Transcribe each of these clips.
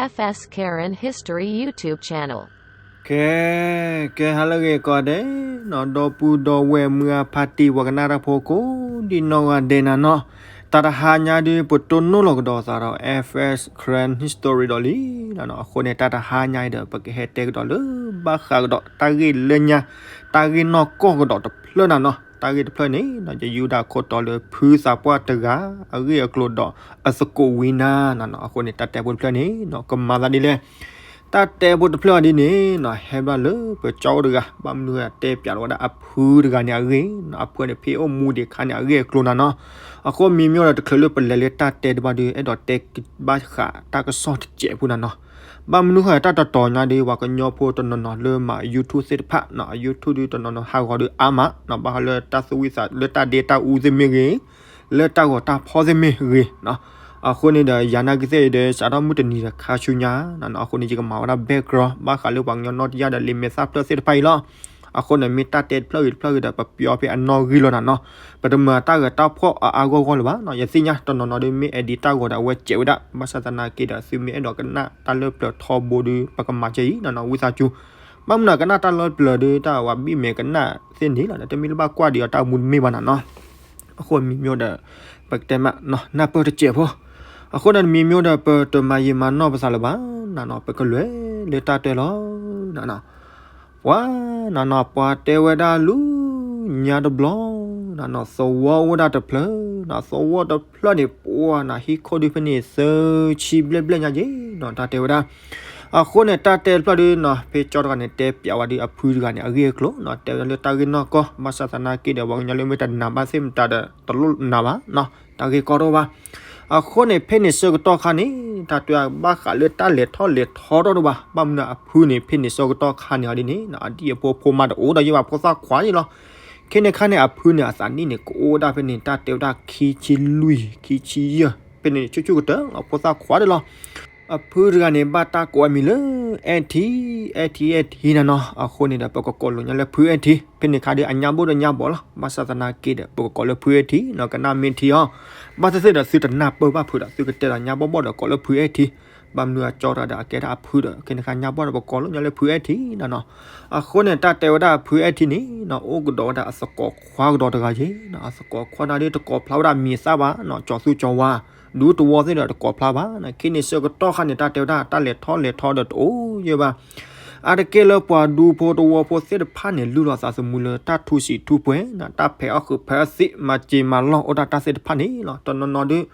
F S Karen History YouTube channel. ကဲ ကဲ ဟါလၢအဂ့ၤကိးဂၤဒဲးနီၤ, ဒီပုၢ်ဒီဝဲၢ်မုၢ်အဖါတံၢ် ပှၤကနၣ်တၢ်ဖိကိးဒံနီၢ်ဂၤဒဲးနၤနီၤ, တၢ်တဟါညါဒုး ပတိၢ်နီၣ်လီၤကဒီးသးဒီး F S Karen History ဒီးလံနီၤ. အဃိန့ၣ် တၢ်တဟါညါအံၤဒီး ပကဟဲတဲကဒီးလၢ ဘၣ်ဃးကဒီးတၢ်ဂ့ၢ်လၢညါ တၢ်ဂ့ၢ်နီၢ်ကီၢ်ကဒီးတဖျၢၣ်နၤနီၤ. တၢ်ဂ့ၢ်တဖျၢၣ်န့ၣ်နီၤ ယယူဒၤခိၣ်တီလၢဖုသးပှၢ်တဂၤ အဂ့ၢ်အကျိၤဒီးအသကိးဝံၤနၤနီၤ. အဃိန့ၣ် တၢ်တဲဖိတဖျၢၣ်န့ၣ်နီၤ ကမၤသးဒ်လဲၣ်. တၢ်တဲဖိတဖျၢၣ်ဒ်န့ၣ်နီၤ ဟဲဘၣ်လၢပကၠီအိၣ်တဂၤ ဘၣ်မနုၤအတဲပၠးလီၤဝဲဒၣ်အဖုတဂၤန့ၣ်အဂ့ၢ်နီၤ, အဖုန့ၣ် ဖဲအိၣ်မူဒံးခါန့ၣ်အဂ့ၢ်အကျိၤနၤနီၤ. အဃိမ့မ့ၢ်ဒီး တချုးလၢပလဲၤလၢတၢ်တဲတဘၣ်ဒီး အဲၣ်ဒိးတဲဘၣ်ဃးတၢ်ကစီၣ်တစဲးဖိနၤနီၤ. ဘၣ်မနုၤဃိ တၢ်တတီၤညါဒီး ပှၤကညီဖိတနီၤနီၤလၢမၤ YouTube သ့ၣ်တဖၣ်နီၤ, YouTube ဒုးတနီၤနီၤဟးဂီၤဒုးအါမးနီၤ, ဘၣ်ဃးလၢတၢ်သူၣ်ဝံၣ်သး လၢတၢ်ဒ့တၢ်အူသ့ၣ်မ့ၢ်ဂ့ၤ, လၢတၢ်ဂီၤတၢ်ဖီၣ်သ့ၣ်မ့ၢ်ဂ့ၤနီၤ. အဃိန့ၣ်ဒီး ယၤနာ်က့သ့ၣ်အံၤဒီး စးထီၣ်မုၢ်တနံၤဒီးခါဆူညါနီၤ, အဃိန့ၣ် ယကမၤဝဲဒၣ် background ဘၣ်ဃးလၢပှၤကညီနီၢ်တယၢ်ဒီး လံာ်မဲာ်သၣ်ဖျၢၣ်သ့ၣ်တဖၣ်အံၤလီၤ. အဃိန့ၣ် မ့ၢ်တၢ်တဲတဖျၢၣ်ဂ့ၤတဖျၢၣ်ဂ့ၤဒီး ပပျီဖဲအနီၣ်ဂံၢ်လီၤနၤနီၤ. ပတမၤတၢ်ဂဲၤတၢ်ဖီၣ်အါအါဂီၢ်ဂီၢ်လၢၤဘၣ်နီၤ. ယသ့ၣ်ညါတနီၤနီၤဒီး မ့ၢ် edit တၢ်ဂီၤဒီး အဝဲစဲးဝဲဒၣ်, ဘၣ်ဆၣ်သနာ်က့ဒီး သုမ့ၢ်အဲၣ်ဒိးကနၣ်တၢ်လၢပျၢၤထီဘိဒီး ပကမၤကဲအံၤနီၤနီၤ, ဝံသးစူၤ. ဘၣ်မနုၤကနၣ်တၢ်လၢပျၢၤဒီး တၢ်ဝဲဘံၣ်မဲာ်ကနၣ်သ့ၣ်န့ၣ်လီၤ, တမ့ၢ်လၢဘၣ်ကွၢ်ဒံးအီၤတၢ်မူတမ့ၢ်ဘၣ်နၤနီၤ. အဃိမ့မ့ၢ်ဒီး ပကတဲမးနီၤ နၢ်ပၢၢ်တစဲးဖိ. အဃိန့ၣ်မ့မ့ၢ်ဒီး ပတမၤယံာ်မၤနီၢ်ပသးလၢၤဘၣ်နၤနီၤ, ပကလဲၤလၢတၢ်တဲလီၤနၤနီၤ. ပှၤနၤနီၤ ပှၤတဲဝဲဒၣ်လူၤညါတဘျီနၤနီၤ, သဝီအိၣ်ဝဲဒၣ်တဖျၢၣ်နီၤ, သဝီတဖျၢၣ်န့ၣ် ပှၤနၤ ဟံၣ်ခိၣ်ဒုးဖဲန့ၣ် သၢဆံဘျဲၣ်ဘျဲၣ်ညါက့ၤနီၤ, တၢ်တဲဝဲဒၣ်. အဃိန့ၣ် တၢ်တဲတဖျၢၣ်ဒုးနီၤ ဖဲကၠီတဂၤန့ၣ် တဲပၠးဝဲဒၣ်အဖုတဂၤန့ၣ် အဂ့ၢ်အကျိၤနီၤ, တဲဝဲဒၣ်လၢတၢ်ဂ့ၢ်နီၢ်ကီၢ်, ဘၣ်ဆၣ်သနာ်က့ဒီး ပှၤကညီလၢမ့ၢ်တနာ်ဘၣ်သ့ၣ်မတၤဒီး တလိၣ်နာ်ဘၣ်နီၤ, တၢ်ဂ့ၢ်ကီထီၣ်ဘၣ်. အဃိန့ၣ် ဖဲန့ၣ်ဆၢကတီၢ်ခါန့ၣ် တၢ်တဲဘၣ်ဃးလၢတၢ်လဲၤထီၣ်လဲၤထီထီၣ်တအိၣ်ဘၣ်, ဘၣ်မနုၤအဖုန့ၣ် ဖဲန့ၣ်ဆၢကတီၢ်ခါန့ၣ်အီၤဒ်န့ၣ် အဒံၣ်အဖိအဖိမးတအိၣ်ဒီးယဘၣ်ဖိသၣ်ခွါယ့လီၤ. ခဲန့ၣ်ခါန့ၣ် အဖုန့ၣ် အသးနံၣ်န့ၣ် ကအိၣ်ဝဲဒၣ်ဖဲန့ၣ် တၢ်တဲဝဲဒၣ်ခံဆံလွံၢ် ခံဆံယဲၢ် ဖဲန့ၣ် ဆူၣ်ဆူၣ်ကတၢၢ် အဖိသၣ်ခွါဒၣ်လီၤ. အဖုတဂၤန့ၣ် ဘၣ်တၢ်ကိးအမံၤလၢ အဲၣ်ထံ အဲၣ်ထံ အဲၣ်ထံနၤနီၤ, အဃိန့ၣ်ဒီး ပကကိးလိာ်ညါလၢဖုအဲၣ်ထံ, ဖဲန့ၣ်ခါဒီးအညါဘိၣ်ဒီးညါဘီၣ်လီၤ, ဘၣ်ဆၣ်သနာ်က့ဒီး ပကကိးလၢဖုအဲၣ်ထံနီၤ, ကနၣ်မ့ၢ်ထံအီၤ, ဘၣ်သ့ၣ်သ့ၣ်ဒီးသုတနၢ်ပၢၢ်ဘၣ်ဖုးဒီး သုကတဲဒီးညါဘီၣ်ဘီၣ်ဒီးကိးလၢဖုအဲၣ်ထံ, ဘၣ်မနုၤအကၠီတဂၤဒီးအကဲဒၣ်အဖုဒီး ခဲန့ၣ်ခါညါဘီၣ်ဒီးပကိးလိာ်ညါလၢဖုအဲၣ်ထံနၤနီၤ. အဃိန့ၣ် တၢ်တဲဝဲဒၣ်အဖုအဲၣ်ထံန့ၣ်နီၤ အိၣ်ကဒီးဝဲဒၣ်အသကိးခွါကဒီးတဂၤယ့ၤနီၤ, အသကိးခွါတဂၤဒီးတကိးဖျါဝဲဒၣ်မံၤသၣ်ဘၣ်နီၤ, ကၠီသူကၠီဝါ ဒူသဝီသ့ၣ်ဒီးတကိးဖျါဘၣ်နီၤ, ခဲန့ၣ်ဆၢကတီၢ်ခါန့ၣ် တၢ်တဲဝဲဒၣ် တၢ်လဲၤထီၣ်လဲၤထီဒီးတအိၣ်ယဲၢ်ဘၣ်. အါတက့ၢ်လၢပှၤဒူဖိတဝီဖိသ့ၣ်တဖၣ်န့ၣ် လုၢ်လီၤသးသမူလၢတၢ်ထူစံာ်ထူပှဲၤနီၤ, တၢ်ဖဲးအီၣ်ဃုာ်ဖဲးအီၣ်သံး မၤစၢၤမၤလီၢ်အိၣ်ဒၣ်တၢ်သ့ၣ်တဖၣ်န့ၣ်လီၤ. တနီၤနီၤဒုး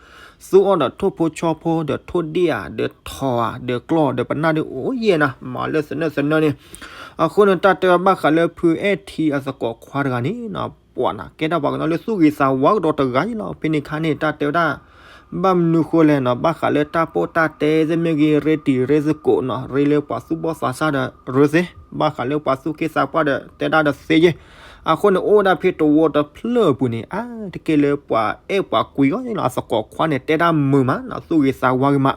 သူအီၤဒီးထိၣ်ဖိဆီဖိဒီးထိၣ်ဒ့ၣ်ဧါ ဒီးထီၣ်ဧါ ဒီးကျီၢ်ဒီးပနၢ်ဒုးအိၣ်ယဲၢ်နၤ, မၤလၢသနၢၣ်သနၢၣ်န့ၣ်. အဃိန့ၣ် တၢ်တဲဝဲဘၣ်ဃးလၢဖုအဲၣ်ထံအသကိးခွါတဂၤန့ၣ်နီၤ ပှၤနၤ ကဲဒၣ်ပှၤကညီလၢသူၣ်ဂ့ၤသးဝါကဒီးတဂၤန့ၣ်လီၤ. ဖဲန့ၣ်ခါန့ၣ် တၢ်တဲဝဲဒၣ် ဘၣ်မနုၤဃိလဲၣ်နီၤ, ဘၣ်ဃးလၢတၢ်ပိၢ်တၢ်တဲသ့ၣ်မ့ၢ်ဂ့ၤ, ရ့တံၤရ့သကိးနီၤ, ရ့လၢပှၤသူၣ်ဘီၣ်သးစၢ်ဒီးရ့သ့, ဘၣ်ဃးလၢပှၤသူၣ်က့သးပှၢ်ဒီးတဲတၢ်ဒီးသ့ယ့ၢ်. အဃိန့ၣ် အိၣ်ဝဲဒၣ်ဖဲတဝီတဖျၢၣ်အပူၤန့ၣ် အါတက့ၢ်လၢပှၤအဲၣ်ပှၤကွံအီၤန့ၣ်လီၤ. အသကိးခွါန့ၣ် တဲတၢ်မုာ်မးနီၤ, သူၣ်ဂ့ၤသးဝါဂ့ၤမး.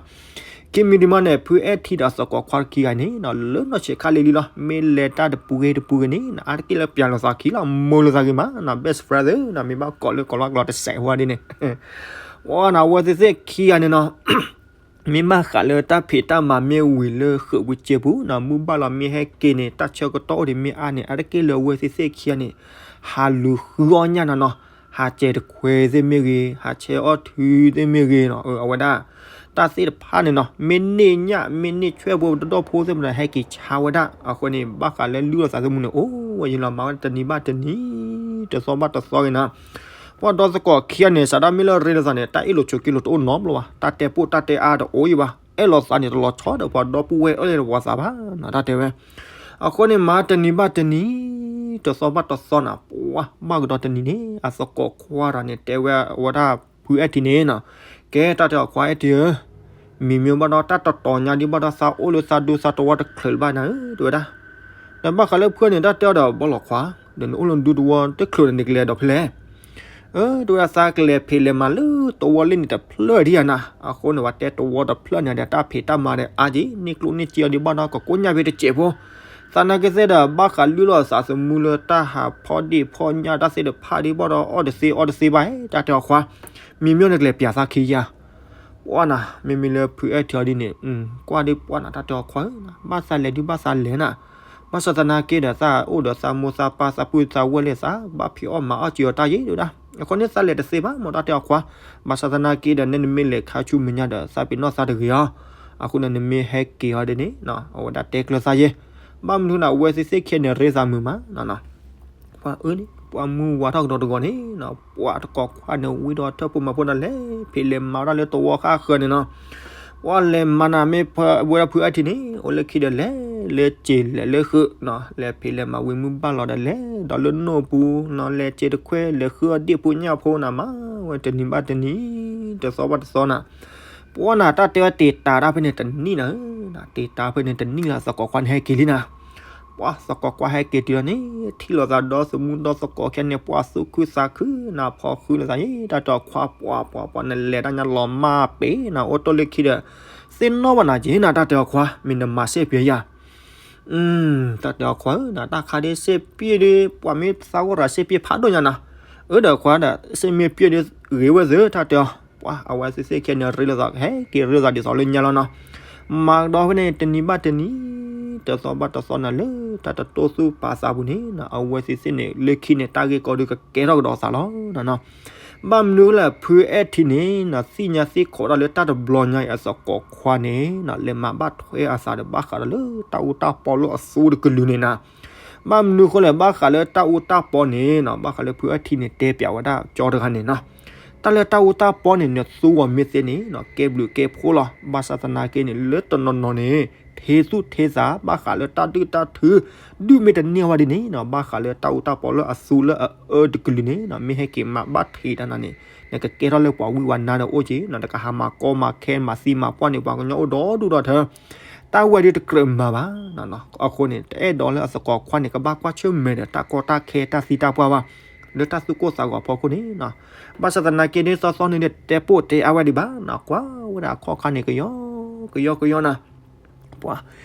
ခံမံၤဒံးမးန့ၣ် ဖုအဲၣ်ထံဒီးအသကိးခွါခံဂၤန့ၣ်နီၤ လၢနီၢ်ဆံးခါလံၤလံၤလီၤ. မ့ၢ်လဲၤတၢ်တပူၤဂ့ၤတပူၤဂ့ၤန့ၣ် အါတက့ၢ်လၢပျၢ်လိာ်သးခံလီၤ, မုာ်လိာ်သးဂ့ၤမးနီၤ, best friend သ့နီၤ, မ့ၢ်ဘၣ်ကိးလၢကိးလီၤကလီၤတစဲးဝဲဒ်န့ၣ် ဝဲနၤ အဝဲသ့ၣ်သ့ၣ်ခံဂၤန့ၣ်နီၤ မ့ၢ်ဘၣ်ဃးလၢတၢ်ဖံးတၢ်မၤမ့ၢ်ဝံၤလၢဃုာ်ပူၤစ့ပူၤနီၤ, မုၢ်ဘၣ်လီၤမ့ၢ်ဟဲက့ၤန့ၣ် တၢ်ဆၢကတီၢ်အိၣ်ဒံးမ့ၢ်အါန့ၣ် အါတက့ၢ်လၢအဝဲသ့ၣ်သ့ၣ်ခံဂၤန့ၣ် ဟးလူၤဃုအီၣ်ညၣ်နီၤနီၤ, ဟးစဲးတခွဲသ့ၣ်မ့ၢ်ဂ့ၤ, ဟးဆဲးအီၣ်ထုသ့ၣ်မ့ၢ်ဂ့ၤနီၤ, အဝဲဒၣ် တၢ်သ့ၣ်တဖၣ်န့ၣ်နီၤ မ့ၢ်န့ၢ်ညၣ် မ့ၢ်န့ၢ်ဆွဲၣ်ဖိ ပတဒီၣ်ဖိသ့ၣ်မတၤ ဟဲက့ၤဆါဝဲဒၣ်. အဃိန့ၣ် ဘၣ်ဃးလၢလုၢ်အီၣ်သးသမူန့ၣ် အိၣ်ဝဲယံၤလီၤ, မၤဝဲတနံၤဘၣ်တနံၤ တသီဘၣ်တသီဂ့ၤနီၤ. ပှၤဒီသကိးခံဂၤန့ၣ် စးဒၣ်မ့ၢ်လၢရ့လိာ်သးန့ၣ် တၢ်အ့ၣ်လိာ်ဆိးက့လိာ်တအိၣ်နီတဘျီဘၣ်, တၢ်တဲပိၢ်တၢ်တဲအါတအိၣ်ယံၤဘၣ်, အဲၣ်လိာ်သးန့ၣ် တလီၤဆီဒီးပှၤဒီပုၢ်ဝဲၢ် အဲၣ်လိာ်သးဘၣ်နီၤ, တၢ်တဲဝဲ. အဃိန့ၣ် မၤတနံၤဘၣ်တနံၤ တသီဘၣ်တသီနီၤ, ပှၤဘၣ်ကဒီးတနံၤန့ၣ် အသကိးခွါတဂၤန့ၣ် တဲဝဲအဝဲဒၣ်ဖုအဲၣ်ထံန့ၣ်နီၤ, ကဲ တၢ်တဲအီၤ ခွါအဲၣ်ထံဧၢ, မ့မ့ၢ်ဘၣ်ဒီးတၢ်တတီၤညါဒ်ဘၣ်ဒီး သးအိၣ်လၢသးဒူသးတဝီတချုးလၢၤဘၣ်နၤဧၢ တဲဝဲဒၣ်. ဒီးဘၣ်ဃးလၢဖုန့ၣ် တၢ်တဲအီၤဒီး ဘီလီၤခွါ, ဒီးနအိၣ်လၢနဒူတဝီတချုးန့ၣ် နကလဲၤဒီးဖဲလဲၣ်. အၢ တဲဝဲဒၣ် သးကလဲၤဖံးလဲၤမၤလၢတဝီလၢန့ၣ်တဖျၢၣ်ဒံးဧါနၤ. အဃိန့ၣ် ပှၤတဲတဝီတဖျၢၣ်န့ၣ်ဒီး တၢ်ဖံးတၢ်မၤဒီးအါက့ၤ န့ၢ်ကျိၣ်န့ၢ်စ့အီၤဒံးဘၣ်ဒီး ကကိညၢ်ဖဲတစဲးဖိ သနာ်က့သ့ၣ်ဒီး ဘၣ်ဃးလုၢ်လီၤသးသမူလၢတၢ်ဟးဖီၣ်ဒ့ၣ်ဖီၣ်ညၣ်တၢ်သ့ၣ်တဖၣ်ဒံးဘၣ်ဒီး အီၣ်တသ့အီတသ့ဘၣ်, တၢ်တဲအီၤခွါ, မ့မ့ၢ်နကလဲၤပျးသးခံယၤ. ပှၢ်နၤ မ့မ့ၢ်လၢဖုအဲၣ်ထံအီၤဒ်န့ၣ် ကွၢ်ဒ်ပှၢ်နၤ တၢ်တဲအီၤခွါဧၢ, ဘၣ်သးလဲၤဒုးဘၣ်သးလဲၤနၤ, ဘၣ်ဆၣ်သနာ်က့ဒီး သးအိၣ်ဒီးသးမိၢ်သးပၢ်သးပုၢ်သးဝဲၢ်လၢသး ဘၣ်ဖံးအီၣ်မၤအီၣ်စၢၤအီၤတၢ်ယံာ်ဒိၣ်ဒၣ်, အဃိန့ၣ်သးလဲၤတသ့ဘၣ်မ့ၢ် တၢ်တဲအီၤခွါ, ဘၣ်ဆၣ်သနာ်က့ဒီး နဲနမ့ၢ်လဲၤခါဆူမဲာ်ညါဒီး သးပ့ၤနီၣ်သးတဂ့ၤအီၤ, အဃိန့ၣ်နမ့ၢ်ဟဲက့ၤအီၤဒ်န့ၣ် အဝဲဒၣ်တဲကျၢၤသးယဲ, ဘၣ်မနုၤန့ၣ် အဝဲသ့ၣ်သ့ၣ်ခဲန့ၣ် ရ့သးမုာ်မး ပှၤအၢန့ၣ် ပှၤမုၢ်ဝါထီၣ်ကဒီးတဂီၤန့ၣ် ပှၤတကိးခွါန့ၣ် ဝံဒီးထၢၣ်ဖိမၤဖိန့ၣ် လဲၤဖံးလဲၤမၤဝဲဒၣ်လၢတဝီဃၣ်ဃၢၤန့ၣ်နီၤ, ပှၤလဲၤမၤနၤမ့ၢ်ဝဲဒၣ်ဖုအဲၣ်ထံန့ၣ် အိၣ်လၢခံဒီးလဲၤလၢစ့ၤလဲၤလၢဃုာ်နီၤ, လဲၤဖံးလဲၤမၤဝံၤမုၢ်ဘၣ်လီၤဒီးလဲၤဒီးလၢနိၣ်ပူၤနီၤ, လဲၤစ့ၤတခွဲလဲၤဃုအီၣ်ဒ့ၣ်ဖိညၣ်ဖိနၤ မၤဝဲတနံၤဘၣ်တနံၤ တသီဘၣ်တသီနၤ ပှၤနၤ တၢ်တဲဝဲတ့ၢ်တၢ်တၢ်ဖဲန့ၣ်တနံၣ်နၤဧၢ, တ့ၢ်တၢ်ဖဲန့ၣ်တနံၣ်လၢ သကိးခွါန့ၣ်ဟဲက့ၤလံနၤ, ပှၤသကိးခွါဟဲက့ၤတုၤလီၤန့ၣ် ထံၣ်လိာ်သးဒီးသမူဒီးသကိးခဲန့ၣ် ပှၤသူၣ်ခုသးခုနၤ ဖီၣ်ဃုလိာ်သးယဲ တၢ်တဲအီၤခွါ ပှၤပှၤပှၤ နလဲၤတၢ်ညါလီၤမၢ်ပ့ၤနၤ အိၣ်တိၢ်လၢခံဒီး သ့ၣ်နီၣ်ဘၣ်နၤက့နၤ တၢ်တဲအီၤခွါ မ့ၢ်နမၤစ့ၢ်ပှဲၤယၤ တၢ်တဲအီၤခွါဧၢ နတၢ်ခါဒ့စ့ၢ်ပှဲၤဒီး ပှၤမ့ၢ်သးဂီၢ်ရၤစ့ၢ်ပှဲၤဖးဒိၣ်ညါနၤ, အၢဒီးခွါဒီး စ့ၢ်မ့ၢ်ပှဲၤဒီးဂ့ၤဝဲသ့ၣ် တၢ်တဲအီၤ, ပှၤအဝဲသ့ၣ်သ့ၣ်ခဲန့ၣ် ရ့လိာ်သး ဟဲက့ၤရ့လိာ်သးဒ်သိးလၢညါလီၤနီၤ, မၤကဒီးဖဲန့ၣ် တနံၤဘၣ်တနံၤ တသီဘၣ်တသီနၤ လၢတၢ်တတိၢ်သူၣ်ပာ်သးပူၤန့ၣ် အဝဲသ့ၣ်သ့ၣ်န့ၣ် လၢခံန့ၣ် တၢ်ဂ့ၢ်ကီဒုးကကဲထီၣ်ကဒီးသးလီၤနၤနီၤ ဘၣ်မနုၤလၢဖုအဲၣ်ထံန့ၣ် သ့ၣ်ညါသ့ၣ်ခိးတၢ်လၢတၢ်တဘျီညါအံၤ အသကိးခွါန့ၣ် လဲၤမၤဘၣ်ထွဲအသးဒီး ဘၣ်ဃးဒီးလၢတၢ်အူတၢ်ပီလၢအသူတကလုာ်န့ၣ်နၤ, ဘၣ်မနုၤဃိလဲၣ် ဘၣ်ဃးလၢတၢ်အူတၢ်ပီန့ၣ် ဘၣ်ဃးလၢဖုအဲၣ်ထံန့ၣ် တဲပျးဝဲဒၣ်ကၠီတဂၤန့ၣ်နီၤ, တၢ်လၢတၢ်အူတၢ်ပီန့ၣ် နသူဂီၢ်မ့ၢ်သ့န့ၣ် ကဲဘျုးကဲဖှိၣ်လီၤ, ဘၣ်ဆၣ်သနာ်က့န့ၣ် လၢတနီၤနီၤန့ၣ် ထ့သူၣ်ထ့သး ဘၣ်ဃးလၢတၢ်ဒုၣ်တၢ်ထု ဒုၣ်မ့ၢ်တန့ၢ်ဝဲဒ်န့ၣ်နီၤ ဘၣ်ဃးလၢတၢ်အူတၢ်ပီလၢအသူလၢအအၢတကလုာ်န့ၣ်နီၤ မ့ၢ်ဟဲက့ၤမၤဘၣ်ထွဲတၢ်နၤန့ၣ် နကကဲထီၣ်လၢပှၤဝံဝဲနါဒီးအိၣ်က့ၤနီၤ နကဟးမၤကီမၤခဲမၤသံမၤပှၢ်န့ၣ် ပှၤကညီအိၣ်ဒီဒူၣ်ဒီထၢ တၢ်ဝဲဒုးတကြၢးမၤဘၣ်နီၤ, အဃိန့ၣ် တအဲၣ်ဒိးလၢအသကိးခွါန့ၣ် ကဘၣ်ကွၢ်ဆၢၣ်မဲာ်ဒီးတၢ်ကီတၢ်ခဲတၢ်သံတၢ်ပှၢ်ဘၣ်, လၢတၢ်သူၣ်ကိၢ်သးဂီၤဖီခိၣ်န့ၣ်နီၤ, ဘၣ်ဆၣ်သနာ်က့ဒ်သိးသိးန့ၣ် တဲပိာ်တဲအါဝဲဒံးဘၣ်နီၤ, ကွၢ်ဝဲဒၣ်အခီၣ်ခါန့ၣ် ကယီကယီကယီနၤ ပှၤ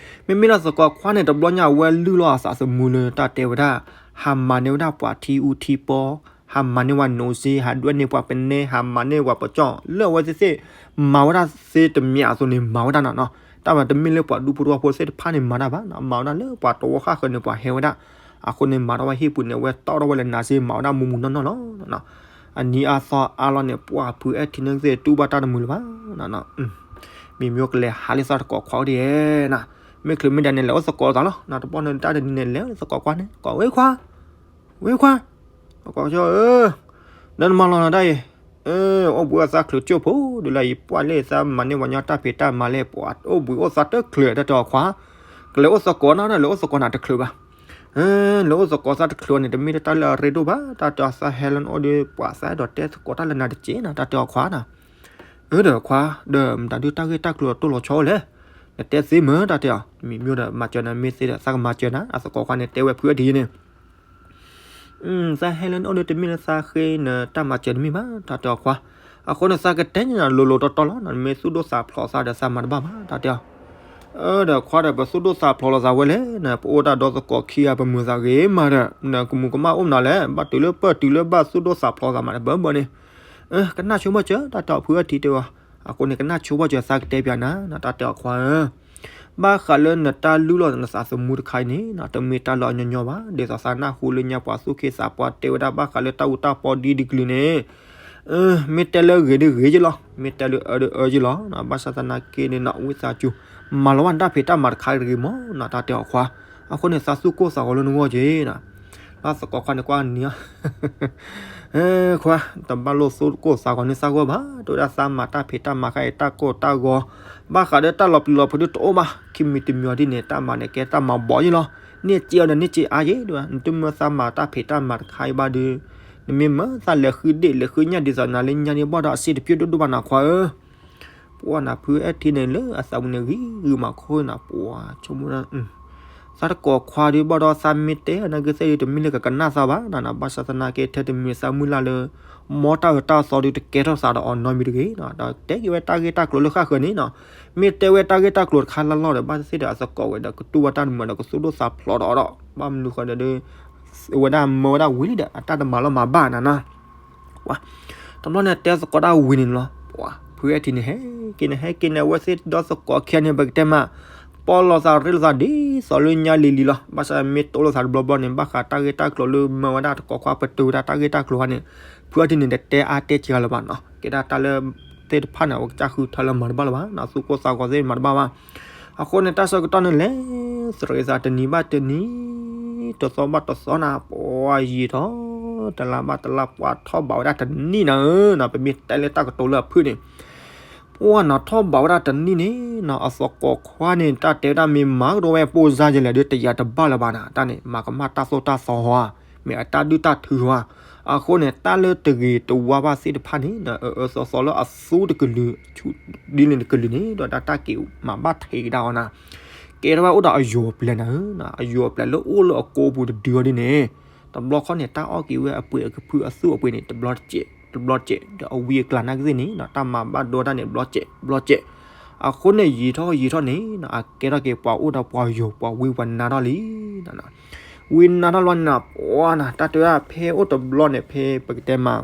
မ့မ့ၢ်လၢသကိးခွါန့ၣ် တဘျီညါအဝဲလုၢ်လီၤအသးသမူလၢတၢ်တဲဝဲဒၣ် ဟးမၤန့ၢ်ဝဲဒၣ်ပှၤထံအူထံပီ, ဟးမၤန့ၢ်ဝဲနိၣ်စ့, ဟးဒွဲၣ်န့ၢ်ပှၤပနဲ, ဟးမၤန့ၢ်ပှၤပကၠီၣ်, လၢအဝဲသ့ၣ်သ့ၣ်မၤဝဲဒၣ်သ့တမံၤအသိးန့ၣ် မၤဝဲဒၣ်နီၤနီၤ, တၢ်မၤတမ့ၢ်လၢပှၤဒူဖိတဝီဖိသ့ၣ်တဖၣ်န့ၣ်မၤတၢ်ဘၣ်နီၤ, မၤဝဲဒၣ်လၢပှၤတဝီဃၣ်ဃၢၤန့ၣ် ပှၤဟဲဝဲဒၣ်, အဃိန့ၣ် မၤထီၣ်ဝဲဟံၣ်ပူၤန့ၣ် အဝဲတီၣ်ထီၣ်ဝဲလၢနါစ့ မၤဝဲဒၣ်မူမူနီၢ်နီၢ်လီၤ. အနံၤအါသီအါလီၤန့ၣ် ပှၤဖုအဲၣ်ထံန့ၣ်သ့ၣ်တူၢ်ဘၣ်တၢ်တမုာ်လၢၤဘၣ်နီၤ, မ့မ့ၢ်ကလဲၤဟးလၢသးတကိးခွါအိၣ်ဒံးဧဲနီၤ, မ့ၢ်ချုးမ့ၢ်ဒၣ်န့ၣ် လဲၤအိၣ်သကိးသးလီၤ, နတဘီန့ၣ်တၢ်တနံၤန့ၣ် လဲၤအိၣ်သကိးခွါန့ၣ် ကိးဝဲခွါ ဝဲခွါ, ကိးကၠီဧၢ, ဒီးနမၤလီၤနၤတၢ်အံၤ, အိၣ်ဘှံးအသးချုးကၠိၢ်ဖိဒ်လဲၣ်အံၤ ပှၢ်လၢသးမၤန့ၢ်ပှၤညီတၢ်ဖံးတၢ်မၤလဲၣ် ပှၤအိၣ်ဘှံးအိၣ်သးတချုး တၢ်တဲအီၤခွါ, ကလဲၤအိၣ်သကိးနၤဒီး လဲၤအိၣ်သကိးနၤတချုးဘၣ်, လဲၤအိၣ်သကိးသးတချုးန့ၣ် တမ့ၢ်တၢ်လၢအရ့ဒိၣ်ဘၣ်, တၢ်တဲအီၤသးဟဲလၢနအိၣ်ဒီး ပှၤသးအဲၣ်ဒိးတဲသကိးတၢ်လၢနၤတက့ၢ်နီၤ တၢ်တဲအီၤခွါနီၤ အၢ ဒီးခွါ ဒီးမတၤဒုးတၢ်ဂ့ၢ်တၢ်ကျိၤတိၢ်လီၤဆီအိၣ်လဲၣ်, နတဲသ့မ့ၢ်တၢ်တဲအီၤ, မ့မ့ၢ်ဒီးမၤစၢၤနၤမ့ၢ်သ့ဒီး သးကမၤစၢၤနၤ အသကိးခွါန့ၣ်တဲဝဲဖုအထံယဲန့ၣ်, သးဟဲလၢနအိၣ်ဒီးတမ့ၢ်လၢသးဃ့နတၢ်မၤစၢၤတမ့ၢ်ဘၣ် တၢ်တဲအီၤခွါ, အဃိန့ၣ် သးကတဲန့ၣ်နၤလိၤလိၤတီတီလီၤ, နမ့ၢ်သူၣ်ဒိၣ်သးဖျိးသးဒီးသးမၤတဘၣ်ဘၣ် တၢ်တဲအီၤ အၢ ဒီးခွါဒီး ပသူၣ်ဒိၣ်သးဖျိးလိာ်သးဝဲလဲၣ်, ပအိၣ်တၢ်ဒီသကိးခံဂၤ ပမုာ်သးဂ့ၤမးဒီး နကမူၤကမၣ်အိၣ်မနုၤလဲၣ်, ဘၣ်တုၤလၢပၢၢ်တုၤလၢဘၣ်သူၣ်ဒိၣ်သးဖျိးသးမးတဘၢဘၢန့ၣ်, ကနၣ်ဆိဘၣ်စၢၤ တၢ်တဲအီၤဖုအထံတဲဝဲ, အဃိန့ၣ် ကနၣ်ဆိဘၣ်စၢၤ သးကတဲပျးနၤ တၢ်တဲအီၤခွါဧၢ ဘၣ်ဃးလၢနတၢ်လုၢ်လီၤနသးသမူတခါအံၤန့ၣ် တမ့ၢ်တၢ်လၢအညီညီဘၣ်, ဒ်သိးသးနၢ်ဟူလၢညါပှၤသူၣ်က့သးပှၢ်တဲဝဲဒၣ် ဘၣ်ဃးလၢတၢ်အူတၢ်ပီဒ်တကလုာ်န့ၣ် မ့ၢ်တဲလၢဂ့ၤဒ်ဂ့ၤက့လီၤ, မ့ၢ်တဲလၢအၢဒ်အၢက့လီၤ, ဘၣ်ဆၣ်သနာ်က့န့ၣ်နီၤ ဝံသးစူၤ မၤလီၤဘၣ်နတၢ်ဖံးတၢ်မၤတခါတဂ့ၤမးနီၤ တၢ်တဲအီၤခွါ, အဃိန့ၣ် သးသူၣ်ကိၢ်သးဂီၤလၢနဂီၢ်က့နီၤ, ဘၣ်သကိးခွါန့ၣ်ကွၢ်နံၤအီၤ ခွါ တဘၣ်လိၣ်သူၣ်ကိၢ်သးဂီၤန့ၢ်သးဂီၢ်ဘၣ်, တဲဝဲဒၣ်သးမၤတၢ်ဖံးတၢ်မၤခါအံၤ တၢ်ကိၢ်တၢ်ဂီၤ, ဘၣ်ဃးဒီးတၢ်လီၤပျံၤလီၤဖုးဒုးတအိၣ်ဘၣ်, ခံမံၤတမံၤအီၤဒ်န့ၣ် တၢ်မၤန့ၣ် ကဲတၢ်မၤဘီယ့ၣ်လီၤ, န့ၢ်စ့အီၤဒီးန့ၢ်စ့အါယ့ၣ်ဒၣ်, နတမ့ၢ်သးမၤတၢ်ဖံးတၢ်မၤတခါအံၤဘၣ်ဒီး, နမ့ၢ်မၤသးလဲၤဃုဒ့ၣ်လဲၤဃုညၣ်ဒ်သိးနၤလၢညါန့ၣ်ဘၣ်ဒီး အစ့တပျုၢ်ဒိၣ်ဒိၣ်ဘၣ်နၤခွါဧၢ ပှၤနၤဖုအဲၣ်ထံန့ၣ်လၢအသးပူၤန့ၣ် ဂံၤဂုာ်မးခိၣ်နၤ ပှၤဆိကမိၣ်ဒၣ်, သးတကိးခွါဒုးဘၣ်ဒီး သးမ့ၢ်တဲနဂ့ၤသ့ၣ်ဒုး တမ့ၢ်လၢကကနၣ်သးဘၣ်နၤ, ဘၣ်ဆၣ်သနာ်က့ထဲတမံၤသးမုၢ်လၢ်လၢ မ်တၢ်အၢတၢ်သီဒုးတကဲထီၣ်သးဒီးအီၤနီတမံၤတဂ့ၤ, ဒီးတဲက့ၤဝဲတၢ်ဂ့ၢ်တၢ်ကျိၤလၢဃၣ်ဃၢၤန့ၣ်နီၤ, မ့ၢ်တဲဝဲတၢ်ဂ့ၢ်တၢ်ကျိၤတခါလၢ်လီၢ်ဒီး ဘၣ်သ့ၣ်သ့ၣ်ဒီးအသကိးဝဲဒီး ကတူၢ်ဘၣ်တၢ်တမုာ်ဒီး ကသူၣ်ဒိၣ်သးဖျိးဒီးအီၤဒီး ဘၣ်မနုၤဃိဒီး ဝဲဒၣ်မၢဝဲဒၣ်ဝံၤလံဒီး အတၢ်တမၤလီၤမၤဘၣ်နၤနီၤ ပှၤ တဘျီန့ၣ်တဲသကိးတၢ်ဝံၤန့ၣ်လီၤ, ပှၤ ဖု ဖုအဲၣ်ထံန့ၣ်ဟဲက့ၤန့ၣ် ဟဲက့ၤန့ၣ် အဝဲသ့ၣ်ဒီသကိးခံဂၤန့ၣ် ပကတဲမး ပီၢ်လိာ်သးရ့လိာ်သးဒ်သိးလၢညါလံၤလံၤလီၤ. ဘၣ်ဆၣ်မ့ၢ်တိလိာ်သးတဘျီဘျီန့ၣ် ဘၣ်ဃးတၢ်ဂ့ၢ်တၢ်ကျိၤလၢမၢဝဲဒၣ်တကိးခွါပတုာ်ဝဲဒၣ်တၢ်ဂ့ၢ်တၢ်ကျိၤဟါန့ၣ် ဖုအဲၣ်ထံန့ၣ် တတဲအါတဲစှၤလၢၤဘၣ်နီၤ. ကဲဒၣ်တၢ်လၢသ့ၣ်တဖၣ်န့ၣ် အဝဲကစၢ်ဃုထၢလၢမၤတဘၣ်လၢၤဘၣ်နီၤ, သူၣ်ကိၢ်သးဂီၤသ့ၣ်မၤတဘၣ်ဘၣ်. အဃိန့ၣ် တၢ်ဆၢကတီၢ်န့ၣ်လဲၤ သရ့သးတနံၤဘၣ်တနံၤ တသီဘၣ်တသီနၤ ပှၤယံာ်ထီၣ် တလါဘၣ်တလါ ပှၤထီၣ်ဘးဝဲဒၣ်တနံၣ်နၤဧၢနီၤ. ပမ့ၢ်တဲလၢတၢ်ကတိၤလၢအဖုၣ်န့ၣ် ပှၤနီၤထီၣ်ဘးဝဲဒၣ်တနံၣ်န့ၣ်နီၤ အသကိးခွါန့ၣ် တၢ်တဲဝဲဒၣ်မ့ၢ်မၤကဒီးဝဲပိၢ်စါယဲလဲၣ်ဒီး တယာ်တဘၣ်လၢၤဘၣ်နၤ, တၢ်န့ၣ် မၤကမၣ်တၢ်သိၣ်တၢ်သီဟီဧါ, မ့ၢ်အတၢ်ဒုၣ်တၢ်ထုဧါ. အဃိန့ၣ် တၢ်လၢတဂ့ၤတဝါဘၣ်သ့ၣ်တဖၣ်န့ၣ် အၢအၢသီသီလၢအသူတကလုာ် ဆူဒ်န့ၣ်တကလုာ်န့ၣ် ဒီးတၢ်တၢ်က့ၤမၤဘၣ်ထဲးကဒါအီၤနၤ ကဲထီၣ်ဝဲအိၣ်ဒီးအယိာ်အပျဲၢ်နၤဧၢ, အယိာ်အပျဲၢ်လၢအိၣ်လၢအကိာ်ပူၤတဒုအီၤဒ်န့ၣ် တဘျီခီန့ၣ် တၢ်အီၣ်က့ၤဝဲအပှ့ၤအကဖုအသူၣ်အပှ့ၤန့ၣ် တဘျီတစဲး တဘျီတစဲး ဒီးအဝံအကျါနာ်က့သ့ၣ်န့ၣ် တၢ်မၤဘၣ်ဒိတၢ်န့ၣ် တဘျီတစဲး တဘျီတစဲး. အဃိန့ၣ် ယံာ်ထီၣ်ယံာ်ထီၣ်န့ၣ် အကဲထီၣ်က့ၤပှၤအိၣ်ဒီးပှၤယိာ်ပှၤဝံပှၤနါထီၣ်လံ ဝံနါထီၣ်လီၤနၤ ပှၤနၤ တၢ်တဲဝဲဒၣ်ဖဲအိၣ်တဘျီန့ၣ် ဖဲပကတဲမး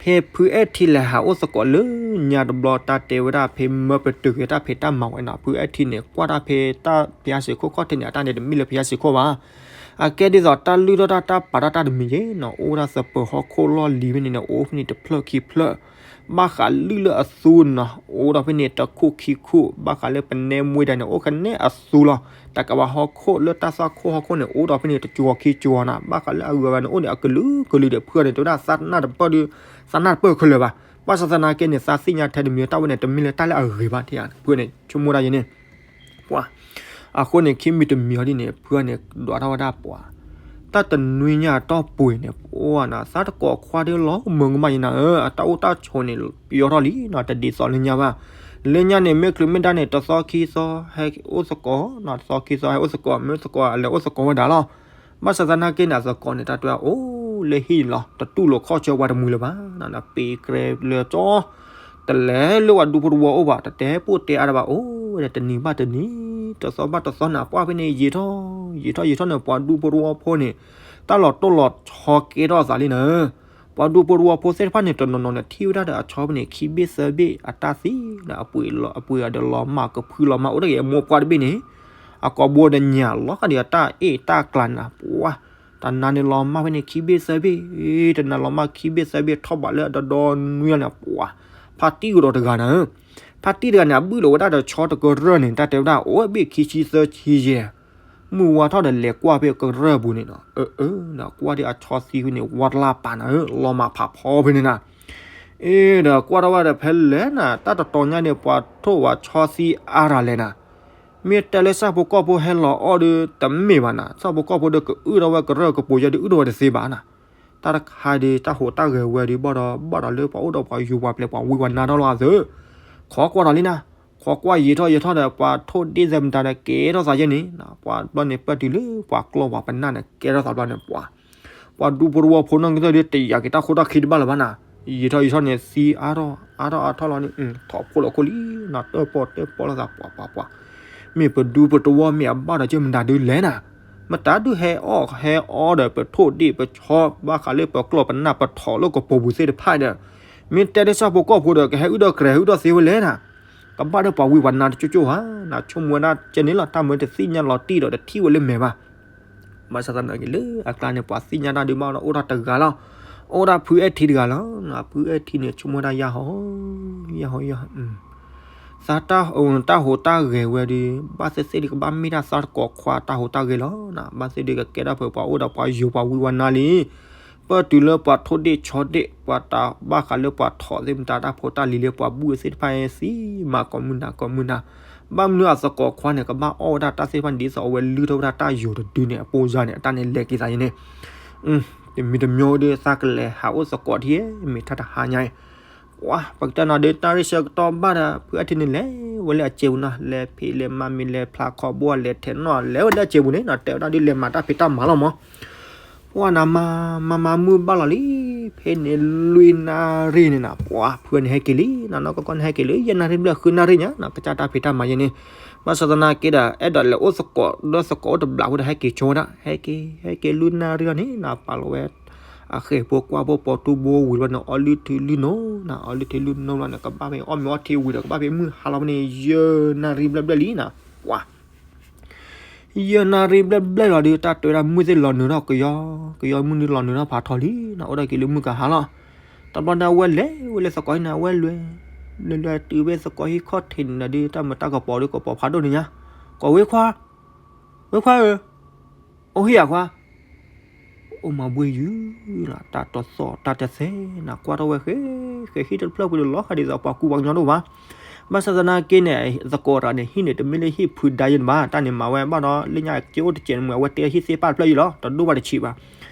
ဖဲဖုအဲၣ်ထံလဲၤဟးအိၣ်သကိးလၢညါတဘျီ တၢ်တဲဝဲဒၣ်ဖဲမၢပတုာ်က့ၤတၢ်ဖံးတၢ်မၤဝဲနီၤ ဖုအဲၣ်ထံန့ၣ် ကွၢ်တၢ်ဖဲတၢ်ဖယါစ့ခိၣ်ခီၣ်ထံးန့ၣ် အတၢ်န့ၣ်တမ့ၢ်လၢဖယါစ့ခိၣ်ဘၣ်. အကဲဒ်သိးတၢ်လုၢ်ထီၣ်တၢ်တၢ်ပာ်ထီၣ်တၢ်တမံၤယဲနီၤ အိၣ်ဝဲဒၣ်သပၢၤဟီၣ်ခိၣ်လီၢ်လံၤဖဲန့ၣ်န့ၣ် အိၣ်ဖဲန့ၣ်တဖျၢၣ်ခံဖျၢၣ် ဘၣ်ဃးလုၢ်လၢအသူနီၤ အိၣ်ဒီးဖဲန့ၣ်တခိၣ်ခံခိၣ် ဘၣ်ဃးလၢပနဲမွ့ဒၣ်န့ၣ် အိၣ်ကနဲအသူလီၤ. တကးဘၣ်ဟီၣ်ခိၣ်လၢတၢ်သွၣ်ခိၣ်ဟီၣ်ခိၣ်န့ၣ် အိၣ်ဒီးဖဲန့ၣ်တကၠီၤခံကၠီၤနၤ ဘၣ်ဃးလၢအဂုၤအဂၤန့ၣ် အိၣ်န့ၣ်အကလုာ်ကလုာ်ဒီး ဖုန့ၣ် တဲဝဲဒၣ်သးနၢ်တပၢၢ်ဒီး သးနၢ်တပၢၢ်ခဲလၢာ်ဘၣ်. ဘၣ်ဆၣ်သနာ်က့န့ၣ် သးသ့ၣ်ညါထဲတမံၤ တၢ်ဝဲန့ၣ် တမ့ၢ်လၢတၢ်လၢအဂ့ၤဘၣ် ထံၣ်ဧါ ဖုန့ၣ် ဆိကမိၣ်ဒၣ်ယဲန့ၣ် ပှၤ အဃိန့ၣ် ခံမံၤတမံၤအီၤဒ်န့ၣ် ဖုန့ၣ် ဒွးထီၣ်ဝဲဒၣ်ပှၤ တၢ်တနွံညါအတီၢ်ပူၤန့ၣ် ပှၤနၤ သးတကိးခွါဒ်လီၤမုာ်ကမၣ်ယဲနၤဧၢ အတၢ်အိၣ်တၢ်ဆိးန့ၣ် ပယီၤထီၣ်လံနီၤ တဒ်သိးလၢညါဘၣ်. လၢညါန့ၣ် မ့ၢ်ချုးမ့ၢ်ဒါန့ၣ် တသီခံသီ ဟဲအိၣ်သကိးနီၤ တသီခံသီ ဟဲအိၣ်သကိး မ့ၢ်သကိး လဲၤအိၣ်သကိးဝဲဒၣ်လီၤ. ဘၣ်ဆၣ်သနာ်က့န့ၣ် အသကိးန့ၣ် တၢ်တဲဝဲ အိၣ်လၢဟံၣ်န့ၣ်လီၤ တတူၢ်လိာ်ခီၣ်ဆၢပှၤတမှံၤလၢၤဘၣ်နီၤ ပ့ၤကြဲလၢကၠီ တလဲၤလၢပှၤဒူဖိတဝီအိၣ်ဘၣ် တတဲပိၢ်တဲအါတဘၣ် အိၣ်ဝဲဒၣ်တနံၤဘၣ်တနံၤ တသီဘၣ်တသီနၤ ပှၤဖဲန့ၣ် ယံာ်ထီၣ် ယံာ်ထီၣ်ယံာ်ထီၣ်န့ၣ် ပှၤဒူဖိတဝီဖိန့ၣ် တၢ်လီၤတိၢ်လီၤဆီကဲထီၣ်အသးလံနၤဧၢ. ပှၤဒူဖိတဝီဖိသ့ၣ်တဖၣ်န့ၣ် တနီၤနီၤန့ၣ် ထံၣ်ဝဲဒၣ်ဒီးအဆီဖဲန့ၣ် ခံဘ့ၣ်သၢဘ့ၣ် အတၢ်သံဒီး အပှ့ၤအီၤဒီးလီၤမၢ် ကဖုလီၤမၢ် အိၣ်တဂ့ၤ အမိၢ်ပှၢ်တဘ့ၣ်န့ၣ် အကိာ်ဘိဒီးညၣ်လီၤဃာ်ဒီးအတၢ်အ့ၣ်တၢ်ကျါနၤ ပှၤ တနၤန့ၣ်လီၤမၢ်ဖဲန့ၣ် ခံဘ့ၣ်သၢဘ့ၣ် တနၤလီၤမၢ်ခံဘ့ၣ်သၢဘ့ၣ် ထီၣ်ဘးလၢအဒီဒီနွံလီၤန့ၣ် ပှၤ ဖါတံၢ်ကဒီးတဂၤနၤဧၢ. ဖါတံၢ်တဂၤန့ၣ် အဘုၣ်လိာ်ဝဲဒၣ်ဒီးဆီတကရၢၢ်န့ၣ် တၢ်တဲဝဲဒၣ် အိၣ်ဘ့ၣ်ခံဆံသၢဆံယဲၢ် မုၢ်ဝါထီၣ်ဒီးလဲၤကွၢ်ဖဲကရၢၢ်ပူၤန့ၣ်နီၤ အၢ အၢ ဒီးကွၢ်ဒ်အဆီသံဖဲန့ၣ် ဝါတလၢ်ပာ်နၤဧၢ လီၤမၢ်ဖးဖီဖဲန့ၣ်နၤ အ့ ဒီးကွၢ်ထီၣ်ဝဲဒီးဖဲလဲၣ်နၤ တၢ်တတီၤညါန့ၣ် ပှၤထိၣ်ဝဲဆီသံအါရၤလဲၣ်နၤ မ့ၢ်တဲလၢဆၣ်ဖိကီၢ်ဖိဟဲလီၤအီၣ်ဒီး တမ့ၢ်ဘၣ်နၤ ဆၣ်ဖိကီၢ်ဖိဒီးကအုၣ်ထီၣ်ဝဲကရၢၢ်ကပိာ်ယဲဒီး အုၣ်ထီၣ်ဝဲတသ့ဘၣ်နၤ တၢ်တခါဒီး တၢ်ဟူးတၢ်ဂဲၤဝဲဒီး ဘၣ်ဒီး ဘၣ်ဒီးလၢပှၤအိၣ်ဒီးပှၤယိၤပှၤပျဲၤပှၤဝံပှၤနါထီၣ်လီၤအသး ခိးကွၢ်ဒီးလံနၤ ခိးကွၢ်ယံာ်ထီၣ်ယံာ်ထီၣ်ဒီး ပှၤထိၣ်ဒ့ၣ်သဲးမတၤဒီး ကဲထီၣ်သးယဲန့ၣ် ပှၤဘျီန့ၣ် ပၢၢ်တုၤလၢပှၤကျီၢ်ပှၤပနၢ်န့ၣ် ကဲထီၣ်သးဘျီန့ၣ် ပှၤ ပှၤဒူဖိတဝီဖိနီၢ်ကစၢ်ဒီး တယာ်က့ၤတၢ်ခိတၢ်ခံတဘၣ်လၢၤဘၣ်နၤ ယံာ်ထီၣ်ယံာ်ထီၣ်န့ၣ် သံအါထီၣ် အါထီၣ်အါထီၣ်လီၤန့ၣ် ထီၣ်ဖိးလီၤခိၣ်လံနၤ တၢၣ်ပီၣ်တၢၣ်ပီၣ်လိာ်သး ပှၤပှၤပှၤ မ့ၢ်ပဒူပတဝီမ့ၢ်အဘၣ်ဒီး ကမတၤဒုလဲၣ်နၤ မတၤဒုဟဲအီၣ်ဟဲအီဒီး ပထိၣ်ဒ့ၣ်ပဆီ ဘၣ်ဃးလၢပကျီၢ်ပနၢ်ပထီၣ်လၢကပိာ်ပူၤသ့ၣ်တဖၣ်ဒီး မ့ၢ်တဲဒ်ဆၣ်ဖိကီၢ်ဖိဒီး ကဟဲအုၣ်ဒီးကြဲၤအုၣ်ဒီးသ့ဝဲလဲၣ်နၤ ကဘၣ်ဒီးပှၤဝံပှၤနါတကၠိကၠိဧါ နဆိကမိၣ်ဝဲဒၣ်ကဲန့ၣ်လီၤ တၢ်မၢတသ့ၣ်ညါလီၤတံၢ်ဒီးတထံၣ်ဝဲလၢမဲာ်ဘၣ် ဘၣ်ဆၣ်သနာ်က့လၢအကျါန့ၣ် ပှၤသ့ၣ်ညါတၢ်ဒုးဘၣ်ဒီး အိၣ်ဒၣ်တဂၤလီၤ အိၣ်ဒၣ်ဖုအဲၣ်ထံတဂၤလီၤ ဖုအဲၣ်ထံန့ၣ် ဆိကမိၣ်ဝဲဒၣ်ယၢ်ဟီ ယၢ်ဟီယၢ် သးတၢ်ဟူးတၢ်ဂဲၤဝဲဒီး ဘၣ်သ့ၣ်သ့ၣ်ဒီးကဘၣ်မ့ၢ်တၢ်သးတကိးခွါတၢ်ဟူးတၢ်ဂဲၤလီၤ ဘၣ်သ့ၣ်ဒီးကကဲထီၣ်ဖဲ ပှၤအိၣ်ဒီးပှၤယိၤပှၤဝံပှၤနါလံ ပၢၢ်တုၤလၢပှၤထိၣ်ဒ့ၣ်ဆီဒ့ၣ် ပှၤတၢ်ဘၣ်ဃးလၢပှၤထီၣ်သ့ၣ်မတၤတၢ်ဖိတၢ်လံၤလၢပှၤဘူၣ်သ့ၣ်တဖၣ်သံ မၤကိးမုၢ်နၤကိးမုၢ်နၤ ဘၣ်မနုၤအသကိးခွါန့ၣ် ကဘၣ်အီၣ်ဝဲဒၣ်တၢ်သ့ၣ်တဖၣ်န့ၣ် ဒ်သိးအဝဲလုၢ်ထီၣ်ဝဲဒၣ်တၢ်ယိၤတဒုန့ၣ် အပိၢ်စါန့ၣ် အတၢ်န့ၣ်လဲၤက့ၤသးယဲန့ၣ် တမံၤတမံၤဒီး သးကလဲၤဟးအိၣ်သကိးထံ မ့ၢ်ထါတဟါညါအံၤ ပှၤပကတဲနီၤဒီး တၢ်ရ့ဆၢကတီၢ်ဘၣ်ဒီး ဖုအဲၣ်ထံန့ၣ်လဲၤဝဲလၢအစဲးပူၤနီၤ လဲၤဖံးလဲၤမၤမ့ၤလဲၤဖျါခီဘိလဲၤထဲးနီၣ် လဲၤဝဲလၢအစဲးပူၤန့ၣ်နီၤ တဲဝဲဒၣ်ဒ်လဲၤမၤတၢ်ဖံးတၢ်မၤလီၤမး ပှၤနၤ မၤမၤမၤမုၢ်ဘၣ်လီၤလံ ဖဲန့ၣ်လွံၢ်နၣ်ရံၣ်န့ၣ်နီၤ ပှၤဖုန့ၣ်ဟဲက့ၤလံနီၤ နီၢ်ကီၢ်ကီၢ်န့ၣ်ဟဲက့ၤလံ ယဲၢ်နၣ်ရံၣ်ဘျဲၣ်ဃုနၣ်ရံၣ်ညါနီၤ ကစၢ်တၢ်ဖံးတၢ်မၤယဲန့ၣ် ဘၣ်ဆၣ်သနာ်က့ဒီး အဲၣ်ဒိးလဲၤအိၣ်သကိးဒီးသကိးအိၣ်တဘျီဖိဒီး ဟဲက့ၤဆိဝဲဒၣ် ဟဲက့ၤ ဟဲက့ၤလွံၢ်နၣ်ရံၣ်အီၤန့ၣ်နီၤ ပာ်လီၤဝဲ အ အဃဲၢ်ဖိကွၢ်ဖိပိာ်ထူဘိဝံၤဘျီန့ၣ် အီလုၢ်ထံလုၢ်နိနၤ, အီလုၢ်ထံလုၢ်နိဘျီန့ၣ် ကဘၣ်ဖဲအီၣ်မ့ၤအီထံဝံၤဒီး ကဘၣ်ဖဲမုၢ်ဟါလီၤဖဲန့ၣ် ယဲၢ်နၣ်ရံၣ်ဘျဲၣ်ဘျဲၣ်လံနၤ, ပှၤ ယဲၢ်နၣ်ရံၣ်ဘျဲၣ်ဘျဲၣ်လီၤဒီး တၢ်တဲဝဲဒၣ်မုၢ်သ့ၣ်လီၤနုာ်ထီၣ်ကယီ, ကယီမုၢ်နုာ်လီၤနုာ်ထီၣ်ဖးထီလံနၤ, အိၣ်ဒၣ်က့ၤလၢမုၢ်ကဟါလီၤ. တဘျီန့ၣ် အဝဲလဲၤဝဲလၢသကိးဟံၣ်န့ၣ် အဝဲလဲၤ, လဲၤလဲၤတုၤဖဲသကိးဟံၣ်ခီၣ်ထံးန့ၣ်ဒီး တၢ်မုာ်တၢ်ကပီၤဒီးကပီၤဖးဒိၣ်န့ၣ်ညါ, ကိးဝဲခွါ, ဝဲခွါဧၢ, အိၣ်ဟ့ၣ်ယၤခွါ အိၣ်မးဘှ့ၣ်ယုၢ်လီၤ, တၢ်တသီၣ်တၢ်တသဲနၤ, ကွၢ်ထီၣ်ဝဲဃဲဃဲ ဟံၣ်တဖျၢၣ်ပူၤဒီး လီၤဃးဒ်သိးပှၤကူပှၤကညီတအိၣ်ဘၣ်. ဘၣ်ဆၣ်သနာ်က့န့ၣ် သကိးတဂၤန့ၣ် ဟံၣ်န့ၣ် တမ့ၢ်လၢဟံၣ်ဖုဒါယဲၢ်န့ၣ်ဘၣ်, တၢ်န့ၣ်မၤဝဲဘၣ်ဒီး လၢညါက့အိၣ်တစဲးန့ၣ်မး အဝဲတဲဟံၣ်သ့ၣ်ပၢ်တဖျၢၣ်ယုၢ်လီၤ, တဒိၣ်ဘၣ်တဆံးဘၣ်.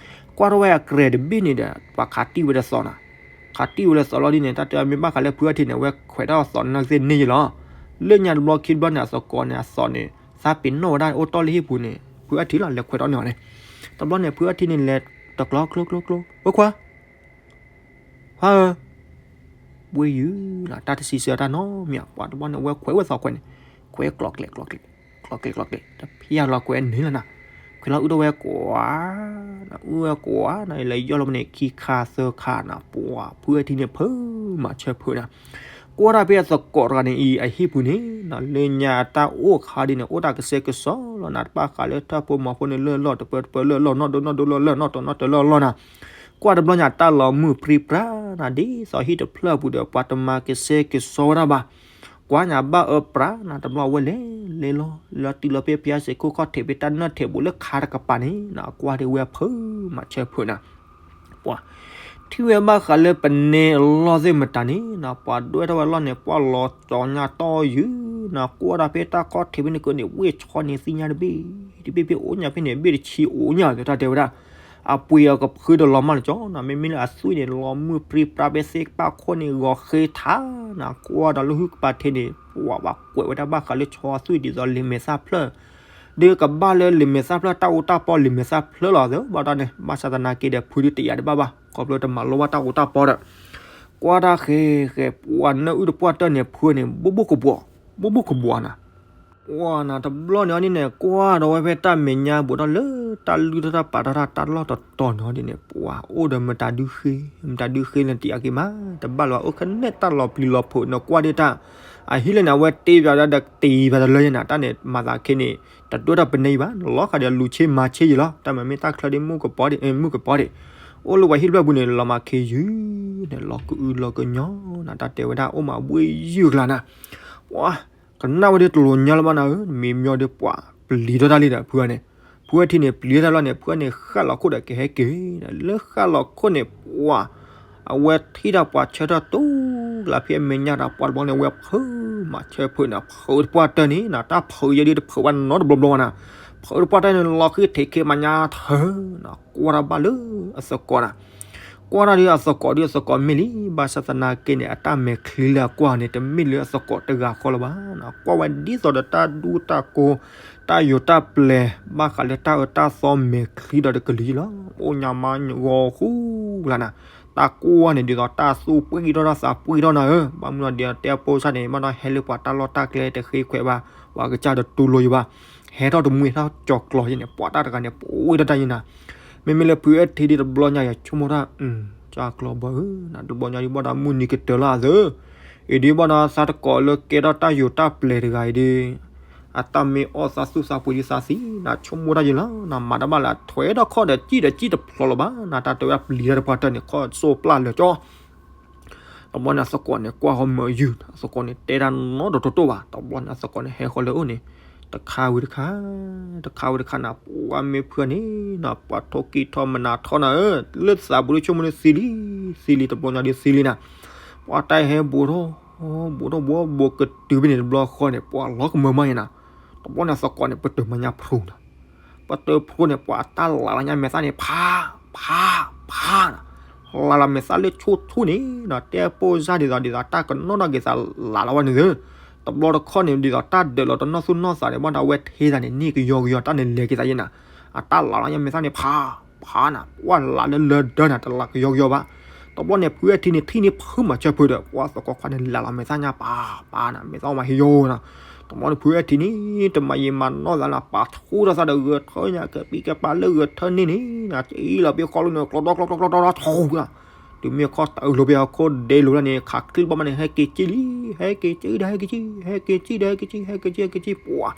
ကွၢ်ထီၣ်ဝဲအကြဲးတဘ့ၣ်န့ၣ်ဒီး ပှၤခးတံၢ်ဝဲဒီးသီနၤ, ခးတံၢ်ဝဲဒီးသီလီၤဒ်န့ၣ် တၢ်တဲမ့ၢ်ဘၣ်ဃးလၢဖုအထံန့ၣ် အဝဲခွဲးထီၣ်အသီန့ၣ် နီၢ်ကသ့ၣ်န့ၢ်ယဲၢ်လီၤ. လၢညါတဘျီခံဘျီန့ၣ် အသကိးန့ၣ် အသီန့ၣ် သးပ့ၤနီၣ်ဝဲဒၣ်အိၣ်တီၢ်လၢဟံၣ်ပူၤန့ၣ် ဖုအထံလီၤ လဲၤခွဲးထီၣ်န့ၢ်အီၤန့ၣ်. တဘျီန့ၣ် ဖုအထံန့ၣ်လဲၤတကျီ ကျိကျိကျိ, ဝဲခွါ, ခွါဧၢ, ဘှ့ၣ်ယုၢ်လီၤ, တၢ်တဆံးဆၢတၢ်နီတမံၤ, ပှၤတဘျီန့ၣ် အဝဲခွဲးဝဲသီခွဲးန့ၣ်, ခွဲးကျီကျဲးကျီကျဲး, ကျီကျဲးကျီကျဲး, တဖျၢၣ်လီၤခွဲးန့ၢ်လီၤနၤ, ခွဲးလီၤအုၣ်ထီၣ်ဝဲကွၢ် နၤ, အုၣ်ဝဲကွၢ်နၤ, လဲၤယီၢ်လီၤမ့ၢ်န့ၣ် ခံခါသၢခါနၤ, ပှၤဖုအထံန့ၣ် ဖုမၤဆၢဖုနၤ. ကွၢ်တၢ်ဖဲအသကိးတဂၤန့ၣ်အံၤ အဟံၣ်ပူၤန့ၣ်နၤ, လၢညါတၢ်အိၣ်ခါဒ်န့ၣ် အိၣ်တၢ်ကစဲကစီလီၤနၤ, တဘၣ်ဃးလၢထၢၣ်ဖိမီၤဖိန့ၣ် လၢလီၢ်တပၢတပၢ လၢလီၢ်နီၢ်ဒိၣ်နီၢ်ဒိၣ် လၢလီၢ်နီၢ်တီၤနီၢ်တၢၤ လၢလီၢ်နၤ. ကွၢ်တဘျီညါ တၢ်လီၤမုၢ်ပြံပြါနၤ, ဒ်သိးဟံၣ်တဖျၢၣ်ပူၤဒီး ပှၤတမၤကစဲကစီဝဲဒၣ်ဘၣ်. ကွၢ်ညါဘၣ်အၢပြးနၤ, တဘျီအဝဲလဲၤလဲၤလီၤ လၢတုၤလီၤဖဲဖၠါစ့ၤခိၣ်ခီၣ်ထံး ဖဲတၢ်နၢၣ်ထံးဘူးလၢခါတကပၤန့ၣ်နၤ, ကွၢ်ဒ်ဝဲဖုမၤဆၢဖုနၤ. ပှၤထံၣ်ဝဲဘၣ်ဃးလၢပနဲအလီၢ်သ့ၣ်မတၤန့ၣ်နၤ, ပှၤဒွဲၣ်ထီၣ်ဝဲလီၢ်န့ၣ် ပှၤလီၤကၠီညါတီၢ်ယုၢ်နၤ, ကွၢ်ဒၣ်ဖဲတၢ်ခီၣ်ထံးဖဲန့ၣ်ကန့ၣ် ဝ့ၢ်ဆီန့ၣ်သ့ၣ်ညါတဘ့ၣ်တဘ့ၣ် ဖဲအိၣ်ညါဖဲန့ၣ် ဘ့ၣ်တဆံအိၣ်ညါ တၢ်တဲဝဲဒၣ်. အပှ့ၤအကဖုဒီးလီၤမၢ်လၢကၠီနၤ, မ့မ့ၢ်လၢအသွံၣ်န့ၣ် လီၤမုၢ်ပြံပြါဖဲသ့ၣ်ကပၣ်ခိၣ်န့ၣ် ဂီၤဃ့ထါနၤ, ကွၢ်ဒီးလၢဟုကပၤထံးန့ၣ် ပှၤဘၣ်ကွဲးဝဲဒၣ်ဘၣ်ဃးလၢဆီအသွံၣ်ဒ်သိးလံာ်မဲာ်သၣ်ဖျၢၣ် ဒီးကဘၣ်လၢလံာ်မဲာ်သၣ်ဖျၢၣ် တၢ်အူတၢ်ပီလံာ်မဲာ်သၣ်ဖျၢၣ်လီၤသ့ဘၣ်တၢ်န့ၣ်, ဘၣ်ဆၣ်သနာ်က့ဒီး ဖုဒုးတယာ်တဘၣ်ဘၣ် ခီဖျိတမၤလိဘၣ်တၢ်အူတၢ်ပီဒီး ကွၢ်တၢ်ဃဲဃဲ ပှၤနၢအုၣ်တပှၢ်တၢၢ်န့ၣ် ဖုန့ၣ် ဘိၣ်ဘိၣ်ကဘှီး, ဘိၣ်ဘိၣ်ကဘှီးနၤ. ပှၤနၤတဘျီန့ၣ်အီၤဒ်န့ၣ် ကွၢ်ဒီးဝဲဖဲတၢ်မဲာ်ညါဘူးထီၣ်လၢ တၢ်လုၢ်ထီၣ်တၢ်ပာ်ထီၣ်တၢ်လီၢ်တတီၤန့ၣ်အီၤဒ်န့ၣ် ပှၤအိၣ်ဒီးမတၤဒုဃ့, မတၤဒုဃ့လၢတယာ်က့ၤမး တဘၣ်လၢၤဘၣ် အိၣ်ခဲန့ၣ်တၢ်လီၤပျံၤလီၤဖုးန့ၣ် ကွၢ်ဒၣ်တၢ် အဟံၣ်လၢန့ၣ် အဝဲတ့ပၠးဒၣ်ဒီးတ့ပၠးတလၢယဲနၤ, တၢ်န့ၣ်မၤသးခဲန့ၣ် တဒွဲၣ်ထီၣ်ပနဲအံၤဘၣ်, လီၤဃာ်ဒီးလူၤဆ့မၤဆ့ယဲလီၤ, တၢ်မၤမ့ၢ်တၢ်ချၢဒ်မုၣ်ကပီၤဒံး, မုၣ်ကပီၤဒံး, အိၣ်လၢပှၤဟံၣ်တဖျၢၣ်ပူၤန့ၣ် လီၤမၤခ့ယုၢ်န့ၣ် လီၤကအုလီၤကညီနၤ, တၢ်တဲဝဲဒၣ် အိၣ်မးဘှ့ၣ်ယုၢ်ကျါနၤ, ပှၤ ကနၣ်ဝဲဒၣ်တလိာ်ညီလၢၤဘၣ်နၤဧၢ, မ့ၢ်မညီဒီးပှၤပျံၤထီၣ်တၢ်လံဒီးဖုဂၤန့ၣ်, ဖုဂၤထံၣ်န့ၣ် ပျံၤထီၣ်တၢ်လီၤန့ၣ် ဖုဂၤန့ၣ် ဃၣ်လီၤခိၣ်ဒီးကဟဲက့ၤ, လၢဃၣ်လီၤခိၣ်န့ၣ် ပှၤ အဝဲထံၣ်တၢ်ပှၤဆၢထၢၣ်တူၢ်လၢဖဲအမဲာ်ညါတၢ်ပှၤတဘျီန့ၣ် အဝဲဖုးမၤဆၢဖုးန့ၣ် ဖုးတပှၢ်တၢၢ်န့ၣ်နၤ, တၢ်ဖုးယဲဒ်တဖုးဘၣ်နီတဘျီဘျီနၤ, ဖုးတပှၢ်တၢၢ်န့ၣ် လီၤဃံထံးခ့မၤညါထၢနၤ, ကွၢ်တၢ်ဘၣ်လၢအသကိးနၤ ကွၢ်တၢ်ဒီးအသကိးဒီးအသကိးမ့ၢ်လံ, ဘၣ်ဆၣ်သနာ်က့န့ၣ် အတၢ်မဲာ်ချံလၢအကွၢ်န့ၣ် တမ့ၢ်လၢအသကိးတဂၤဃီလၢၤဘၣ်နၤ, ကွၢ်ဝဲဒ်သိးဒီးတၢ်ဒူတၢ်ကိၤ တၢ်ယိာ်တၢ်ပျဲၤ ဘၣ်ဃးလၢတၢ်အၢတၢ်သီမဲာ်ချံဒီးတကလုာ်လီၤ, အိၣ်ညါမါဂီၤဃူလၢ်နၤ, တၢ်ကွၢ်န့ၣ် ဒ်သိးတၢ်သူၣ်ပှံၢ်ထီၣ်တၢ်သးပှံၢ်ထီၣ်နၤဧၢ, ဘၣ်မနုၤဒီးတဲအပိၢ်စၢ်န့ၣ် ဘၣ်ဒီးဟဲလၢပှၤတၢ်လီၢ်တၢ်ကျဲတဃ့ခွဲးဘၣ်, ပှၤကစၢ်တတူၢ်လိာ်ယံၤဘၣ်, ဟဲထီၣ်တမှံၤထီၣ်ကၠီၤကျီၤယဲန့ၣ် ပှၤတၢ်တဂၤန့ၣ် ပှ့ၤထီၣ်တၢ်ယဲနၤ, မ့မ့ၢ်လၢဖုအထံဒ်တဘျီညါယဆိကမိၣ်တၢ် ကၢ်ကျီၤဘၣ်ဧၢ, တဘျီညါဒ်ဘၣ်ဒီးမုၢ်နံၤကတၢၢ်လၢအသၢ, အံၤဒ်ဘၣ်ဒီးသးတကိးလၢကဲထီၣ်တၢ်ယိာ်တၢ်ပျဲၤတဂၤအံၤဒီး အတၢ်မ့ၢ်အီၣ်သးသူၣ်သးပှ့ၤဒ်သးသံနၤ, ဆိကမိၣ်တၢ်ယဲလီၤနၤ, မၤတၢ်ဘၣ်လၢအထွဲထီၣ်ခီၣ်ဒီးစံၣ်ဒီးစံၣ်တဖျိးလၢၤဘၣ်နၤ, တၢ်တဲဝဲဒၣ်ပျံၤတၢ်တပှၢ်တၢၢ်န့ၣ် ခီၣ်စိၣ်ပျၢ်လၢာ်ကၠီ တဘျီန့ၣ်အသကိးန့ၣ် ကွၢ်ဃီမၢယုၢ်, အသကိးန့ၣ် တဲတၢ်နီတတိၢ်တိၢ်ဘၣ်, တဘျီန့ၣ်အသကိးန့ၣ် ဟဲဃီၤလၢအအိၣ်န့ၣ် တခါဝံၤတခါ, တခါဝံၤတခါနၤ, ပှၤမ့ၢ်ဖုန့ၣ်နၤ, ပှၤထိၣ်ကံၢ်ထီၣ်မနၤထီၣ်နၤဧၢ, လၢသးပူၤဒ်ဆိကမိၣ်န့ၣ်သံလံ, သံလံ, တဘျီညါဒ်သံလံနၤ, ပှၤတၢ်ဟဲဘူးထီၣ်, ဘူးထီၣ်ဘူးဘူးကတုၤဖဲန့ၣ်တဘျီဃီန့ၣ် ပှၤလီၤကမၢမးယဲနၤ, တဘျီန့ၣ်အသကိးန့ၣ် ပတုာ်မၤညါဖျိနၤ ပတုာ်ဖျိန့ၣ် ပှၤတၢ်လးလီၤညါမဲာ်သၣ်န့ၣ် ဖး, ဖး, ဖးနၤ, လးလီၤမဲာ်သၣ်လၢဆိၣ်ထူၣ်န့ၣ်နၤ, တဲပိၢ်စၢ်ဒ်သိး ဒ်သိးတၢ်ကနီၣ်ထီၣ်က့ၤသးလးလီၤဝဲန့ၣ်သ့, တဘျီတခီၣ်န့ၣ် ဒ်သိးတၢ်ဒၢးလီၤတနီၢ်သူၣ်နီၢ်သးန့ၣ် ဘၣ်ဒီးအဝဲထဲသးန့ၣ် န့ၢ်ကယီကယီ တၢ်န့ၣ်လဲၤက့ၤသးယဲနၤ, အတၢ်လးလီၤညါမဲာ်သၣ်န့ၣ် ဖး, ဖးနၤ, ပှၤလးလၢလၢဒၢနၤ တလးကယီကယီဘၣ်, တဘျီန့ၣ် ဖုအထံန့ၣ် ထံၣ်န့ၢ်ဖုမၤဆၢဖုဒီး ပှၤသကိးခွါန့ၣ် လးလီၤမဲာ်သၣ်ညါ ပာ်, ပာ်နၤ, မဲာ်သၣ်မၤဟ့ယိနၤ, တဘျီန့ၣ်ဖုအဲၣ်ထံန့ၣ် တမၤယံာ်မၤနီၢ်သးနၤ ပာ်ဆူၣ်ထီၣ်သးဒီးဂဲၤထၢညါ ကပံကပာ်လၢဂဲၤထၢန့ၢ်န့ၣ်နၤ အံၤလီၤပ့ၤဃီလိန့ၣ် ကျီဒီကျီကျီကျီဒီထီနၤ တုၤမ့ၢ်ခီၣ်တအုးလိၤပ့ၤဟီၣ်ခိၣ်ဒဲလိၤလၢန့ၣ် ခးချံတဘျီမးန့ၣ် ဟဲက့ၤကံလံ ဟဲက့ၤကံဒီးဟဲက့ၤကံ ဟဲက့ၤကံဒီးဟဲက့ၤကံ ဟဲက့ၤကံ ဟဲက့ၤကံ ဟဲက့ၤကံ ဟဲက့ၤကံ ပှၤ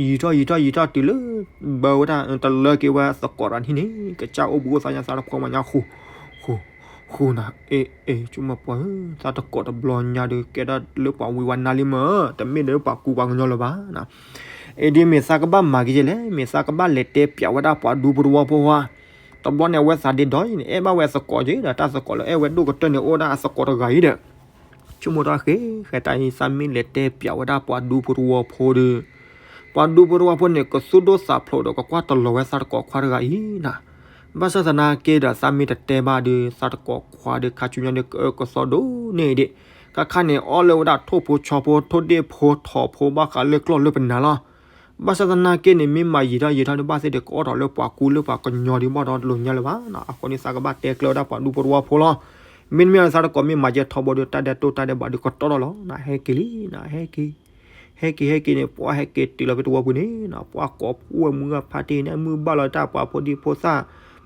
ယံာ်ထီၣ်ယံာ်ထီၣ်ယံာ်ထီၣ်တုၤလၢ ဘၢဝဲဒၣ်တလၢက့ၤဝဲသကိးတၢ်နံၣ်န့ၣ် ကစၢ်အိၣ်ဘူးအိၣ်သးညါသးတဖှီၣ်မးညါဃိ ဃိ ဃိနၤ အ့ အ့ ဆိကမိၣ်ပှၤဧၢ သးတကိးတဘျီညါဒီး ကဲဒၣ်လၢပှၤဝံၤဝဲနါလံမ့ၢ် တမ့ၢ်ဒီးပှၤကူပှၤကညီလၢၤဘၣ်နၤ အ့ ဒ်မ့ၢ်သးကဘၣ်မၤက့ၤကဲလဲၣ် မ့ၢ်သးကဘၣ်လဲၤတဲပၠးဝဲဒၣ်ပှၤဒူဖိတဝီဖိဧါ တဘျီန့ၣ် အဝဲသးဒ့ဒီးအံၤန့ၣ် အဲၣ်ဘၣ်ဝဲသကိးက့ၤဒီး တၢ်သကိးလၢအဲၣ်ဝဲဒိၣ်ကတၢၢ်န့ၣ် အိၣ်ဒၣ်အသကိးတဂၤအံၤဒီး ဆိကမိၣ်တၢ်ဃ့ ဃဲတၢ်အံၤ သးမ့ၢ်လဲၤတဲပၠးဝဲဒၣ်ပှၤဒူဖိတဝီဖိဒီး ပှၤဒူဖိတဝီဖိန့ၣ် ကသူၣ်ဒိၣ်သးဖျိးဒီးကကွၢ်တလီၤဝဲသးတကိးခွါတဂၤအံၤနၤ ဘၣ်ဆၣ်သနာ်က့ဒီး သးမ့ၢ်တတဲဘၣ်ဒီး သးတကိးခွါဒီး ခါဆူညါဒီး ကအၢကသီဒိၣ်န့ၢ်ဒံး ခါခါန့ၣ် အီၣ်လၢဝဲဒၣ်ထိၣ်ဖိဆီဖိ ထိၣ်ဒ့ၣ်ဖိထိၣ်ဖိ ဘၣ်ဃးလၢကျီၢ်လၢပနၢ်လီၤ. ဘၣ်ဆၣ်သနာ်က့န့ၣ် မ့ၢ်မၤယံာ်ထီၣ်ယံာ်ထီၣ်ဒံးဘၣ်သ့ၣ်ဒီး ကအီၣ်ထီၣ်လၢပှၤကူလၢပှၤကညီဒံးဘၣ်ဒီး တလိၣ်ညါလၢၤဘၣ်နၤ အဃိန့ၣ် သးကဘၣ်တဲကျၢၤဝဲဒၣ်ပှၤဒူဖိတဝီဖိလီၤ. မ့တမ့ၢ်သးတကိးမ့ၢ်မၤကဲထီဘိဒီး တၢ်ဒဲးတိၢ်တၢ်ဒဲးဘးဒီး ကတီၢ်ထီၣ်လီၤနၤ ဟဲက့ၤလံနၤ ဟဲက့ၤ ဟဲက့ၤဟဲက့ၤန့ၣ် ပှၤဟဲက့ၤတုၤလီၤဖဲတဝီပူၤန့ၣ်နၤ ပှၤကိးပှၤမုၢ်ဂၤဖါတံၢ်န့ၣ် မုၢ်ဘၣ်လီၤတၢ်ပှၤဖိဒံဖိသၣ်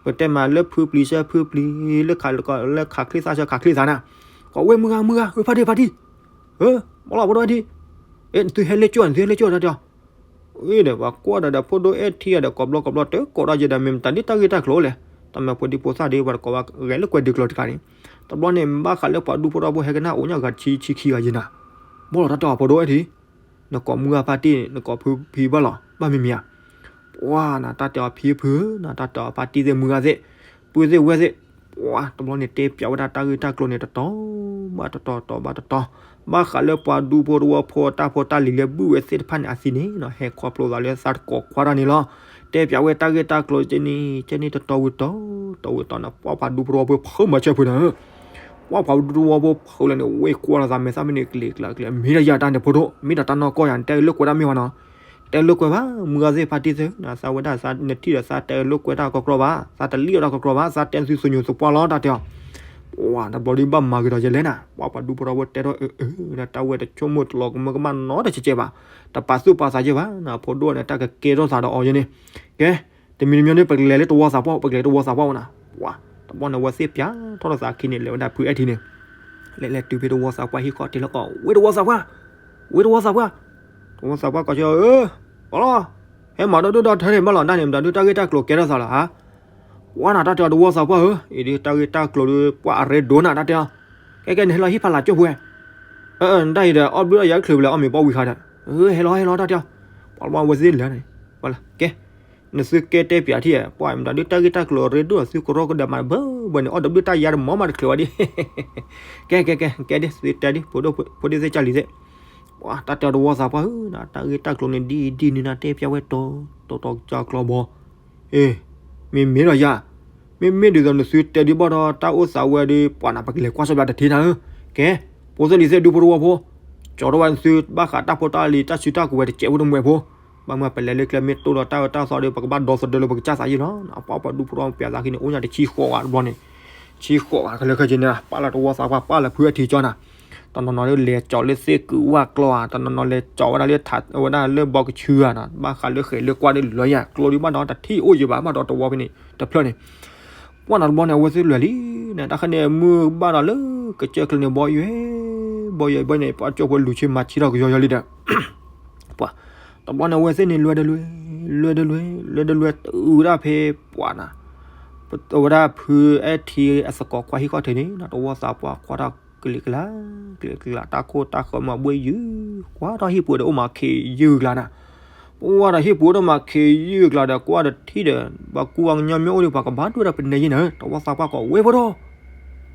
ပတဲမးလၢဖုပျံၤဆၢဖုပျံၤ လၢခးလၢခးချံသးဆၢခးချံသးနၤ ကိးဝဲမုၢ်ဂၤမုၢ်ဂၤ အၢဖါတံၢ်ဖါတံၢ် အၢ မ့ၢ်လီၤဖိဒိၣ်ဖါတံၢ် အ့ နသုဟဲလၢကၠိ နသုဟဲလၢကၠိတၢ်တဲအီၤ အ့ဒီး ပှၤကွၢ်ဒီးဒီးဖိဒိၣ်အဲၣ်ထံဂၤဒီး ကိးဘျီကိးဘျီတကိးဒီးယဲဒီး မ့ၢ်မတၤဒ်တၢ်ဂ့ၢ်တၢ်ကျိၤလဲၣ် တၢ်မၤဖိဒံဖိသၣ်ဒီး ပှၤတကိးဝဲဂဲၤလၢကွဲၤဒုးကျိၤတကးန့ၣ် တဘျီန့ၣ် ဘၣ်ဃးလၢပှၤဒူဖိတဝီဖိဟဲကနၣ်အိၣ်ညါဂၤတဆံခံဂၤယဲနၤ ဘၣ်လီၤတၢ်တဲအီၤဖိဒိၣ်အဲၣ်ထံ နကိးမုၢ်ဂၤဖါတံၢ် နကိးဖုဖံဘၣ်လီၤ ဘၣ်မံၤမံၤဧါ ပှၤနၤတၢ်တဲအီၤဖံဖု နၤတၢ်တဲအီၤဖါတံၢ်သ့ၣ်မုၢ်ဂၤသ့ၣ် ပုၢ်သ့ၣ်ဝဲၢ်သ့ၣ် ပှၤတဘျီန့ၣ်တဲပၠးဝဲဒၣ်တၢ်ဂ့ၢ်တၢ်ကျိၤန့ၣ် တတီၤဘၣ်တတီၤ တတီၤဘၣ်တတီၤ ဘၣ်ဃးလၢပှၤဒူဖိတဝီဖိတၢ်ဖိတၢ်လံၤလၢဘုၣ်ဝဲသ့ၣ်တဖၣ်န့ၣ် အသံန့ၣ် ဟဲခီဖျိသးလၢသးတကိးခွါတၢ်န့ၣ်လီၤ. တဲပၠးဝဲတၢ်ဂ့ၢ်တၢ်ကျိၤကဲန့ၣ် ကဲန့ၣ်တတီၤဝံၤတီၤ တီၤဝံၤတီၤန့ၣ် ပှၤပှၤဒူဖိတဝီဖိဖုမၤဆၢဖုနၤ ပှၤပှၤဒူဖိတဝီဖိဖုလၢန့ၣ် ဝ့ၢ်ကွၢ်လီၤသးမဲာ်သၣ်မ့ၢ်န့ၣ် ကလံၤကျါကလံၤ မ့ၢ်တယၤတၢ်န့ၣ်ဖိဒိၣ် မ့ၢ်တၢ်တၢ်နီၢ်ကီၢ်ယၤ နတဲလိာ်ကွဲတၢ်မ့ၢ်ဝဲနီၤ တဲလိာ်ကွဲဘၣ် မုၢ်ဂၤသ့ၣ်ဖါတံၢ်သ့ၣ် သးဝဲဒၣ်သးနထံၣ်ဒီး သးတဲလိာ်ကွဲတၢ်ကီကီဘၣ် သးတလံၣ်အီၣ်တၢ်ကီကီဘၣ် သးတဲသုးစိညိၤသပှၢ်လီၤ တၢ်တဲအီၤ ပှၤတဘျီဒ်ဘၣ်မၤဂ့ၤဒီးယဲလဲၣ်နၤ ပှၤပှၤဒူဖိတဝီဖိတဲထီၣ်အၢ အၢ တၢ်ဝဲတဆိကမိၣ်တလီၤကမၢကမၣ်နီတကဲးကဲး ဘၣ် တပာ်သူၣ်ပာ်သးကဲးဘၣ်နၤ ဖိဒိၣ်န့ၣ် တၢ်ကကဲထီၣ်သးဒီးအီၤယဲန့ၣ် ကဲ တမံၤတမံၤန့ၣ် ပကလဲၤလၢတဝီသးပှၢ် ပကလဲၤတဝီသးပှၢ်အိၣ်နၤ ပှၤ တဘျီန့ၣ် အဝဲသ့ၣ်ပၠးထီၣ်လီၤသးခံန့ၣ် လဲၤဝဲဒၣ်ဖုအဲၣ်ထံန့ၣ် လဲၤလဲၤတုၤဖဲတဝီသးပှၢ်ဟံၣ်ခီၣ်ထံးလီၤကီး ဝ့ၢ်တဝီသးပှၢ် ဝ့ၢ်တဝီသးပှၢ် တဝီသးပှၢ်ကီးဆၢ အၢ ပှၤလီၤ ဟဲမၤဒီဒူၣ်ဒီထၢန့ၣ်ဘၣ်လီၤ တၢ်န့ၣ် မတၤဒုးတၢ်ဂ့ၢ်တၢ်ကျိၤကဲထီၣ်သးလီၤဧါ ပှၤနၤ တၢ်တဲအီၤတဝီသးပှၢ်ဧၢ အံၤဒုးတၢ်ဂ့ၢ်တၢ်ကျိၤဒီး ပှၤအရ့ဒိၣ်နၤ တၢ်တဲအီၤ ကဲကဲန့ၣ် ဟဲလီၤဟံၣ်ဖးလၢ်ကၠိၣ်ဖိဝဲ အၢ တၢ်အံၤဒီး အီၣ်ဘျုးအယၤတချုးဝဲလဲၣ် အီၣ်မ့ၤပီဝံၤခါဒီး ဟဲလီၤဟဲလီၤ တၢ်တဲအီၤ ပှၤလီၤဝဲသ့ၣ်လၢန့ၣ် ပှၤလၢ ကဲ နသုကဲတဲပၠးထံၣ် ပှၤမတၤဒုးတၢ်ဂ့ၢ်တၢ်ကျိၤရ့ဒိၣ် သုကရီကဒၢးမးဘၢဘၢန့ၣ် အီၣ်တဘျုးတၢ်ယါတမီၤမးတချုးဝဲဒၣ် ကဲကဲကဲ ကဲဒ်သုတဲဒ် ဖိဒိၣ်ဖိဒိၣ်သ့ၣ်ကၢ်လံၤသ့ၣ် ပှၤတၢ်တဲအီၤတဝီသးပှၢ်ဧၢ တၢ်ဂ့ၢ်တၢ်ကျိၤန့ၣ် ဒ်အံၤဒ်နုၤနၤ တဲပၠးဝဲတီၤတီၤတီၤကၢ်ကျီဘီ အ့ မ့မ့ၢ်ဒီးယၤ မ့မ့ၢ်ဒ်သိးနသုတဲဒ်ဘၣ်ဒီး တၢ်အိၣ်သးဝဲဒီး ပှၤနၤ ပကလဲၤကွၢ်စီဘျးတထံၣ်နၤဧၢ ကဲ ဖိသ့ၣ်လံၤသ့ၣ် ဒူဖိတဝီဖိ ကၠီထီၣ်ဝဲနသု ဘၣ်ဃးတၢ်ဖိတၢ်လံၤ တၢ်စုတၢ်ကဝဲၤတစဲးဖိတမှဲၤဖိ ဘၣ်မ့ၢ်ပလဲၤလၢကျဲမ့ၢ်တိၢ်ဒီးတၢ်အၢတၢ်သီဒီး ပကဘၣ်ဒီသဒၢလၢပကစၢ်သးယံၤလီၤ ပှၤပှၤဒူဖိတဝီပၠးသးခံန့ၣ် အိၣ်ညါတဆံဃိးဂၤတဘျီန့ၣ် ဆံဃိးဂၤခဲလၢာ်ခဲဆ့န့ၣ် ပာ်လၢတဝီသးပှၢ် ပာ်လၢဖုအထံကၠီနၤ တနီၤနီၤလၢလဲၤကၠီလၢသ့ၣ်ကုာ်ဝၣ်ကျီဧါ တနီၤနီၤလဲၤကၠီဝဲဒၣ်လၢထးဝဲဒၣ်လၢဘီကဆူဧါနီၤ ဘၣ်ဃးလၢဃဲၤလၢကွၢ်ဒီးလၢယၤ ကျိဒ်ဘၣ်ဒီးတထံၣ်အိၣ်ယံၤဘၣ် ဘၣ်ဒီးတဝီဖဲန့ၣ် တဖျၢၣ်န့ၣ် ပှၢ်နၤတဘျီန့ၣ် အဝဲသ့ၣ်လွဲၢ်လံန့ၣ် တၢ်ခါန့ၣ် မုၢ်ဘၣ်ဒီးလၢကစၢၢ်ကျၢၤန့ၣ် ဘီယွဲ ဘီယွဲဘီန့ၣ် ပှၤကၠိဖိလူၤဆ့မၤဆံထီၣ်ကယီယီလံဒီး ပှၤ တဘျီန့ၣ် အဝဲသ့ၣ်န့ၣ် လွဲၢ်တလွဲၢ် လွဲၢ်တလွဲၢ် လွဲၢ်တလွဲၢ် တုၤဝဲဒၣ်ဖဲပှၤနၤ ဝဲဒၣ်ဖုအဲၣ်ထံအသကိးခွါဟံၣ်ခီၣ်ထံးန့ၣ် တဝီသးပှၢ်ကွၢ်ထီၣ်ကလံၤကျါ ကလံၤကျါ တၢ်ခိၣ်တၢ်ဃၢမၤဘှ့ၣ်ယုၢ် ကွၢ်ထီၣ်ဟံၣ်ပူၤဒီးအိၣ်မးခ့ယုၢ်ကျါနၤ ပှၤဒီးဟံၣ်ပူၤအိၣ်ဒီးမးခ့ယုၢ်ကျါဒီး ကွၢ်တထံၣ်ဒီး ပှၤကူပှၤကညီမ့ၢ်အိၣ်ဒီး ပှၤကဘၣ်ဒွဲၣ်ဒီးပနဲယဲနၤ တဝီသးပှၢ်ကီး ဝ့ၢ်ဖိဒိၣ်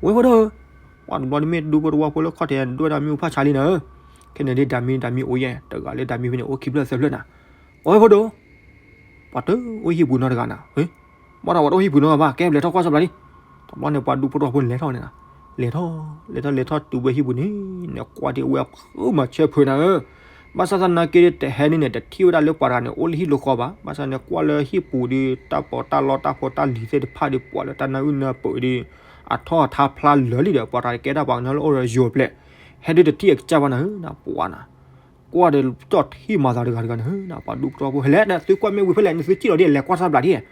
ဝ့ၢ်ဖိဒိၣ်ဧၢ ပှၤတဘျီန့ၣ်မ့ၢ်ဒူဖိတဝီဖိလၢခီၣ်ထံးဒွဲၣ်ဒီးမ့ၣ်အူဖးဆါလံနၤ ခဲန့ၣ်ဒ်ဒၤမံဒၤမံအိၣ်ယဲ တဂၤလၢဒၤမံဒၤမံအိၣ်ယဲ တဂၤလၢဒၤမံဖဲန့ၣ်အိၣ်ခံဖျၢၣ်သၢဖျၢၣ်နၤ ကီးဝ့ၢ်ဖိဒိၣ် ပှၤတအိၣ်ဟံၣ်ပူၤနီတဂၤနၤ ဘၣ်ဒီးပှၤတအိၣ်ဟံၣ်ပူၤနီတဂၤဘၣ် ကဲလဲၤထီၣ်ကွၢ်စီဘျးလံ တဘျီန့ၣ် ပှၤဒူဖိတဝီဖိန့ၣ်လဲၤထီၣ်န့ၣ်နၤ လဲၤထီၣ် လဲၤထီၣ်လဲၤထီၣ်တုၤဝဲဟံၣ်ပူၤန့ၣ် နကွၢ်ဒ်ဝဲအဖုမၤဆၢဖုနၤဧၢ ဘၣ်ဆၣ်သနာ်က့ဒီး တဟဲန့ၣ်န့ၣ် တထံၣ်ဝဲဒၣ်လၢပှၤတဂၤန့ၣ် အိၣ်လၢဟံၣ်လၢဃီဘၣ် ဘၣ်ဆၣ်န့ၣ် ကွၢ်လၢဟံၣ်ပူၤဒီး တၢ်ပီးတၢ်လီတၢ်ဖိတၢ်လံၤသ့ၣ်တဖၣ်ဒီး ပှၤလၢတၢ်နၢအုၣ်နၢပၢၤဒီး အထီၣ်အထါဖျါလၢာ်လံဒီး ပှၤတဂၤကဲဒၣ်ပှၤကညီလၢအိၣ်ဒီးယိၤပျဲၢ် ဟဲဒုးတထံၣ်အကစၢ်ဘၣ်နၤဧၢ ပှၤနၤ ကွၢ်ဒီးကၠီၣ်ထံၣ်မၤသးတဂၤတဂၤန့ၣ် ပှၤဒူပတဝီဖိ ဟဲလဲၣ် သုကွၢ်မ့ၢ်ဝံၤဖဲလဲၣ်န့ၣ် သုစံၣ်လီၤဒ်လဲၤကွၢ်တၢ်ဘျးဒ်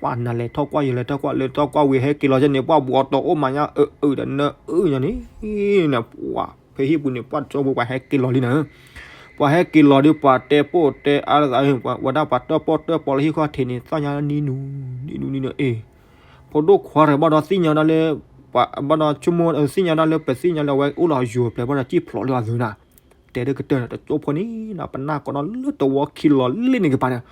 ပှၤနလဲၤထီၣ်ကွၢ်ယလဲၤထီၣ်ကွၢ် လဲၤထီၣ်ကွၢ်ဝံၤဟဲက့ၤလီၤကဲန့ၣ် ပှၤဘှီးတီၤအိၣ်မးညါအၢအၢဒီးနအၢညါန့ၣ် နပှၤဖဲဟံၣ်ပူၤန့ၣ် ပှၤတကၠိဖိပှၤဟဲက့ၤလီၤလံနၤ ပှၤဟဲက့ၤလီၤဒီး ပှၤတဲပိၢ်တဲအါလၢသး ပှၤဝဲဒၣ်ပှၤတၢၣ်ပီၣ်တၢၣ်ပီၣ်လၢဟံၣ်ဃီထံးန့ၣ် သီၣ်ညါနံၤနူ နံၤနူနံၤနူ အ့ၣ် ဖိဒိၣ်ခွါတဂၤဘၣ်ဒီးသ့ၣ်ညါဒၣ်လၢ ပှၤဘၣ်ဒီးဆိကမိၣ်သ့ၣ်ညါဒၣ်လၢ ပသ့ၣ်ညါလၢအဝဲအိၣ်လီၤယိၤပျဲၢ်ဘၣ်ဒီးစံၣ်ဖျိးလၢအသုနၤ တဲဒၣ်ကတၢၢ်န့ၣ် တကၠိဖိန့ၣ် ပနၢ်ကိးဒီးလၢတဝီခံလီၤလ့ၣ်န့ၣ်ကပၤန့ၣ်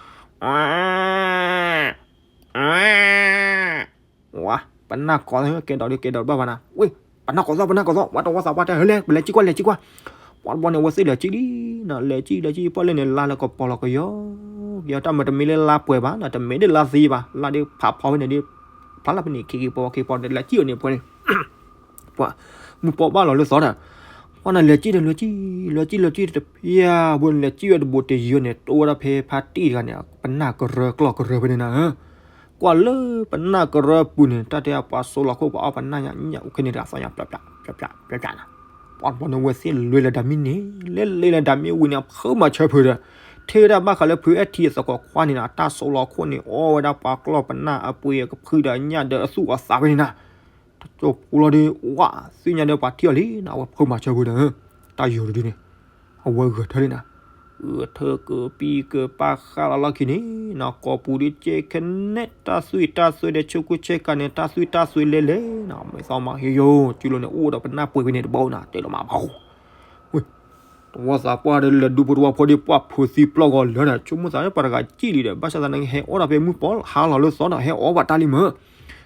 ဝါ ပနၢ်ကိး ကဲဒီးဒုးကဲဒီးဘၣ်ဘၣ်နၤ ဝ့ၢ် ပနၢ်ကိးသီၣ် ပနၢ်ကိးသီၣ် ဝဲတဝီသးပှၢ်တဲ ဟဲလဲၣ် ပလဲၤစံၣ်ကွၢ် လဲၤစံၣ်ကွၢ် ပှၤတဘျီန့ၣ် အဝဲသ့ၣ်လဲၤစံၣ်လံ နလဲၤစံၣ်လဲၤစံၣ်ပှၢ်လၢန့ၣ် လါလၢကပီၤလီၤကယီကယီ တၢ်မ့ၢ်တမ့ၢ်လၢလါပှဲၤဘၣ် နတမ့ၢ်ဒ်လါသ့ဘၣ် လါဒ်ဖးဖီဖဲန့ၣ်ဒ် ဖျါလၢပန့ၣ် ခ့ခ့ပီပီခ့ပီဒီး လဲၤစံၣ်အီၤန့ၣ်ပှဲၤန့ၣ် ပှၤ မုၢ်ပီဘၣ်လီၤလၢသီတၢ် ပှၤနလဲၤစံၣ်ဒီးလဲၤစံၣ် လဲၤစံၣ်လဲၤစံၣ်တပျၢ်ဘိန့ၣ် လဲၤစံၣ်ဝဲတဘိးတယံၤန့ၣ် တိဝဲဒၣ်ဖဲဖါတံၢ်တဂၤန့ၣ် ပနၢ်ကရၢကျီၢ်ကရၢဖဲန့ၣ်နၤ ကွၢ်လၢပနၢ်ကရၢပူၤန့ၣ် တၢ်တဲပှၤစိးလီၤခိၣ်ပှၤအီၣ်ပနၢ်ညၣ် ညၣ်အူခဲန့ၣ်တဂၤသီညါ ပျၢ်ပျၢ်ပျၢ်ပျၢ်ပျၢ်ပျၢ်နၤ ပှၤတဘျီန့ၣ် အဝဲသ့ၣ်လဲၤလၢဒၣ်မံန့ၣ် လဲၤလဲၤလၢဒၣ်မံဝံၤန့ၣ် အဖုမၤဆၢဖုးဒီး ထဲဝဲဒၣ်ဘၣ်ဃးလၢဖုအဲၣ်ထံအသကိးခွါန့ၣ်နၤ တၢ်စိးလီၤခိၣ်န့ၣ် အီၣ်ဝဲဒၣ်ပှၤကျီၢ်ပနၢ်အပှ့ၤအကဖုဒီးညၣ်ဒီးအသူၣ်အသးဖဲန့ၣ်နၤ တကၠိဖိလီၤဒီး ဝါ သ့ၣ်ညါဒီးပှၤထံၣ်အီၤလံနၤ အဝဲဖုမၤဆၢဖုးဒီး တၢ်ယိၤတဒုန့ၣ် အဝဲဂဲၤထၢလံနၤ ဂဲၤထၢကပံကပၢ်ဃာ်လီၤလီၢ်ခံန့ၣ်နၤ ကိာ်ပူၤဒ်ကဲခဲနဲ တၢ်သွံၣ်တၢ်သွဲဒီး ဆူကူဆဲကၤန့ၣ် တၢ်သွံၣ်တၢ်သွဲလဲၤလဲၤနၤ မဲာ်သီမၤဟ့ယိၤ စုလိၤန့ၣ် အိၣ်ဒီးပနၢ်ပှဲၤဖဲန့ၣ်တဘီနၤ တဲလီၤမးဘၣ် ဝ့ၢ် တဝီသးပှၢ်ဒီးလဲၤဒူဖိတဝီဖိဒီး ပှၢ်ဖိသံပျီၢ်ဂီၤလၢာ်ဒီး ဆိကမိၣ်သးလၢပှၤတဂၤစံၣ်လံဒီး ဘၣ်ဆၣ်သနာ်က့ဟဲအီၣ်ဒီးဖဲမုၢ်ပီၢ်ဟါလီၤလၢသီဒီး ဟဲအီၣ်ဘၣ်တၢ်လံမ့ၢ်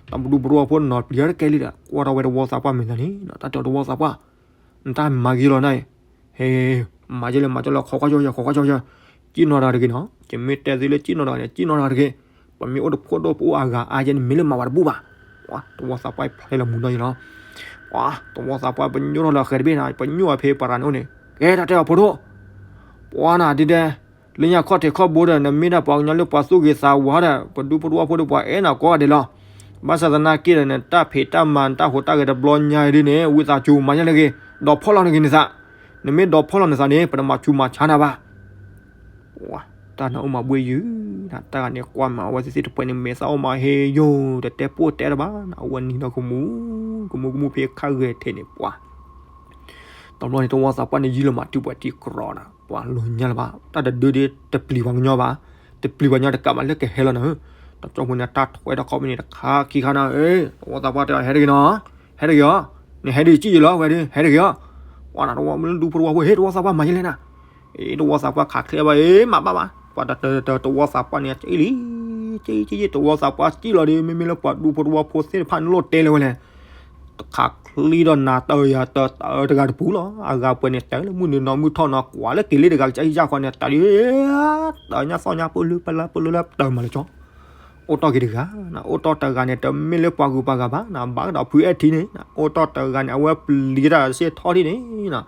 တၢ်ဒူဖိတဝီဖိနီၤပျံၤတကဲလံဒီး ကွၢ်ထီၣ်ဝဲတဝီသးပှၢ်မဲာ်သးန့ၣ် တၢ်တဲတဝီသးပှၢ် နတၢ်မၤဂ့ၤလီၤနၤအံၤ ဟဲ မၤယဲလဲၣ်မၤကၠီလီၤ ခိးကွၢ်ကၠီယဲ ခိးကွၢ်ကၠီယဲ စံၣ်နီၤတဂၤတဂ့ၤနီၤ ယမ့ၢ်တဲသုလၢစံၣ်နီၤတဂၤန့ၣ် စံၣ်နီၤတဂၤတဂ့ၤ ပမ့ၢ်အိၣ်တဖိဒိၣ်ပအိၣ်အဂၤအါယဲန့ၣ် မ့ၢ်လၢမၤဝဲတဘူၣ်ဘၣ် ပှၤတဝီသးပှၢ်ဖျဲလီၤမူနီၢ်ယဲလီၤ ပှၤတဝီသးပှၢ်ပညိၣ်ထီၣ်လၢအဃဲၤတဘ့ၣ်နၤ ပညိၣ်အဖဲပရၤန့ၣ်အိၣ်န့ၣ် ကဲတၢ်တဲအီၤဖိဒိၣ် ပှၤနၤဒ်ဒဲ လၢညါခီၣ်ထံးခီၣ်ဘိဒီး နမ့ၢ်ဒၣ်ပှၤကညီလၢပှၤသူၣ်ဂ့ၤသးဝါဒီး ပဒူဖိတဝီဖိဒီးပှၤအဲၣ်နၤကိးဂၤဒဲးလီၤ ဘၣ်ဆၣ်သနာ်က့ဒီး နတၢ်ဖံးတၢ်မၤ နတၢ်ဟူးတၢ်ဂဲၤတဘျီညါအံၤဒ်န့ၣ် ဝံသးစူၤမၤယဲလဲၣ်ဂ့ၤ ဒီးဖီၣ်လီၤနဂ့ၤနသး နမ့ၢ်ဒီးဖီၣ်လီၤနသးန့ၣ် ပတမၤဆူးမၤဆါနၤဘၣ် တၢ်နအိၣ်မၤဘှ့ၣ်ယုၢ် တၢ်ဂၤန့ၣ်ကွၢ်မၤအဝဲသ့ၣ်သ့ၣ်တပှဲၤန့ၣ် မဲာ်သၣ်အိၣ်မၤဟ့ယိၤ တတဲပိၢ်တဲတဘၣ် အဝဲနံၤဒီးကမူ ကမူကမူဖဲခါဂဲၤထဲန့ၣ်ပှၤ တဘျီန့ၣ် တဝီသးပှၢ်န့ၣ် ယံာ်လီၤမးတုၤပှဲၤထံကရီနၤ ပှၤလိၤညါလၢၤဘၣ် တၢ်တဒုဒ်တပျံၤပှၤကညီဘၣ် တပျံၤပှၤကညီတကးဘၣ်လၢကဟဲလီၤနၤ တကၠိဖိန့ၣ် တၢ်ထွဲထီၣ်ခီၣ်ဖဲန့ၣ်တခါခံခါနၤ တဝီသးပှၢ်တဲအီၤ ဟဲတဂ့ၤနီၤ ဟဲတဂ့ၤအီၤ နဟဲဒ်စံၣ်ယဲလီၤဝဲဒ် ဟဲတဂ့ၤအီၤ ပှၤနၤတဝီမ့ၢ်လၢဒူဖိတဝီဖိ ဟဲတဝီသးပှၢ်မၤယဲလဲၣ်နၤ အ့ တဝီသးပှၢ်ခးချ့ဘၣ် အ့ မၤဘၣ်ဘၣ် ပှၤတတတဝီသးပှၢ်န့ၣ် အ့လံ က့က့က့ တဝီသးပှၢ်စံၣ်လီၤဒီး မ့မ့ၢ်လၢပှၤဒူဖိတဝီဖိသ့ၣ်တဖၣ်န့ၣ်လိၣ်တဲလၢၤဝဲလဲၣ် တခးချံဒီးနၤတၢ်ယၤတၢ်တၢ်တဂၤတပူၤလီၤ အဂၤပှဲၤန့ၣ် တၢ်လၢမုၢ်နုာ်နီၢ်မုၢ်ထီၣ်နီၢ် ကွၢ်လၢက့ၤလ့တဂၤကစၢ်ယၢ်ဃီန့ၣ် တၢ်ဒ် တၢ်ညၣ်သီၣ်ညါပလူပလၢပလူလၢတၢ်မၤလၢကၠီ အိၣ်တီၢ်က့ၤတဂၤ အိၣ်တီၢ်တဂၤန့ၣ် တမ့ၢ်လၢပှၤဂုၤပှၤဂၤဘၣ် နဘၣ်ကဒီးဖုအဲၣ်ထံန့ၣ် အိၣ်တီၢ်တဂၤန့ၣ် အဝဲပျံၤတၢ်စ့ၢ်ထီၣ်ထံန့ၣ်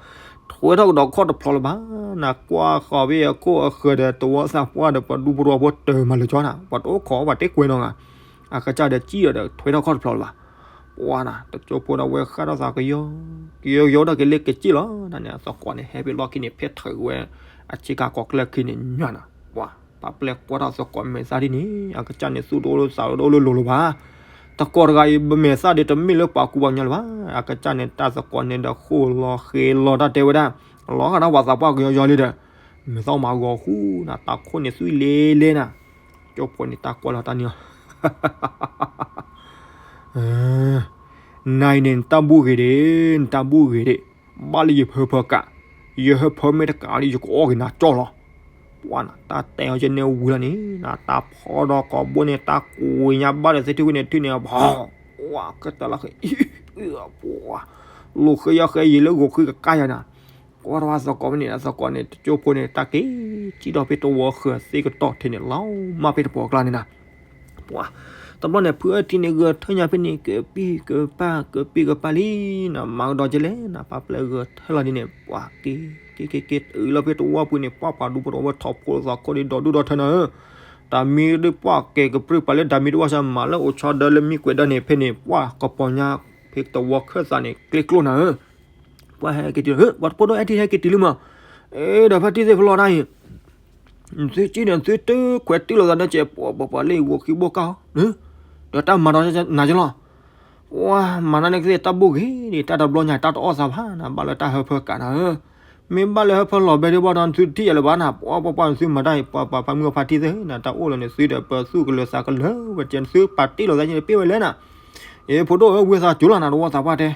ထွဲထီၣ်ကဒီးခီၣ်တဖျိးလၢၤဘၣ် နကွၢ်ဃီၤဖဲအခိၣ်အဃၢၤဒီး တဝီသးပှၢ်ဒီး ပှၤဒူဖိတဝီဖိတၢ်မၤလၢကၠီနၤ ပှၤတအိၣ်ခိးဘၣ်တဲကွဲးနီၢ်ဂၤ အကစၢ်ဒီးစံၣ်ဒီးထွဲထီၣ်ခီၣ်တဖျိးလၢၤဘၣ် ပှၤနၤ တကၠိဖိဒီးဝဲဃၣ်ထီၣ်သးကယီ ကယီကယီဒီးက့ၤလ့ကစံၣ်လီၤ နန့ၣ် အသကိးန့ၣ် ဟဲဖဲလီၢ်ခံန့ၣ် ဖဲထၢးဝဲ အဆ့ကၤကီၢ်ကျၢၢ်ခံန့ၣ်ညါနၤ ပှၤ ပာ်ပျဲၢ်ကွၢ်ထီၣ်သကိးမဲာ်သၣ်ဒ်န့ၣ် အကစၢ်န့ၣ်သူၣ်တအိၣ်လၢသးတအိၣ်လၢလိၤလၢၤဘၣ် သကိးတဂၤအံၤ မဲာ်သၣ်ဒ်တမ့ၢ်လၢပှၤကူပှၤကညီလၢၤဘၣ် အကစၢ်န့ၣ် တၢ်သကိးန့ၣ်ဒီးဃိၣ်လီၤဃဲလီၤတၢ်တဲဝဲဒၣ် လီၤဂာ်ဒီးပှၤသးပှၢ်ကယီကယီလံဒီး မဲာ်သၣ်မၤဂီၤဃူနၤ တၢ်ခိၣ်န့ၣ်သွံၣ်လဲလဲနၤ ကၠိဖိန့ၣ် တၢ်ကွၢ်လီၤတၢ်န့ၣ်လီၤ နၤအံၤန့ၣ် နတၢ်ဘူၣ်ဂ့ၤဒံး နတၢ်ဘူၣ်ဂ့ၤဒံး ဘၣ်လၢယဟၢဖၢကး ယဟၢဖၢမ့ၢ်တကးဒီး ယကအီၣ်က့ၤနၤကၠီလီၤ ပှၤနၤ တၢ်တဲအီၤကဲန့ၣ်ဝံၤလီၤန့ၣ် နတၢ်ဖီဒီးကိးဘိန့ၣ် တၢ်ကွံာ်ညါဘၣ်ဒီးသ့ၣ်ထံၣ်ဝဲန့ၣ် ထံၣ်န့ၣ် ပှၤ ကတၢၢ်လီၤဃဲ ပှၤ လိာ်ဃဲယီၤဃဲယံာ်လၢဂိၤဃံကကါယၤနၤ ကွၢ်ထီၣ်သကိးဖဲန့ၣ် သကိးန့ၣ် တကၠိဖိန့ၣ် တၢ်က့ၤစံၣ်ထီၣ်ဖဲတဝီဃၢၤသ့ၣ်ကတီၢ်ထဲန့ၣ် လီၤမၢ်ဖဲတပှီၤကျါန့ၣ်နၤ ပှၤ တဘျီန့ၣ် ဖုအၢထံန့ၣ် ဂဲၤထၢညါဖဲန့ၣ် ကပံၢ်ကပၢ် ကပံၢ်ကပၢ်လံနၤ မၤကဒီးကလဲၣ်နၤ ပာ်ပျဲၢ်ဂဲၤထၢလီၤဒ်န့ၣ် ပှၤက့ၤ က့ၤက့ၤက့ၤတုၤလီၤဖဲတဝီပူၤန့ၣ် ပှၤပှၤဒူဖိတဝီဖိထီၣ်ဖိသးခိၣ်ဒ်ဒီးဒူၣ်ဒီးထၢနၤဧၢ တၢ်မံဒ်ပှၤကဲၤကပြုၢ်ပာ်လၢတၢ်မံတဝီဆၢမၤလၢအိၣ်ဆီဒၢလၢမံကွဲးဒၢန့ၣ် ဖဲန့ၣ် ပှၤကပီၤညါဖဲတဝီခၢၣ်သးန့ၣ် ကျ့ကျိၣ်နၤဧၢ ပှၤဟဲက့ၤတုၤလၢ ပှၤတဖိဒိၣ်အဲၣ်ထံဟဲက့ၤတုၤလံမး ဒီးဖါတံၢ်သ့ၣ်ဖဲလီၤတၢ်အံၤ နသုကံၣ်ဒီးနသုတခွဲးတ့ၢ်လိာ်သးဒီးကဲး ပှၤပှၤပှၤလၢယဂီၤခံဘိၣ်ကၢ်အီၤ, ဒီးတၢ်မၤဒီးနၤကလီၤ, ပှၤမၤနၤန့ၣ်ကသ့ၣ်တၢ်ဘိၣ်ဂ့ၤဒံး တၢ်တဘျီညါတၢ်တအီၣ်သးဘၣ်နၤ ဘၣ်လၢတၢ်ဟၢဖၢကးနၤဧၢ, မ့ၢ်ဘၣ်လၢဟၢဖၢလီၤဘဲဒ်ဘၣ်ဒီးနသုတထံၣ်ယၤလၢၤဘၣ်နၤ ပှၤပှၤပှၤနသုမၤတၢ်အံၤ ပှၤပှၤဖါမုၢ်အဖါတံၢ်သ့ၣ်နၤ တၢ်အိၣ်လၢနသုဒီးပသူၣ်ကလၢၤသးကလၢၤဝဲကဲ နသုပာ်တ့ၢ်လိာ်သးန့ၣ်ပ့ၢ်ဝဲလဲၣ်နၤ, အ့ ဖိဒိၣ်ဧၢ ဝံသးစူၤလီၤနၤ တဝီသးပှၢ်တဲ,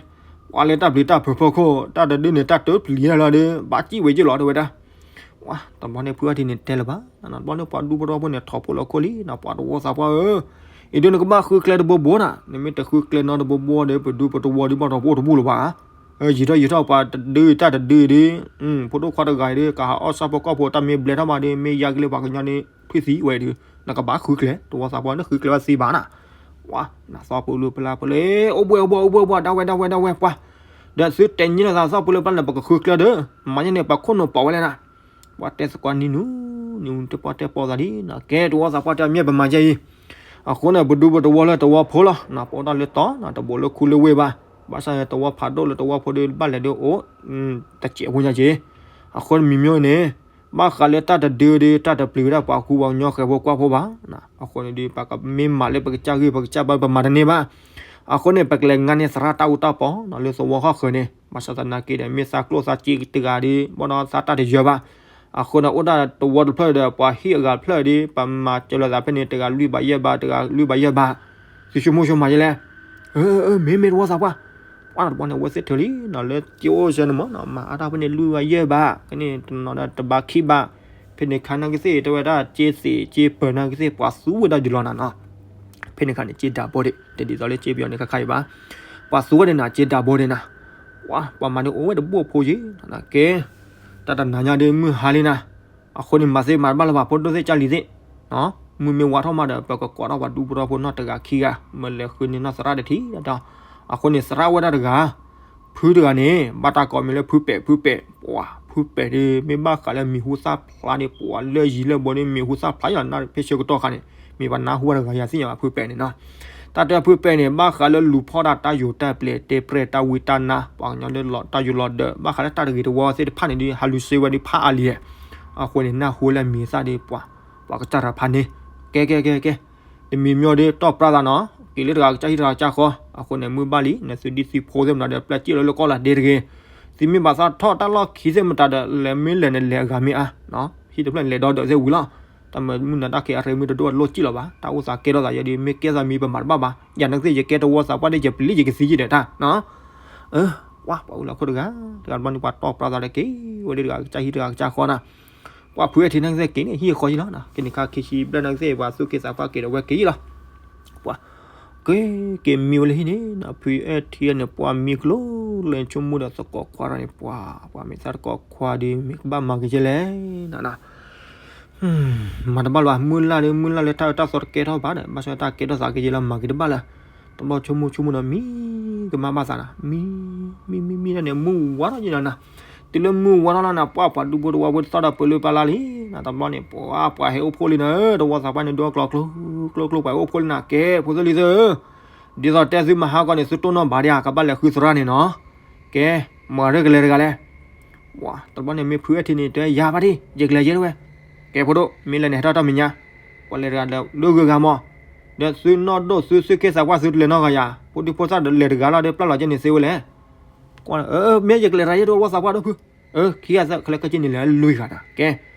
ပှၤလၢတၢ်ပျံၤတၢ်ဖုးဖီခိၣ် တၢ်တဒုန့ၣ် တၢ်တပျံၤလၢ်လၢ်ဒီး ဘၣ်စံၣ်ဝဲက့ၤလီၤ တဲဝဲဒၣ်. တဘျီန့ၣ်ဖုအထံန့ၣ်တဲလၢၤဘၣ်, တဘျီန့ၣ်ပှၤဒူဖိတဝီဖိန့ၣ် ထီၣ်ဖိလီၤခိၣ်လံနၤ ပှၤတဝီသးပှၢ်ဧၢ, အံၤဒုန့ၣ်ကဘၣ်ဃုကျဲတဘိဘိနၤ နမ့ၢ်တဃုကျဲနီတဘိဘိဒီး ပဒူပတဝီဒုးဘၣ်ထီၣ်ပအိၣ်တဘူၣ်လၢၤဘၣ်, ယံာ်ထီၣ်ယံာ်ထီၣ်ပှၤတဒုတၢ်တဒုဒီး, ဖိဒိၣ်ခွါတဂၤအံၤဒီး ကဟးအီၣ်ဆၣ်ဖိကီၢ်ဖိတၢ်မ့ၢ်ဘျဲထီၣ်မးဒီး မ့ၢ်ယါကလၢပှၤကညီန့ၣ် ထွံၣ်သံဝဲဒီး နကဘၣ်ဃုကျဲ တဝီသးပှၢ်န့ၣ်ဃုကျဲဘၣ်သ့ဘၣ်နၤ, ပှၤနသီၣ်ပူၤလၢပလၢပလၢ အိၣ်ဘှဲၣ်အိၣ်ဘှဲၣ်အိၣ်ဘှဲၣ်ဘှဲၣ် ဒၣ်ဝဲဒၣ်ဝဲဒၣ်ဝဲပှၤ, ဒီးသုတဲာ်ညါလီၤသးသီၣ်ပူၤလၢပလၢန့ၣ် ပကဃုကျဲဒီး မၤညါန့ၣ် ပှၤခိၣ်နူာ်ပိာ်ဝဲလဲၣ်နၤ, ပှၤတဲသကိးနံၤနူၤ, နံၤနူၤတပှၢ်တဲပိာ်သးဒ်နၤ ကဲတဝီသးပှၢ်တဲအမ့ၢ်ပမၤယဲအံၤ, အဃိန့ၣ် ပဒူပတဝီလၢတဝီဖိလီၤ ပအိၣ်တၢ်လၢတီၤ တဘိးလၢခူလၢဝ့ၢ်ဘၣ်, ဘၣ်ဆၣ်န့ၣ် တဝီဖးဒိၣ်လၢတဝီဖိဒီးဘၣ်လဲၤဒုးအိၣ် တစဲးဖိညါက့ၤ, အဃိန့ၣ်မံၤမ့ၢ်န့ၣ် ဘၣ်ဃးလၢတၢ်တဒုဒီး တၢ်တပျံၤဝဲဒၣ်ပှၤဃူပှၤကညီဃဲၤဖိကွၢ်ဖိဘၣ်, အဃိန့ၣ်ဒီး ပကမ့ၢ်မၤလၢပကစၢ်ဂ့ၢ်ပကစၢ်ဘၣ်ပမၤတန့ၢ်ဘၣ်, အဃိန့ၣ် ပကလဲၤငါန့ၢ်သရၣ်တၢ်အူတၢ်ပီ လၢသဝီဟီၣ်ဃၢၤန့ၣ် ဘၣ်ဆၣ်သနာ်က့ဒီး မ့ၢ်သးကျိၣ်သးစ့တဂၤဒီး ဘၣ်ဒီးသးတၢ်တယၢၤဘၣ်, အဃိန့ၣ် အိၣ်ဒၣ်တဝီတဖျၢၣ်ဒီး ပှၤဟံၣ်အဂၤတဖျၢၣ်ဒီး ပမၤစၢၤလိာ်သးဖဲန့ၣ် တဂၤလွံၢ်ဘးယဲၢ်ဘး တဂၤလွံၢ်ဘးယဲၢ်ဘး, သုဆိကမိၣ်ဆိမးယဲလဲၣ်, အၢ မ့ၢ်မ့ၢ်တဝီသးပှၢ်, ပှၤတဘျီန့ၣ် အဝဲသ့ၣ်ထုးလံနီၤ လၢက့အိၣ်စဲန့ၣ်မးနီၤ မၤအါတၢ်ဖဲန့ၣ်လွံၢ်ဘးယဲၢ်ဘး ကန့ၣ်တနီၤဒီးတဘးခံဘး, ဖဲန့ၣ်ခါနာ်က့သ့ၣ် တဲဝဲဒၣ်က့သ့ၣ်က့ပၢၤနာ်က့သ့ၣ် ပှၤသူဝဲဒၣ်ယလီၤနၤနီၤ, ဖဲန့ၣ်ခါန့ၣ် က့ဒၣ်ဘီဒ့ၣ် တဒ်သိးလၢက့ပယီၤန့ၣ်ခါခါအံၤဘၣ်, ပှၤသူဝဲဒၣ်နၤ က့ဒၣ်ဘီဒ့ၣ်နၤ, ပှၤ ပှၤမၤန့ၣ်အိၣ်ဝဲတဘိၣ်ဖိက့ၤ, ကဲ တၢ်တနၤညါဒီးမုၢ်ဟါလံနၤ, အဃိန့ၣ် မၤသ့မၤတဘၣ်လၢၤဘၣ် ဖိဒိၣ်သ့ၣ်ကၢ်လံၤသ့ၣ်, မုၢ်မ့ၢ်ဝါထီၣ်မးဒီး ပကကိးထီၣ်ပှၤဒူဖိတဝီဖိနီၢ်တဂၤခံဂၤ မ့ၢ်လဲၤဃုန့ၢ်နီၢ်သရၣ်တထံၣ်ဒီး, အဃိန့ၣ် သရၣ်ဝဲဒၣ်တဂၤ ဖုတဂၤန့ၣ် ဘၣ်တၢ်ကိးမံၤလၢဖုပဲာ် ဖုပဲာ်, ပှၤ ဖုပဲာ်ဒီး မ့ၢ်ဘၣ်ဃးလၢမံၤဟူသၣ်ဖျါန့ၣ် ပှၤလၢယံၤလၢာ်ဘီန့ၣ် မံၤဟူသၣ်ဖျါယလီၤ နၢ်ဖဲဆၢကတီၢ်ခါန့ၣ် မ့ၢ်ပှၤနၢ်ဟူဝဲတဂၤယၤသ့ၣ်ညါဘၣ် ဖုပဲာ်န့ၣ်နီၤ, တၢ်တဲဖုပဲာ်န့ၣ် ဘၣ်ဃးလၢလူၤဖီၣ်ဒၣ်တၢ်ယိၤတၢ်ပျဲၤ တဲပြဲၢ်တၢ်ဝံတၢ်နါ ပှၤကညီလၢတၢ်ယိၤလီၤဒၢး ဘၣ်ဃးလၢတၢ်တဂ့ၤတဝီသ့ၣ်တဖၣ်န့ၣ်ဒီး ဟးလူၤစ့ဝဲဒီးဖးအါလံ, အဃိန့ၣ် နၢ်ဟူလၢမံၤသၣ်ဒီးပှၤ ပှၤကစၢ်တဖၣ်န့ၣ်, ကဲ ကဲ ကဲ ကဲ တမံၤမံၤဒီးတီၢ်ပြၢသးနီၤ, က့ၤလၢတဂၤကစၢ်ဟံၣ်တဂၤကစၢ်ဃီ, အဃိန့ၣ် မုၢ်ဘၣ်လံ နသုဒ်သံဖိသ့ၣ်မတၤဒီး ပျဲစံၣ်လီၤလၢကီၢ်လၢဒ့တဂ့ၤ, သုမ့ၢ်ဘၣ်သးထီၣ်တၢ်လီၢ်ခံသ့ၣ်မတၤဒီး လဲၤမ့ၢ်လဲၤန့ၣ် လဲၤအဂၤမ့ၢ်အါ, ဟံၣ်တဖျၢၣ်န့ၣ် လဲၤဒီဒီးသ့ၣ်ဝံၤလီၤ, တၢ်မုၢ်နၤတၢ်ကဲအရ့မုၢ်တဒိၣ်အလိၣ်စံၣ်လီၤဘၣ်, တၢ်အိၣ်သးကဲထီၣ်သးယဲဒီး မ့ၢ်ကဲသးမံၤပမၤတဘၣ်ဘၣ်, ယၤနကသ့ၣ်ယကဲတဝီသးပှၢ်ဒီး ယပျံၤယကသံယဒၢးတၢ်နီၤ အၢ ပှၤ ပှၤအုၣ်လီၤခိၣ်တဂၤ, တဂၤတဘျီန့ၣ် ပှၤတီၢ်ပြၢသးဒီးက့ၤဝဲဒၣ်တဂၤ ကစၢ်ဟံၣ်တဂၤကစၢ်ဃီနၤ, ပှၤဖုအဲၣ်ထံနကသ့ၣ်က့ၤန့ၣ် ဟံၣ်ဃီယံလီၤ, ကန့ၣ်ခါခံဆံဘျဲၣ်နကသ့ၣ် ပှၤသူၣ်က့သးပှၢ်က့ၤဒီးဝဲက့ၤလီၤ, ပှၤ က့ၤ က့ၤမံဝဲလၢဟံၣ်န့ၣ် ဖုအဲၣ်ထံန့ၣ် ပှၤမံကျိၤလၢဆိကမိၣ်ဒီးသကိးခွါဒီးန့ၣ် ပှၤ ပှၤမ့ၢ်သးသကိးခွါဒီး မ့ၢ်ကဘၣ်မၤက့ၤကဲလဲၣ်နၤ မၤတဘၣ်လၢၤဘၣ် မုၢ်လၢ်ဒီး မုၢ်လၢ်လၢတၢ်အၢတၢ်သီတကဲထီၣ်ဘၣ်ဒီး ဘၣ်ဆၣ်တၢ်ကဲထီၣ်သးက့ၤယဲလီၤ မၤက့ၤတဘၣ်လၢၤ, တဘျီဆိကမိၣ်ဆိကမိၣ်ဒီး မံကမၣ်ဘၣ်သးနၤ, မံ မံ မံ မံဒၣ်န့ၣ် မုၢ်ဝါထီၣ်ယဲလီၤနၤ, တုၤလၢမုၢ်ဝါထီၣ်လီၤနၤ ပှၤ ပှၤဒူဖိတဝီဖိသီၣ်ဒီးပၢၤလၢပၢ်လၢ်လံနၤ, တဘျီန့ၣ် ပှၤ ပှၤဟဲအိၣ်ဖှိၣ်လံနၤ, တဝီသးပှၢ်န့ၣ် ဒိၣ်ကျီကျိ ကျိကျိ ပှၤဟဲအိၣ်ဖှိၣ်လံနၤ, ကဲ ဖိသၣ်လံၤသၢ ဒ်သိးတဲသုမဟါကီးန့ၣ် သုတိၢ်နီၣ်ဘၣ်ဒံးဧါ ကဘၣ်လဲၤဃုသရၣ်န့ၣ်နီၤ, ကဲ မၤရ့ကလဲၤတဂၤလဲၣ် ပှၤ တဘျီန့ၣ် မ့ၢ်ဖုအဲၣ်ထံန့ၣ် တဲယၤဘၣ်ဒံး ယကလဲၤယဲတဝဲ, ကဲဖိဒိၣ် မ့ၢ်လဲၤန့ၣ် ဟဲထီၣ်တၢ်မဲာ်ညါ, ပှၤလဲၤတဂၤဒီးလၢဂုၤဂၤမး, ဒီးသုနီၢ်ဒိၣ်သု သုက့သးပှၢ်သုတလဲၤနီတဂၤယၤ, ဖိဒံဖိသၣ်ဒီးလဲၤတဂၤလီၤဒီး ပျၢ်လီၤက့ၤန့ၣ်သ့ဝဲလဲၣ်, ကွၢ် မ့ၢ်ယကလဲၤတဂၤယဲတဝဲ ဝီသးပှၢ်ဒိၣ်ဖု, ခံဂၤသၢဂၤခဲလၢာ်ခဲဆ့န့ၣ် လဲၤလွံၢ်ဂၤတၢ်, ကဲ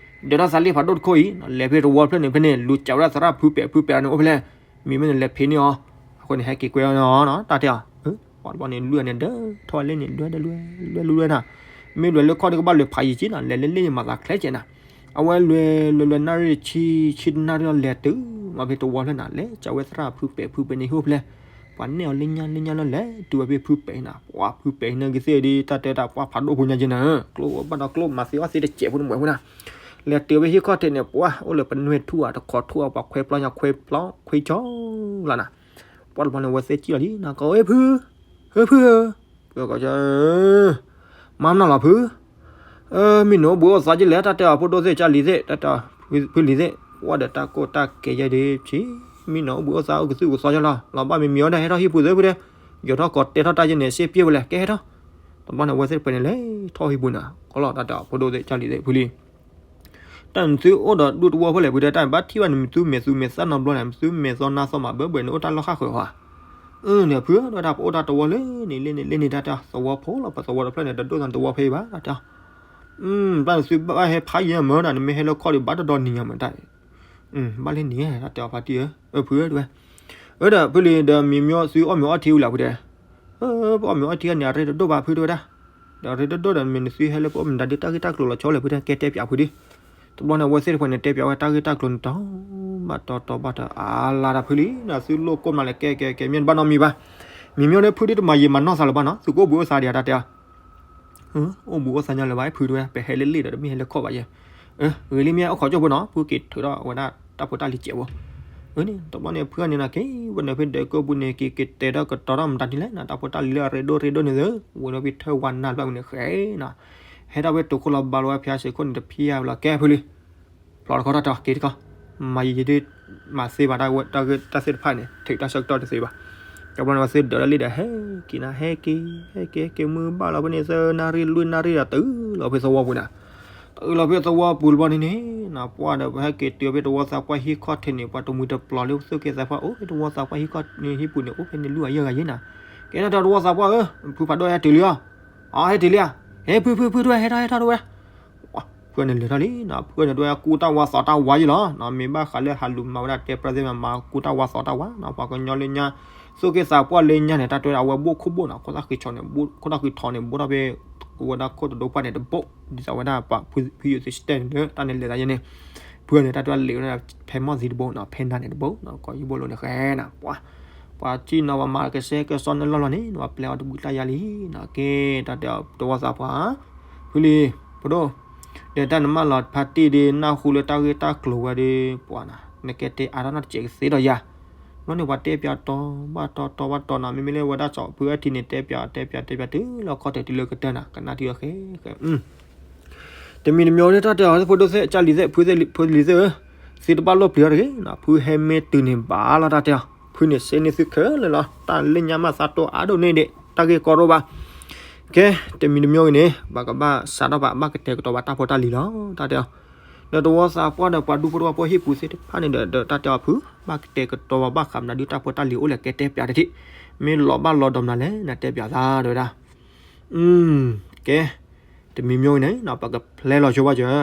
ဒီးတၢ်သးလံဖးဒိၣ်တခိၣ်အံၤ လဲၤဖဲတဝီဖျၢၣ်န့ၣ် ဖဲန့ၣ် လူၤစးဝဲဒၣ်သရၣ်ဖုပဲာ်ဖုပဲာ်န့ၣ်အိၣ်ဖဲလဲၣ်, မံၤမ့ၢ်န့ၣ် လဲၤဖံးန့ၢ်အီၤ, အဃိန့ၣ် ဟဲက့ၤကွဲအီၤနီၤ တၢ်တဲအီၤ ပှၤတဘျီန့ၣ် လွံၢ်ဂၤန့ၣ် ဒၢထီၣ်ဝဲလၢန့ၣ် လွဲဒီးလွဲ လွဲလွဲလွဲနၤ, မ့ၢ်လွဲလၢခီၣ်ဒီးကဘၣ်လွဲဖးယံာ်က့နၤ လဲၤလၢလ့ၣ်န့ၣ် မၤသးချ့ကဲနၤ, အဝဲလွဲလွဲလွဲနၣ်ရံၣ်ဆံ ဆံတနၣ်ရံၣ်လီၤ လဲၤတုၤမးဖဲတဝီဖျၢၣ်နၤ လဲၤစးဝဲသရၣ်ဖုပဲာ်ဖုပဲာ်န့ၣ်ဟံၣ်အိၣ်ဖဲလဲၣ်, ပှၤနဲၣ်အီၤလၢညါလၢညါလီၤ လဲၤတုၤဝဲဖဲဖုပဲာ်နၤ, ပှၤဖုပဲာ်နၤကသ့ၣ်ဒီး တၢ်တဲတၢ်ပှၢ်ဖးဒိၣ်ဖိညါက့နၤ, ကျိဘၣ်ဒီးကျိ မၤသ့အီၣ်သ့တစဲးဖိန့ၣ်မွဲၤဖိနၤ, လဲၤတုၤဝဲဟံၣ်ခီၣ်ထံးန့ၣ် ပှၤအိၣ်လၢပနွဲၣ်ထူၣ်ဧါ တခီထူၣ်ဧါ ပှၤခွဲပျီညါခွဲပျီ ခွဲကၠီလီၤနၤ ပှၤတဘျီန့ၣ် အဝဲသ့ၣ်ကံၣ်လီၤလံ နၤကီး ဟ့ၣ်ဖု, ဟ့ၣ်ဖုဧၢ, မၤမနုၤလီၤဖု, မ့ၢ်နအိၣ်ဘှံးအိၣ်သါက့လဲၣ် တၢ်တဲအီၤဖိဒိၣ်သ့ၣ် ကၢ်လံၤသ့ၣ် တၢ်တဲအီၤဖုလံၤသ့ၣ် ဝဲဒီးတၢ်ကိၢ်တၢ်ကဲယဲဒၣ်ဆံး, မ့ၢ်နအိၣ်ဘှံးအိၣ်သါအိၣ်ကသူၣ်ကသီက့လီၤ လီၤဘၣ်မံၤမံၤအီၤဒၣ် ဟဲထီၣ်ဟံၣ်ပူၤသ့ၣ်ဖုတဲ, ယိၤထီၣ်ကီးတဲထီၣ်တၢ်ယဲန့ၣ် စ့ပျဲဝဲလဲၣ် ကဲဟဲထီၣ်, တ တဘျီန့ၣ် အဝဲသ့ၣ်တဖၣ်န့ၣ် လဲၤထီၣ်ဟံၣ်ပူၤန့ၣ် ကီလီၤတၢ်တဲအီၤ ဖိဒိၣ်သ့ၣ်ကၢ်လံၤသ့ၣ်ဖုလံ တၢ်နသုအိၣ်ဒီးဒူတဝီဖိလဲၣ် ဖုတဲ တၢ်ဘၣ်ထံၣ်ဘၣ်နသုမဲာ်သူမဲာ်သၣ်နီတဘျီန့ၣ် နသုမဲာ်သီနါသီမးဘၣ်ဘၣ်န့ၣ် အိၣ်တၢ်လီၢ်ဃၣ်ဃၢၤဧါ. အၢ န့ၣ်ဖုဧၢ တၢ်ပအိၣ်တၢ်တဝီလၢန့ၣ်လၢန့ၣ်လၢန့ၣ် တၢ်တဲအီၤ သဝီဖိလီၤ ပသဝီတဖျၢၣ်န့ၣ် တဒိၣ်သးတဝီဖဲအံၤဘၣ် တၢ်တဲအီၤ တၢ်နသုဘၣ်ဟဲဖးယံၤမၢဒီး နမ့ၢ်ဟဲလၢခီၣ်ဒီးဘၣ်တဒီနံၤညါမၢတၢ် ဘၣ်လၢန့ၣ် တၢ်တဲအီၤဖါတံၢ်ဧၢ အၢ ဖုဧၢ တဲဝဲ အၢ ဒီးဖုလံ ဒီးမံၤမံၤသုအီၣ်မ့ၤအီထံဝံၤလီၤ ဖုတဲ ပအီၣ်မ့ၤအီထံန့ၣ် အရ့တဒိၣ်ဘၣ်ဖုတဲဝဲဒၣ် ဒီးအရ့တဒိၣ်ဒီး မ့ၢ်နသုဟဲလၢပအီၣ်မ့ၤဒၣ်ဒ်တၢ်ဂ့ၢ်တၢ်ကျိၤလီၤဆီလဲၣ် ဖုတဲ ကဲတဲပၠးဖုဒ် တဘျီန့ၣ် အဝဲသ့ၣ်တဖၣ်န့ၣ် တဲပၠးဝဲတၢ်ဂ့ၢ်တၢ်ကျိၤန့ၣ် တီဘၣ်တီတီဘၣ်တီ အါလါတၢ်ဖုလံ နသုလိၣ်ကိးမနုၤလဲၣ် ကဲကဲကဲ မ့ၢ်တဘၣ်နီတမံၤဘၣ် မံၤမံၤန့ၣ် ဖုဒ်တမၤယံၤမၤနီၢ်သးလၢၤဘၣ်နီၤ သုကအိၣ်ဘှံးအိၣ်သါဒံးတၢ်တဲအီၤ အိၣ်ဘှံးအိၣ်သါညါလၢၤဘၣ် ဖုတဲဝဲ ပဟဲလၢလ့ၣ်ဒီး တမ့ၢ်ဟဲလၢခီၣ်ဘၣ်ယဲ ဂ့ၤလံမ့ၢ်အိၣ်ခိးကၠိဖိနီၤ ဖုက့ၤထုးထီၣ်ဝဲဒၣ်တၢ်ဖိတၢ်လံၤစဲးဖိ အန့ၣ် တဘျီန့ၣ် ဖုအန့ၣ်နီၤ က့ၤဝဲန့ၣ်ဖဲဒၢးကၢပူၤန့ၣ် က့ၤက့ၤတဲာ်ထီၣ်ကတီၤထီၣ်မတၤဒ်လဲၣ်နီၤ တၢ်ဖိတၢ်လံၤလၢအရ့ဒိၣ်ရ့ဒိၣ်န့ၣ်သၢ ဝဲဒီးဖဲထၢဝါနါတဖၣ်ဝံၤန့ၣ်ဃဲနီၤ ဟဲထီၣ်ဖဲတိၤခိၣ်လီၤဘါလီၤဝဲဖၠါစ့ခိၣ်န့ၣ် တဖၠါဝဲလီၤ ကဲဖုလံ ဖျိတခီထီၣ်တၢ်က့ၤတခီ မၤယံၤဒ် မၤသ့ဘၣ်တၢ်ဂ့ၢ်တၢ်သ့ၣ်တဖၣ်န့ၣ် ထုးတၢ်ဆၢကတီၢ်တသ့ဘၣ် တဘျီန့ၣ် ဝဲသ့ၣ်ဒၢးလၢလ့ၣ်ဒီး ဟဲက့ၤနၤ ဟဲက့ၤ ဟဲက့ၤ ဟဲက့ၤမုၢ်ဘၣ်လီၤဖဲန့ၣ် သၢနၣ်ရံၣ်လွံၢ်နၣ်ရံၣ်ဒီး တုၤလီၤဖဲသဝီပူၤန့ၣ် တုၤလီၤဖဲသဝီပူၤတဘျီန့ၣ်န့ၣ် ပှၢ်ဒီးပဟဲက့ၤတုၤဖဲသဝီသးပှၢ်ဟံၣ်ခီၣ်ထံးန့ၣ် ပှၤတမှံၤတပျီၤလၢ သုးက့သးပှၢ်အိၣ်ဖဲသဝီသးပှၢ်ဟံၣ်ခီၣ်န့ၣ် ဟံၣ်ပူၤန့ၣ် အိၣ်ဖဲန့ၣ်လွံၢ်ဂၤယဲၢ်ဂၤယဲၢ်နီၤ ကဲထီၣ်တၢ်သဝီသးပှၢ်ဧၢ ဖုဖးဒိၣ်ဟဲတုၤလံဧါ အဟဲတုၤလံဧါ ဟဲဖုဖုဖုတဲဝဲ ဟဲထီၣ်ဟဲထီၣ်တဲဝဲ ဖုန့ၣ်လဲၤထီၣ်လံနီၤ ဖုန့ၣ်တဲဝဲ ကူတၢ်ဝါသီတၢ်ဝါယဲၢ်လီၤနီၤ မ့ၢ်ဘၣ်ဃးလၢဟးလူၤမၤဝဲဒၣ်တဲပြၢသ့ၣ်မး မၤကူတၢ်ဝါသီတၢ်ဝါနီၤ ပှၤကညီလၢညါ သုးက့သးပှၢ်လၢညါန့ၣ် တၢ်တဲဝဲဒၣ်အဝဲဘိၣ်ခိၣ်ဘိၣ်နီၤ ခိၣ်သၣ်ဃံထီန့ၣ် ခိၣ်သၣ်ဃံထီန့ၣ် ဘိၣ်ထီၣ်ဖဲ ဝဲဒၣ်ခိၣ်တဒိပှၢ်န့ၣ်တဘိၣ် ဒ်သိးဝဲဒၣ်ပှၤဖုယုၢ်သ့ၣ်စတဲန့ၣ် တၢ်န့ၣ်လဲၤသးယဲၢ်န့ၣ် ဖုန့ၣ် တၢ်တဲဝဲလံာ်ဝဲဒၣ် ဖဲမီၢ်သံတဘိနီၤ ဖဲနၤန့ၣ်တဘိနီၤ ကီၢ်ယုၢ်ဘိၣ်လိၤန့ၣ်ဃဲနီၤ ပှၤ ပှၤစံၣ်နီၤ ပှၤမၤကဆှဲကဆှီန့ၣ်လီၢ်လီၢ်န့ၣ် ပှၤပျဲအီၤတဘုတၢ်ယါလံနီၤ ကဲ တၢ်တဲအီၤသဝီသးပှၢ် ဖုလံ ပဒိၣ် ဒီးတၢ်နမၢလီၤဖါတံၢ်ဒီး နၢ်ဟူလၢတၢ်ဂ့ၢ်တၢ်ကျိၤဝဲဒီး ပှၤနီၤ နကဲတဲအါထီၣ်နီတစဲးကသ့ဒီးယၤ ဘျီန့ၣ် ပှၤတဲပၠးတီဘၣ်တီတီဘၣ်တီနီၤ မ့မ့ၢ်လၢဝဲဒၣ်စီၤဖုအထံးန့ၣ် တဲပၠးတဲပၠးတဲပၠးတုၤလီၤခီၣ်ထံးတုၤလၢကတၢၢ်နီၤ ကနၣ်ထံအီၤဃဲဃဲ တမံၤတမံၤန့ၣ် တၢ်တဲအီၤ ဖိဒိၣ်သ့ၣ်ကၢ်လံၤသ့ၣ် ဖုသ့ၣ်လံၤသ့ၣ်ဧၢ သုတဘၣ်လိၣ်ပျံၤအီၤတဂ့ၤနီၤ ဖုဟဲမ့ၢ်တုၤန့ၣ်ဘၣ်လီၤ တၢ်တဲအီၤ ဖုန့ၣ်စ့န့ၢ်သုခဲလၢာ်လီၤ တၢ်လၢညါမးသးတိၢ်အါဒိၣ်န့ၢ်ဒံး တၢ်ဂ့ၢ်ကီရိၣ်ဘၣ် ကဲ တမံၤတမံၤဂ့ၤန့ၣ် ပှၤကဘၣ်စးထီၣ်ပှၤဘၣ်ကတဲာ်ကတီၤဘၣ်တၢ်ဖိတၢ်လံၤလီၤ တၢ်တဲအီၤ ဒီးသဝီသးပှၢ်ဒီးပှၤဒူဖိတဝီဖိဟံၣ်ပူၤသ့ၣ်တဖၣ်န့ၣ်ဒီး ဒီးတၢ်တဲအီၤဖု ဘၣ်ကတဲာ်ကတီၤဘၣ်ဘၣ်ဃးမနုၤဒုတၢ်ဖိတၢ်လံၤအိၣ်လဲၣ် ကဲတဲပၠးတထံၣ် မ့ၢ်လီၤဘၣ်လီၤဒီးမနုၤလဲၣ် နတဲပၠးသးတဲဝဲဒၣ် ကဲ တမံၤမံၤန့ၣ်နီၤ ပကဖျဲလီၤဆိဘၣ်စၢၤ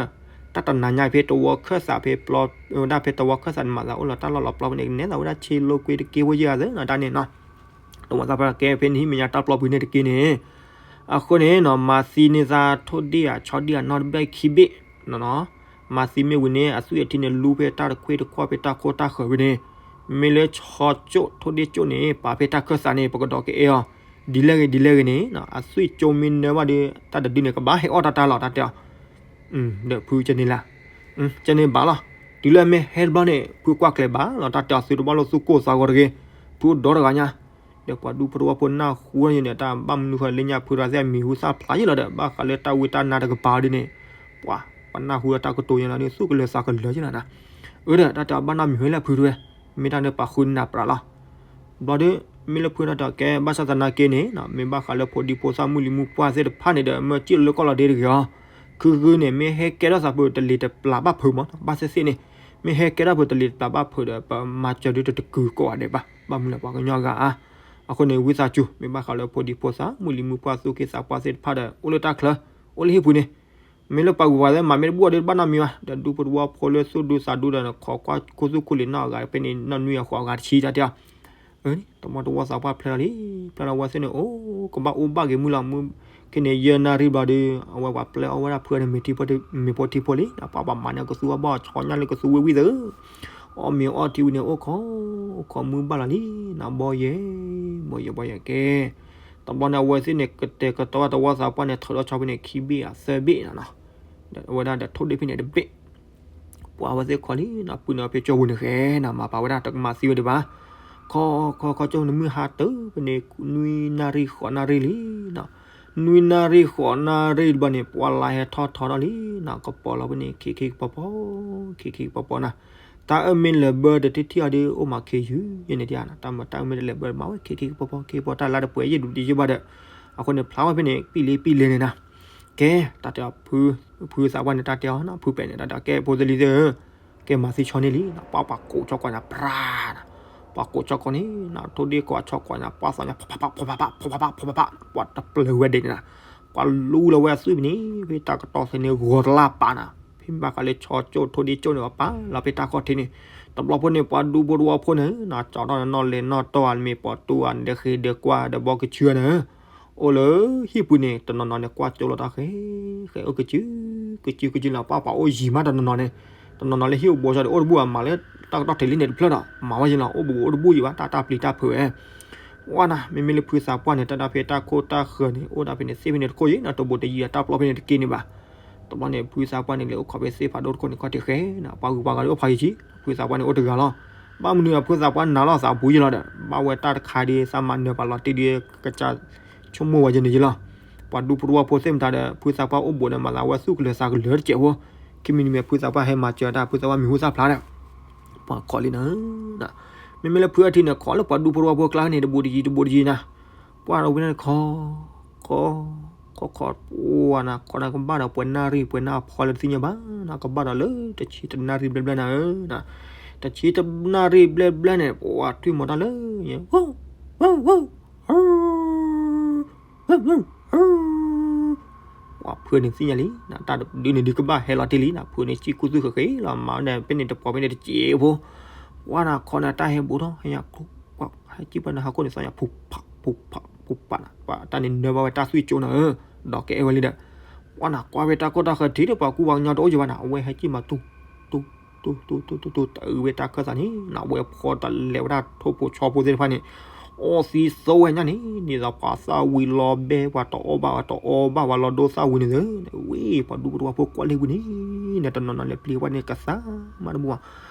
တၢ်တနၤညါဖဲတဝီခၢၣ်သးဖဲပျီ ဝဲဒၣ်ဖဲတဝီခၢၣ်သးန့ၣ် မၤသးအိၣ်လီၤတၢ်လီၢ်လီၤပျီဖဲန့ၣ် ကနဲၣ်သးဝဲဒၣ်ဆ့လိကွ့တက့ၢ်ဝဲယဲၢ်ဂၤသ့နီၤ တၢ်န့ၣ်နီၤ တဝီသးပှၢ်ကဲဖဲန့ၣ်ဟံၣ်မဲာ်ညါတၢ်ပျီပူၤန့ၣ်တက့ၢ်န့ၣ် အဃိန့ၣ်နီၤ မၤသံန့ၢ်သးထိၣ်ဒ့ၣ်ဧါ ဆီဒ့ၣ်ဧါ နီတဘ့ၣ်ခံဘ့ၣ်နီၤနီၤ မၤသံမ့ၢ်ဝံၤန့ၣ် အသွံၣ်အထံန့ၣ် လူဖဲတၢ်တခွ့တခွီၣ်ဖဲတၢ်ခိၣ်တၢ်ဃၢၤဝံၤန့ၣ် မ့ၢ်လၢဆီကၠိၣ်ထိၣ်ဒ့ၣ်ကၠိၣ်န့ၣ် ပာ်ဖဲတၢ်ခၢၣ်သးန့ၣ် ပကဒီးကအဲၣ်အီၤ ဒ်လဲၣ်ဂ့ၤဒ်လဲၣ်ဂ့ၤန့ၣ် အသွံၣ်ကၠိမ့ၢ်နၢဘၣ်ဒီး တၢ်တဒုန့ၣ် ကဘၣ်ဟဲအီၣ်တၢ်တၢ်လီၤ တၢ်တဲအီၤ ဒီးဖုကန့ၣ်လၢ ကန့ၣ်ဘၣ်လီၤ တုၤလၢအမ့ၢ်ဟဲတဘျီန့ၣ် ဖုကွၢ်ကျဲၤဘၣ်လီၤ တၢ်တဲအီၤ သုတဘၣ်လိၣ်သူၣ်ကိၢ်သးဂီၤတဂ့ၤ ဖုအိၣ်ဒီတဂၤညါ ဒီးပှၤဒူဖိတဝီဖိနၢ်ဟူန့ၣ် တၢ်ဘၣ်မနုၤဃီလၢညါ ဖုတဂၤသ့ၣ်အမံၤဟူသၣ်ဖျါယဲၢ်လီၤဒီး ဘၣ်ဃးလၢတၢ်ဝံတၢ်နါတကပၤဒ်န့ၣ် ပှၤ ပှၤနၢ်ဟူဒီးတၢ်ကတိၤယဲၢ်လီၤဒီး သူၣ်ကလၢၤသးကလၢာ်ယဲၢ်လီၤနီၤ အၢဒီး တၢ်တဲအီၤဘၣ်နီတမံၤဝဲလၢဖုတဝဲ မ့ၢ်တၢ်န့ၣ်ပာ်ဃုနၢ်ပြးလီၤ ဘျီဒီး မ့ၢ်လၢဖုတၢ်တဲအီၤကဲ ဘၣ်ဆၣ်သနာ်က့န့ၣ် မ့ၢ်ဘၣ်ဃးလၢဖိဒံဖိသၣ်မုၢ်လံၤမုၢ်ပှၢ်သ့ၣ်တဖၣ်န့ၣ်ဒီး မၢစံၣ်လၢကီၢ်လီၤဒ့တဂ့ၤအီၤ ခုဂုန့ၣ် မ့ၢ်ဟဲကဲထီၣ်သးပတလံၤတပျးဘၣ်ဖုးမး ဘၣ်သ့ၣ်သ့ၣ်န့ၣ် မ့ၢ်ဟဲကဲထီၣ်ပတလံၤတပျးဘၣ်ဖုးဒီး ပမၤစၢၤဒုတတကုာ်ကိးဂၤဒဲးဘၣ် ဘၣ်မနုၤလဲၣ်ပှၤကညီဂၤဧါ အဃိန့ၣ် ဝံသးစူၤ မ့ၢ်ဘၣ်ဃးလၢဖိဒံဖိသၣ် မုၢ်လံၤမုၢ်ပှၢ်သူၣ်က့သးပှၢ်သ့ၣ်တဖၣ်ဒီး အိၣ်လၢတၢ်ချၢ အိၣ်လၢဟံၣ်ပူၤန့ၣ် မ့ၢ်လၢပှၤဂုၤပှၤဂၤသ့ၣ်မၤမ့ၢ်တဘူၣ်အီၤဒီးတဘၣ်နီတမံၤဘၣ် ဒီးဒူဖိတဝီဖိလၢသူၣ်ဒူသးဒူဒီး ခိးကွၢ်ခိၣ်သူၣ်ခိၣ်လံၤနီၢ်အဂၤဖဲန့ၣ် နီၢ်နွံအဃိးအဂၤတဆံတၢ်တဲအီၤ တမီတဝီသးပှၢ်ဖျဲလီၤလံ ဖျဲလီၤဝဲသ့ၣ်န့ၣ် အိၣ်ကဘၣ်အိၣ်ဘၣ်က့ၤမုၢ်လီၤ မုၢ်ခ့န့ၣ် ယဲၢ်နၣ်ရံၣ်ဘျီဒီး အဝဲပှၤပျဲအီၣ်ဝဲဒၣ်ဖုန့ၣ် မ့ၤဖိထံဖိလံ ပှၤပှၤမၤန့ၢ်ကသူအဘီၣ်ဆီညၣ်လၢကသူဝံၣ်ဝံၣ်သၢ အီၣ်မ့ၤအီထံဝံၤန့ၣ် အိၣ်ခိး အိၣ်ခိးမုၢ်ဘၣ်လီၤလံ နဘီယဲၢ် ဘီယဲၢ်ဘီယဲၢ်ကဲ တဘျီန့ၣ် အဝဲသ့ၣ်န့ၣ် ကတဲာ်ကတီၤဝဲတဝီသးပှၢ်န့ၣ် ထုးထီၣ်ဆီဖဲန့ၣ် ခံဘ့ၣ်ဧါ သၢဘ့ၣ်နီၤနီၤ ဒီးအဝဲဒၣ်ဒီးထိၣ်ဒ့ၣ်ဖဲန့ၣ်တဘ့ၣ် ပှၤဝဲသ့ၣ်ခိးလံနီၤ ပုၢ်န့ၣ်ဖဲကၠိပူၤန့ၣ်ဃဲနီၤ မၤပာ်ဝဲဒၣ်တကမၤသံဝဲဒံးဘၣ် ခီခီခီကၠိန့ၣ်မုၢ်ဟါတုၤဖဲန့ၣ် နွံနၣ်ရံၣ်ဃိးနၣ်ရံၣ်လံနီၤ နွံနၣ်ရံၣ်ဃိးနၣ်ရံၣ်တဘျီန့ၣ် ပှၤလါဟဲထီၣ်ထီထီၣ်လံနီၤ ကပီၤလီၤဖဲန့ၣ် ခံခံကပီၤပီၤ ခံခံကပီၤပီၤနီၤ တၢ်အၢၣ်မ့ၢ်လဲၤဘၢတထံၣ်ထံၣ်အီၤဒီး အိၣ်မးခ့ယုၢ်ယဲၢ်န့ၣ်ဒံးနီၤ တၢ်မၤတၢ်အၢၣ်မ့ၢ်တလဲၤဘၢမၤဝဲ ခံခံကပီၤပီၤ ခံကပီၤတၢ်လါတပှဲၤယဲၢ်ဒူးဒံးယဲၢ်ဘၣ်ဒီး အဃိန့ၣ် ဖျါဝဲဖဲန့ၣ် ပံၣ်လံပံၣ်လဲၣ်န့ၣ်နၤ, ကဲ, တၢ်တဲအီၤ ဖုသးပှၢ်န့ၣ် တၢ်တဲအီၤနီၤ ဖုပဲာ်န့ၣ် တၢ်တဲအီၤ ကဲ ဖိသလံသ့ၣ်ဧၢ, ကဲမၤသံဆီန့ၣ်လံနီၤ, ပှၤပှၤကိးဆီကွၢ်န့ၣ် ပြၢ်နီၤ, ပှၤကိးဆီကွၢ်န့ၣ်နီၤ ထိၣ်ဒ့ကိးဆီကွၢ်န့ၣ် ပှၤသီၣ်ညါ ဖးဖးဖး ဖးဖးဖးဖးဖးဖးဖး, ပှၤတပျၢၤဝဲဒၣ်န့ၣ်နၤ, ပှၤလူလီၤဝဲအသွံၣ်ဖဲန့ၣ် ဖဲတၢ်ကတီၢ်သ့ၣ်န့ၣ်ဂီၤတလၢ်ပာ်နၤ, ဖဲဘၣ်ဃးလၢဆီကၠိၣ်ထိၣ်ဒ့ကၠိၣ်န့ၣ် ပှၤပာ်လီၤဖဲတၢ်ခီၣ်ထံးန့ၣ်, တဘျီဖိန့ၣ် ပှၤဒူဖိတဝီဖိန့ၣ် နၤကၠီထီၣ်န့ၣ် နီၣ်လဲၤနီၣ်တီၢ် မ့ၢ်ပိာ်တူၢ်ဧါ ဒီးဃ့ဒီးကွၢ်ဒီးဘီကဆှၢန့ၣ် အိၣ်လၢဟံၣ်ပူၤန့ၣ် တနီၤနီၤန့ၣ် ကွၢ်ကၠိလီၤတၢ်ဃဲ, ဃဲအိၣ်ကစု ကစုကစုလီၤ ပှၤပှၤအိၣ်ယံၤမး တနီၤနီၤန့ၣ်, တနီၤနီၤလၢဟံၣ်အိၣ်ဘိဆှီဒီး အိၣ်တဘူၣ်ဘၣ် မၤလၢတၢ်ကတီၢ်ထံးလံန့ၣ်တဖျၢၣ်ဒီး မၤဝဲယံၤလီၤ အိၣ်ဘူးအိၣ်တဘူၣ်ယံၤဘၣ် တၢ်တၢ်ပျံၤတၢ်ဖုးဝဲ ဝဲနၤ မ့မ့ၢ်လၢဖုသးပှၢ်န့ၣ် တၢ်ဒၣ်ဖဲတၢ်ခိၣ်တၢ်ဃၢၤန့ၣ် အိၣ်ဒၣ်ဖဲန့ၣ် သ့ၣ်ဖဲန့ၣ်တခိၣ်ယံၤနီၤ တဘူးတယံၤ တၢ်ပျီဖဲန့ၣ်တက့ၢ်န့ၣ်ဘၣ်. တဘျီန့ၣ် ဖုသးပှၢ်န့ၣ် လဲၤအိၣ်ခိးဖဲသ့ၣ်ဖးဒိၣ်တခိၣ်န့ၣ် ခီၣ်ထံးဃဲနီၤ ပှၤဂုၤပှၤဂၤဒီးအိၣ်ဖးယံၤဆံး ဖုသးပှၢ်န့ၣ်အိၣ်တဂၤလီၤ. ဘၣ်မနုၤအဖုသးပှၢ်နာ်လီၤသးဘူးယံၤလီၤဒီး ဘၣ်ဝဲတၢ်တခါဒီး သးမၤနၢၤပာ်လီၤတ့ၢ်ဒီး ကစၢ်ဆိကမိၣ်ဝဲယံၤန့ၣ်ယံၤလီၤ. ပှၤဒူဖိတဝီဖိသ့ၣ်မတၤဒီး ဖုသးပှၢ်အိၣ်ဘူးဒီး မၤသးဝဲသူၣ်ကလၢၤသးကလၢၤတစဲးဖိ, ခံမံၤမံၤ ဖုသးပှၢ်ဟဲမၤစၢၤတၢ် ဖုသးပှၢ်မံၤဟူသၣ်ဖျါဒီး ပှၤခိးလံနၤ မ့မ့ၢ်လၢဖုအထံန့ၣ် ခိးလၢပှၤဒူဖိတဝီဖိကျါန့ၣ် တဘူးတယံၤတဘူးတယံၤနၤ, ပှၤဝဲန့ၣ်ခိး ခိး ခိးခိး ပှၤနၤ ခိးနၤကဘၣ်ဒီး ပှဲၤနၣ်ရံၣ် ပှဲၤနၣ်ဖီလၢတသ့ၣ်ညါဘၣ်နၤ ကဘၣ်ဒီးလၢတဆံတနၣ်ရံၣ်ဘျဲၣ်ဘျဲၣ်နၤဧၢ, တဆံတနၣ်ရံၣ်ဘျဲၣ်ဘျဲၣ်န့ၣ် ပှၤထွံၣ်မီၤတၢ်လၢ ပှၤဖုန့ၣ်သ့ၣ်ညါလံ တၢ်တဒုန့ၣ်ဒုးကဘၣ်ဟဲလီၤတ့ၢ်လံနၤ ဖုန့ၣ်စံၣ်ခူသူၣ်ဃဲဃဲလီၤ မၤဝဲန့ၣ် ဖဲန့ၣ်တပှီၤဖဲန့ၣ်တစဲးဖိ, ပှၤနၤခိးန့ၣ်တၢ်ဟဲဘူးထီၣ် ဟဲညါကျိ ပှၤဟဲကံၣ်ပှၤနၤဟးခိၣ်န့ၣ် သီၣ်ညါ ဖူးဖး ဖူးဖး ဖူးဖးနၤ ပှၤတၢ်န့ၣ်နၢဘၣ်ဝဲတၢ်သွံၣ်ကၠိနၤဧၢ, ဒီးကအဲၣ်ဝဲလံဒီး ပှၤနၤကွၢ်ဖဲတၢ်ခိၣ်တၢ်ဃၢၤထံးဒီး ပှၤကူပှၤကညီတအိၣ်ယံၤဘၣ်နၤ အဝဲဟဲကံၣ်မၤတူၢ် တူၢ် တူၢ် တူၢ် တူၢ် တူၢ် တအုးဝဲတၢ်ခၢၣ်သးန့ၣ်နၤ အဝဲဖီတလဲၤဝဲဒၣ်ထိၣ်ဖိဆီဖိသ့ၣ်တဖၣ်န့ၣ် အီသံသိဝဲညါန့ၣ် ဒ်သိးပှၤသၣ်ဝံၤလီၤဘဲ ပှၤတအီၣ်ဘၣ် ပှၤတအီဘၣ် ပှၤလီၤဒိသၣ်ဝံၤန့ၣ်သ့ ဝံၤ ပှၤဒူဖိတဝီဖိကွၢ်လၢဝံၤန့ၣ် နတနီၤနီၤလဲၤပျံၤဝဲန့ၣ်ကသးမးတဘူၣ်ဘၣ်,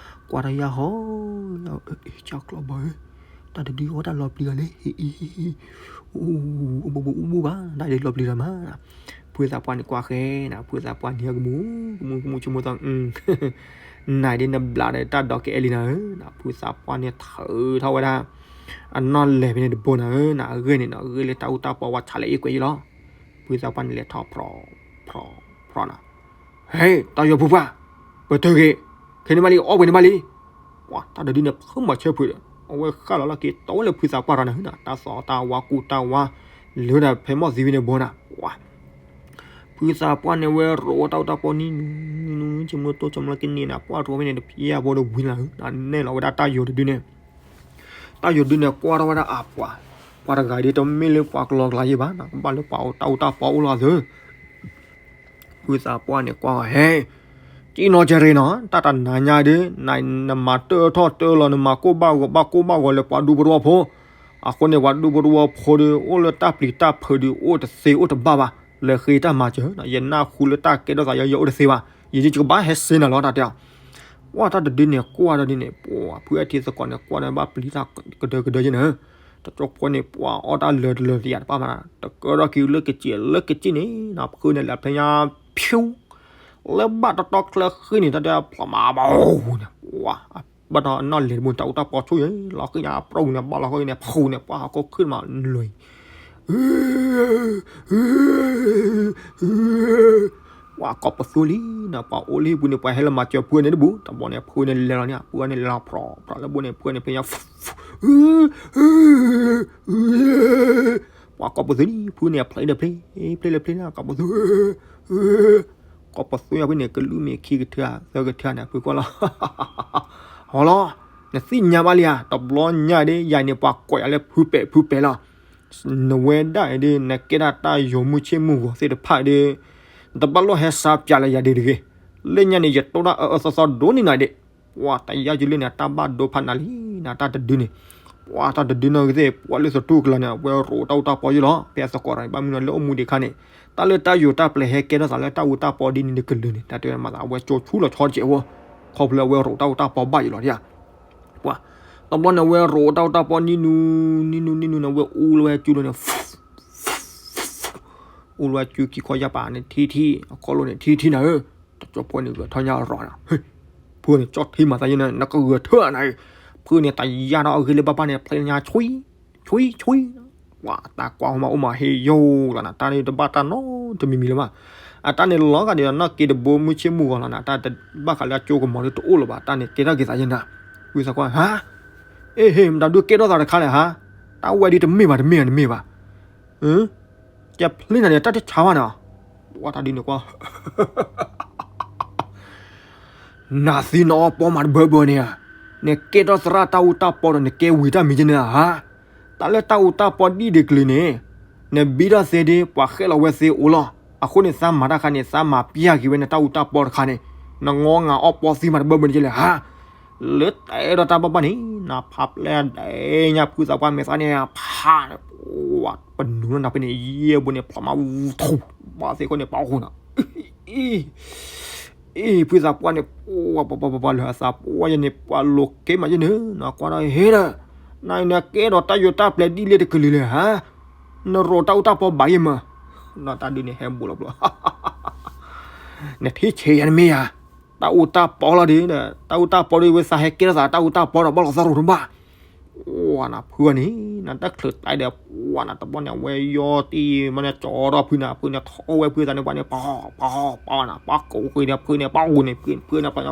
ကွၢ်တၢ်ယါဟီ ကၢ်ကျီဘၣ်ဧၢ, တၢ်တဒုအီၣ်တၢ်လီၤပျံၤအီၤလၢ အူ အူဘူးဘူးအူဘူးဘၣ် တၢ်ဒုးလီၤပျံၤလီၤမး ဖုသးပှၢ်န့ၣ်ကွၢ်ဃဲနၤ ဖုသးပှၢ်န့ၣ်ကမူ ကမူ ကမူ ဆိကမိၣ်သီ နၤဒ်နဘျးဒီးတၢ်ဒီးကအဲၣ်လံနၤဧၢ, ဖုသးပှၢ်န့ၣ်ထုးထီၣ်ဝဲဒၣ် အနီၣ်လဲၢ်ဖဲန့ၣ်တဘိနၤဧၢ, အဂ့ၢ်န့ၣ်နီၤ အဂ့ၢ်လၢတၢ်အူတၢ်ပီဝဲဆးလၢအ့ၣ်ကွဲးယံၤလီၤ. ဖုသးပှၢ်န့ၣ်လဲၤထီၣ်ဖြီ ဖြီ ဖြီနၤ ဟဲ တၢ်ယီၤဖိပှၢ် ပတုာ်ဂ့ၤ ခဲန့ၣ်မးလံ အီၣ်ပှဲၤန့ၣ်မးလံ, ပှၤတၢ်တဒုန့ၣ် ဖုမၤဆၢဖုးဒီး အဝဲဃၣ်လီၤလီၢ်က့ၤတီဝဲလၢဖုသးပှၢ်တဂၤန့ၣ် တၢ်သီၣ်တၢ်ဝါကူတၢ်ဝါ လၢဒၣ်ဖဲမီၢ်သံဝံၤန့ၣ်ဘိနၤ ပှၤ ဖုသးပှၢ်န့ၣ်ဝဲရိးတၢ်အူတၢ်ပီနံၤနူ နံၤနူ ဆိကမိၣ်တိၢ်ဆိကမိၣ်လၢကန့ၢ်နၤ ပှၢ်ရိးဖဲန့ၣ်တဖျဲၣ်ဘိဒီးဝံၤလီၤ နဲၣ်လီၤဝဲဒၣ်တၢ်ယီၤတဒုန့ၣ် တၢ်ယီၤဒုန့ၣ် ကွၢ်ထီၣ်ဝဲဒၣ်အပှၤ, ပှၤတဂၤဒ်တမ့ၢ်လၢပှၤကလီကလါယဲဘၣ်, ကဘၣ်လၢပှၤတၢ်အူတၢ်ပီအိၣ်လီၤအသိး, ဖုသးပှၢ်န့ၣ်ကွၢ်ဝဲ ဟဲ, ကံၣ်နီၢ်ကရ့နီၤ, တၢ်တနၤညါဒု, နမၤတၢၢ်ထီၣ်တၢၢ်လီၤ, နမၤကိၢ်ဘၣ်ဂီၤ ဘၣ်ကိၢ်ဘၣ်ဂီၤလၢပှၤဒူဖိတဝီဖိ, အဃိန့ၣ် ပှၤဒူဖိတဝီဖိဒီး အိၣ်လၢတၢ်ပျံၤတၢ်ဖုးဒီး အိၣ်တသ့အိၣ်တဘၣ်ဘၣ်, လဲၤဃ့တၢ်မၤစၢၤ, ယနၢ်ဟူလၢတၢ်ကဲထီၣ်သးယဲ ယအိၣ်တသ့ဘၣ်, ယကဘၣ်ဟဲစ့နၤလီၤ တၢ်တဲအီၤ ပှၤတၢ်တဒုန့ၣ် ကွၢ်ဒီးဒ်န့ၣ် ပှၤဖုအထံသကိးန့ၣ် ကွၢ်ဒီးဘၣ်ပျံၤတၢ်ကဒၢကဒၢယဲန့ၣ်, တကၠိဖိန့ၣ် ပှၤအီၣ်တၢ်လၢာ်တလၢာ်တယၤတဖၣ်မး, တကၢထီၣ်က့ၤလၢကစံၣ်လၢကစံၣ်န့ၣ် ဖုန့ၣ်လဲၤဖဲညါ ဖၠူ လၢဘၣ်တီတီချၢဃံန့ၣ် တၢ်တဲဖျီမးဘၣ်န့ၣ်, ပှၤ ဘၣ်ဒီးအနီၣ်လဲၢ်တဘိ တၢ်အူတၢ်ပီဆိယဲ လီၤဃံညါအပျီန့ၣ် ဘၣ်လီၤဃံန့ၣ် ဖုန့ၣ် ပှၤဟီၣ်ခိၣ်ခုၣ်မးလွံၢ် ပှၤကိးပသူလံနီၤ, ပှၤအိၣ်လၢဟံၣ်ပူၤန့ၣ် ပှၤဟဲလၢမၤစၢၤဖုန့ၣ်တဘူၣ်, တဘျီန့ၣ် ဖုန့ၣ်လဲၤလီၤန့ၣ်, ဖုန့ၣ်လဲၤလီၤဖြီဖြီလၢဘိန့ၣ် ဖုန့ၣ်ဖဲညါ ပှၤကိးပသူလံ, ဖုန့ၣ်ဖျဲးဒီးဖျဲး, ဖျဲးလၢဖျဲးလၢကိးပသူ, ကိးပသူယၤဖဲန့ၣ် ကလုၢ်မ့ၢ်ခံကထၢ သၢကထၢန့ၣ် ဖုကွၢ်လီၤ, ဟီလီၤ, နသ့ၣ်ညါဘၣ်လံဧါ, တဘျီညါဒ်ယၤန့ၣ် ပှၤကိးယၤလၢဖုပဲာ်ဖုပဲာ်လီၤ နဝဲဒၣ်အံၤဒ် နကဲဒၣ်တၢ်ယီၤမုၢ်ဆ့ၣ်မုၢ်ဂီၤသ့ၣ်တဖၣ်ဒီး နတဘၣ်လိၣ်ဟဲစါပၠးလၢယၤဒ်တဂ့ၤ. လၢညါန့ၣ် ယတိၢ်တၢ်အၢအၢသီသီဒိၣ်န့ၢ်နၤဒံး. ပှၤတယာ်ယုလၢန့ၣ် တၢ်ဘၣ်ဒိဖးနၤလံနၤ တၢ်တဒုန့ၣ်. ပှၤတၢ်တဒုနီၢ်ဂ့ၤသ့ၣ် ပှၤလၢသတူၢ်ကလာ်န့ၣ် အဝဲရိးတၢ်အူတၢ်ပီယုလီၤ. ဖဲအသကိးတၢ်န့ၣ် ဘၣ်မနုၤလၢအိၣ်မူဒံးခါန့ၣ် တၢ်လၢတၢ်ယိာ်တၢ်ပျဲဟဲကဲထီၣ်သးလၢတၢ်အူတၢ်ပီဒ်န့ၣ်တကလုာ်န့ၣ် တၢ်တဲမၤသးအဝဲကၠိဆူလီၤဆီတကဲးဝဲ ခီဖျိလၢအဝဲရိးတၢ်အူတၢ်ပီဘၣ်ယုလီၤဒံးဧါ. ပှၤ တဘျီန့ၣ် အဝဲရိးတၢ်အူတၢ်ပီနံၤနူၤ နံၤနူၤ နံၤနူၤန့ၣ် အဝဲအူလီၤဝဲစုလိၤန့ၣ် အူလီၤဝဲစုခံခီယၢ်ပၤန့ၣ် ထံထံ အခီၣ်လိၤန့ၣ် ထံထံနၤဧၢ. တကၠိဖိန့ၣ် ဂဲၤထီၣ်ညါအရီၤနၤ ဖုန့ၣ် ကၠီထံမၤသးယဲန့ၣ် နကဂဲၤထၢၣ်နၤဧၢ. ဖုန့ၣ် တယာ်ဒီးအဂ့ၢ်လၢဘၣ်ဘၣ်န့ၣ် ဖျဲညါဆွံ ဆွံ ဆွံ ပှၤတၢ်ကွၢ်ဟိမးအိၣ်မးဟ့ၣ်ယိာ်လီၤနၤ, တၢ်န့ၣ်တဘၣ်တၢ်နီတမံၤမံၤလၢၤဘၣ်. အတၢ်န့ၣ်လီၤဂာ်ဒ်နီၢ်က့တဘိမုၢ်ဆ့ၣ်မုၢ်ဂီၤလီၤနၤ, တၢ်တဘၣ်ဃးလၢအကၠိကမီၤဒ်တအိၣ်လၢၤဘၣ်, တၢ်န့ၣ်ကဲထီၣ်က့ၤသးယဲနၤ. ဖုသးပှၢ် ဟါ, အ့ဟ့ မတၤဒုးကဲထီၣ်သးတခါလဲၣ်ဟါ, တၢ်ဝဲဒ်တမ့ၢ်ဘၣ်တမ့ၢ်ဘၣ်တမ့ၢ်ဘၣ်, ကဲဖျ့နၤန့ၣ် တၢ်တဆါဘၣ်န့ၣ်, ပှၤတၢ်ဒုးန့ၣ်ကွၢ် နသံနအီပီမးတဘၢဘၢန့ၣ်ဧါ, နကဲထီၣ်သရၣ်တၢ်အူတၢ်ပီဒီး နကဲဝံၤတၢ်မံၤကဲန့ၣ်ဧါ. တၢ်လၢတၢ်အူတၢ်ပီဒ်ဒ့ကလုာ်န့ၣ်, နဘံထီၣ်သ့ဒ် ပှၤဃဲၣ်လီၤဝဲသ့အိၣ်လီၤ. အဃိန့ၣ် သးမၤတၢ်ခါန့ၣ် သးမၤပျၢ်က့ၤဝဲနတၢ်အူတၢ်ပီတခါန့ၣ်, နငီငါအီပီသံမးတဘၢဘၢန့ၣ်ကဲလဲၣ်ဧါ. လၢတအဲၣ်ဒိးတၢ်ဘၣ်ဘၣ်န့ၣ် နဖးပျဲၢ်ဒဲးညါ ဖုသးပှၢ်မဲာ်သးန့ၣ် ဖးန့ၣ် ပှၤပနူၤလီၤနၤဖဲန့ၣ် ယဲၢ်ဘိန့ၣ် ဖျီမး ထူ ဘၣ်သ့ၣ်ခိၣ်န့ၣ် ပှၤအိၣ်နၤ အံၤ ဖုသးပှၢ်န့ၣ် ပှၤပှၤပှၤပှၤလၢအသးပှၢ်ယဲန့ၣ် ပှၤလိၤက့မးယဲန့ၣ် နကွၢ်ဒီးဟ့ဒီး နကဲဒီးတၢ်ယိၤတၢ်ပျဲၤဒ်လဲၣ်တကလုာ်လဲၣ်ဧါ. နရိးတၢ်အူတၢ်ပီဘၣ်ယဲမး နတၢ်ဒုးန့ၣ်ဟဲဘူးလီၤဘျီ နထံၣ်ဆဲးယၤနမ့ၢ်ယၤ တၢ်အူတၢ်ပီလီၤဒုး တၢ်အူတၢ်ပီဒုးဝဲသးဟဲကဲထီၣ်သးတၢ်အူတၢ်ပီဒီးဘၣ်လီၤသးရိၤတဘၣ် ပှၤနဖုန့ၣ် နတချုးတၢ်ဒီး ပှၤနတဘီန့ၣ် အဝဲယီၤတံၢ်မးန့ၣ် ကၠီဒီးဖုန့ၣ် ဖုန့ၣ် ထီၣ်ဝဲဖုသးန့ၣ် ပှၤန့ၣ် ပီ ပီ ပီနၤ ပှၤကိးဃုာ်ဒီးဖုန့ၣ် ပှၤဂုာ်န့ၣ် ဖုန့ၣ် ပှၤဖီဂုာ်န့ၣ် ပှ